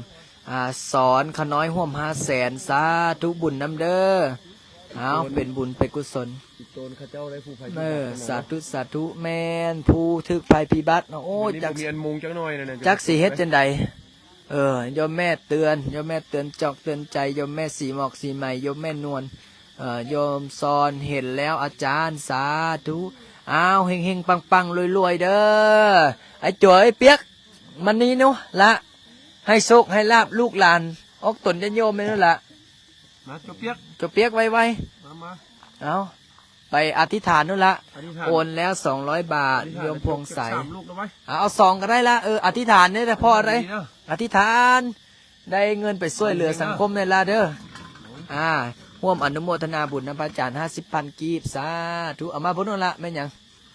ອ່າ ສອນຂະນ້ອຍຮ່ວມຫ້າແສນ ສາທຸບຸນນຳເດີ. ອ້າວ ເປັນບຸນເປັນກຸສົນ. ເອີ ສາທຸ ສາທຸ. ແມ່ນ ຜູ້ຖືກໄພພິບັດເນາະ. ໂອ້ຍ ຈັກ ຈັກຊິເຮັດຈັ່ງໃດ. ເອີ ໂຍມແມ່ເຕືອນ ໂຍມແມ່ເຕືອນຈອກເຕືອນໃຈ ໂຍມແມ່ສີໝອກສີໄໝ ໂຍມແມ່ນວນ ເອີ ໂຍມຊອນ ເຫັນແລ້ວອາຈານ ສາທຸ. ອ້າວ ເຮັງໆ ປັງໆ ລວຍໆ ເດີ. ໄອ້ໂຈ ໄອ້ປຽກ ມານີ້ໜູລະ ໃຫ້ໂຊກໃຫ້ລາບລູກຫຼານອອກຕົນຍາດໂຍມແມ່ນລະ. ມາ ໂຈປຽກ ໂຈປຽກ ໄວໆ ມາ ມາ. ເອົາ ໄປອະທິຖານໂນນລະ. ອະທິຖານ ໂອນແລ້ວສອງຮ້ອຍບາດ ອະທິຖານ ໂຍມພວງໃສ. ເອົາ ເອົາສອງກໍໄດ້ລະ. ເອີ ອະທິຖານນີ້ລະພໍໄດ້. ອະທິຖານໄດ້ເງິນໄປຊ່ວຍເຫຼືອສັງຄົມແນ່ລະເດີ. ອ່າ ຮ່ວມອະນຸໂມທະນາບຸນນຳພະອາຈານຫ້າສິບພັນກີບ ສາທຸ. ເອົາມາພຸ້ນໂນນລະ. ແມ່ນຫຍັງ?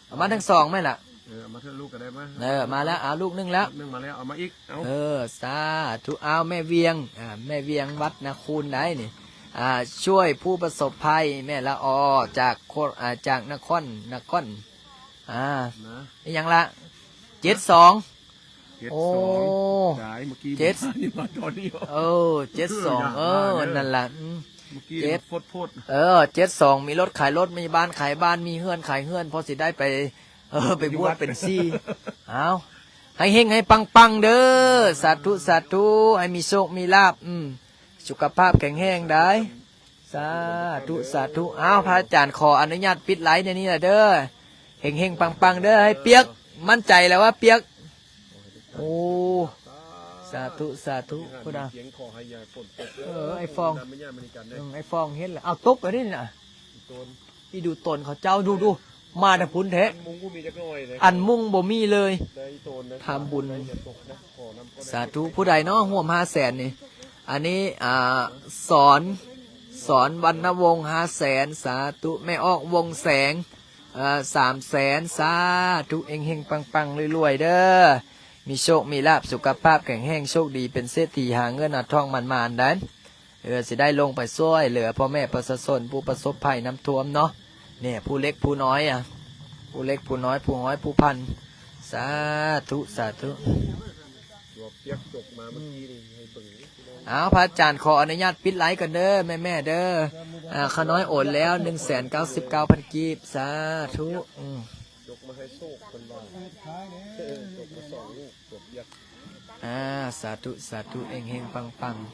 ເອົາມາທັງສອງແມ່ນລະ. ເອີ ເອົາມາເທື່ອລູກກໍໄດ້. ມາ ເອີ ມາແລ້ວ. ເອົາ ລູກໜຶ່ງແລ້ວ ລູກໜຶ່ງມາແລ້ວ. ເອົາມາອີກ. ເອົາ ເອີ ສາທຸ. ອ້າວ ແມ່ວຽງ ອ່າ ແມ່ວຽງວັດນາຄູນໄດ໋ນີ້. ອ່າ ຊ່ວຍຜູ້ປະສົບໄພ ແມ່ລະອໍ ຈາກ ອ່າ ຈາກນະຄອນ ນະຄອນ ອ່າ ນະ ອີຫຍັງລະ ເຈັດສອງ. ເຈັດສອງ ໂອ້ ຕາຍ ເມື່ອກີ້ ເຈັດ ມາຕອນນີ້. ເອີ ເຈັດສອງ ເອີ ນັ້ນລະ. ອືມ ເມື່ອກີ້ ເຈັດ ໂພດໆ. ເອີ ເຈັດສອງ ມີລົດຂາຍລົດ ມີບ້ານຂາຍບ້ານ ມີເຮືອນຂາຍເຮືອນ ພໍຊິໄດ້ໄປ ເອີ ໄປບວດເປັນຊີ. ອ້າວ ໃຫ້ເຮັງໃຫ້ປັງໆ ເດີ. ສາທຸ ສາທຸ. ໃຫ້ມີໂຊກມີລາບ ອືມ ສຸຂະພາບແຂງແຮງໄດ໋. ສາທຸ ສາທຸ. ອ້າວ ພະອາຈານຂໍອະນຸຍາດປິດໄລແນວນີ້ລະເດີ. ເຮັງໆ ປັງໆ ເດີ. ໃຫ້ປຽກ ໝັ້ນໃຈແລ້ວວ່າປຽກ. ໂອ້ ສາທຸ ສາທຸ. ພຸ້ນນະ ເອີ ໄອ້ຟອງ ເອີ ໄອ້ຟອງເຫັນລະ. ເອົາ ຕົກອັນນີ້ນະ. ອີດູຕົນເຂົາເຈົ້າ ດູ ດູ ມາແຕ່ພຸ້ນແທ້. ອັນມຸງບໍ່ມີຈັກໜ່ອຍເລີຍ ອັນມຸງບໍ່ມີເລີຍ. ທຳບຸນ ສາທຸ. ຜູ້ໃດເນາະຮ່ວມຫ້າແສນນີ້? ອັນນີ້ ອ່າ ສອນ ສອນວັນນະວົງ ຫ້າແສນ ສາທຸ. ແມ່ອອກ ວົງແສງ ເອີ ສາມແສນ ສາທຸ. ເຮັງໆ ປັງໆ ລວຍໆ ເດີ. ມີໂຊກມີລາບ ສຸຂະພາບແຂງແຮງ ໂຊກດີ ເປັນເສດຖີ ຫາເງິນຫາທອງໝານໆ ໄດ໋. ເອີ ຊິໄດ້ລົງໄປຊ່ວຍເຫຼືອພໍ່ແມ່ປະຊາຊົນຜູ້ປະສົບໄພນ້ຳຖ້ວມເນາະ. ນີ້ ຜູ້ເລັກຜູ້ນ້ອຍອະ ຜູ້ເລັກຜູ້ນ້ອຍ ຜູ້ຮ້ອຍຜູ້ພັນ. ສາທຸ ສາທຸ. ຕົວປຽກຈົກມາເມື່ອກີ້ນີ້ໃຫ້ເບິ່ງ. ອ້າວ ພະອາຈານຂໍອະນຸຍາດປິດໄລກ່ອນເດີ ແມ່ໆ ເດີ. ອ່າ ຂ້ານ້ອຍໂອນແລ້ວໜຶ່ງແສນເກົ້າສິບເກົ້າພັນກີບ. ສາທຸ. ອືມ ຈົກມາໃຫ້ໂຊກເພິ່ນວ່າ. ເອີ ຈົກມາສອງລູກຕົວປຽກ. ອ່າ ສາທຸ ສາທຸ. ເຮັງໆ ປັງໆ.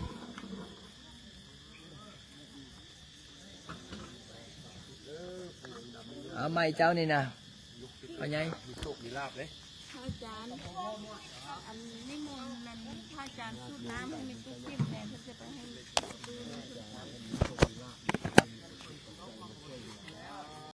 ເອົາໃໝ່ເຈົ້ານີ້ນະ ພໍ່ໃຫຍ່. ມີໂຊກມີລາບເດ້ ພະອາຈານ. ອັນນິມົນນັ້ນ ພະອາຈານສູດນ້ຳໃຫ້ແມ່ຕູ້ກິນແດ່ ເພິ່ນຈະໄປໃຫ້ຕູ້ກິນ.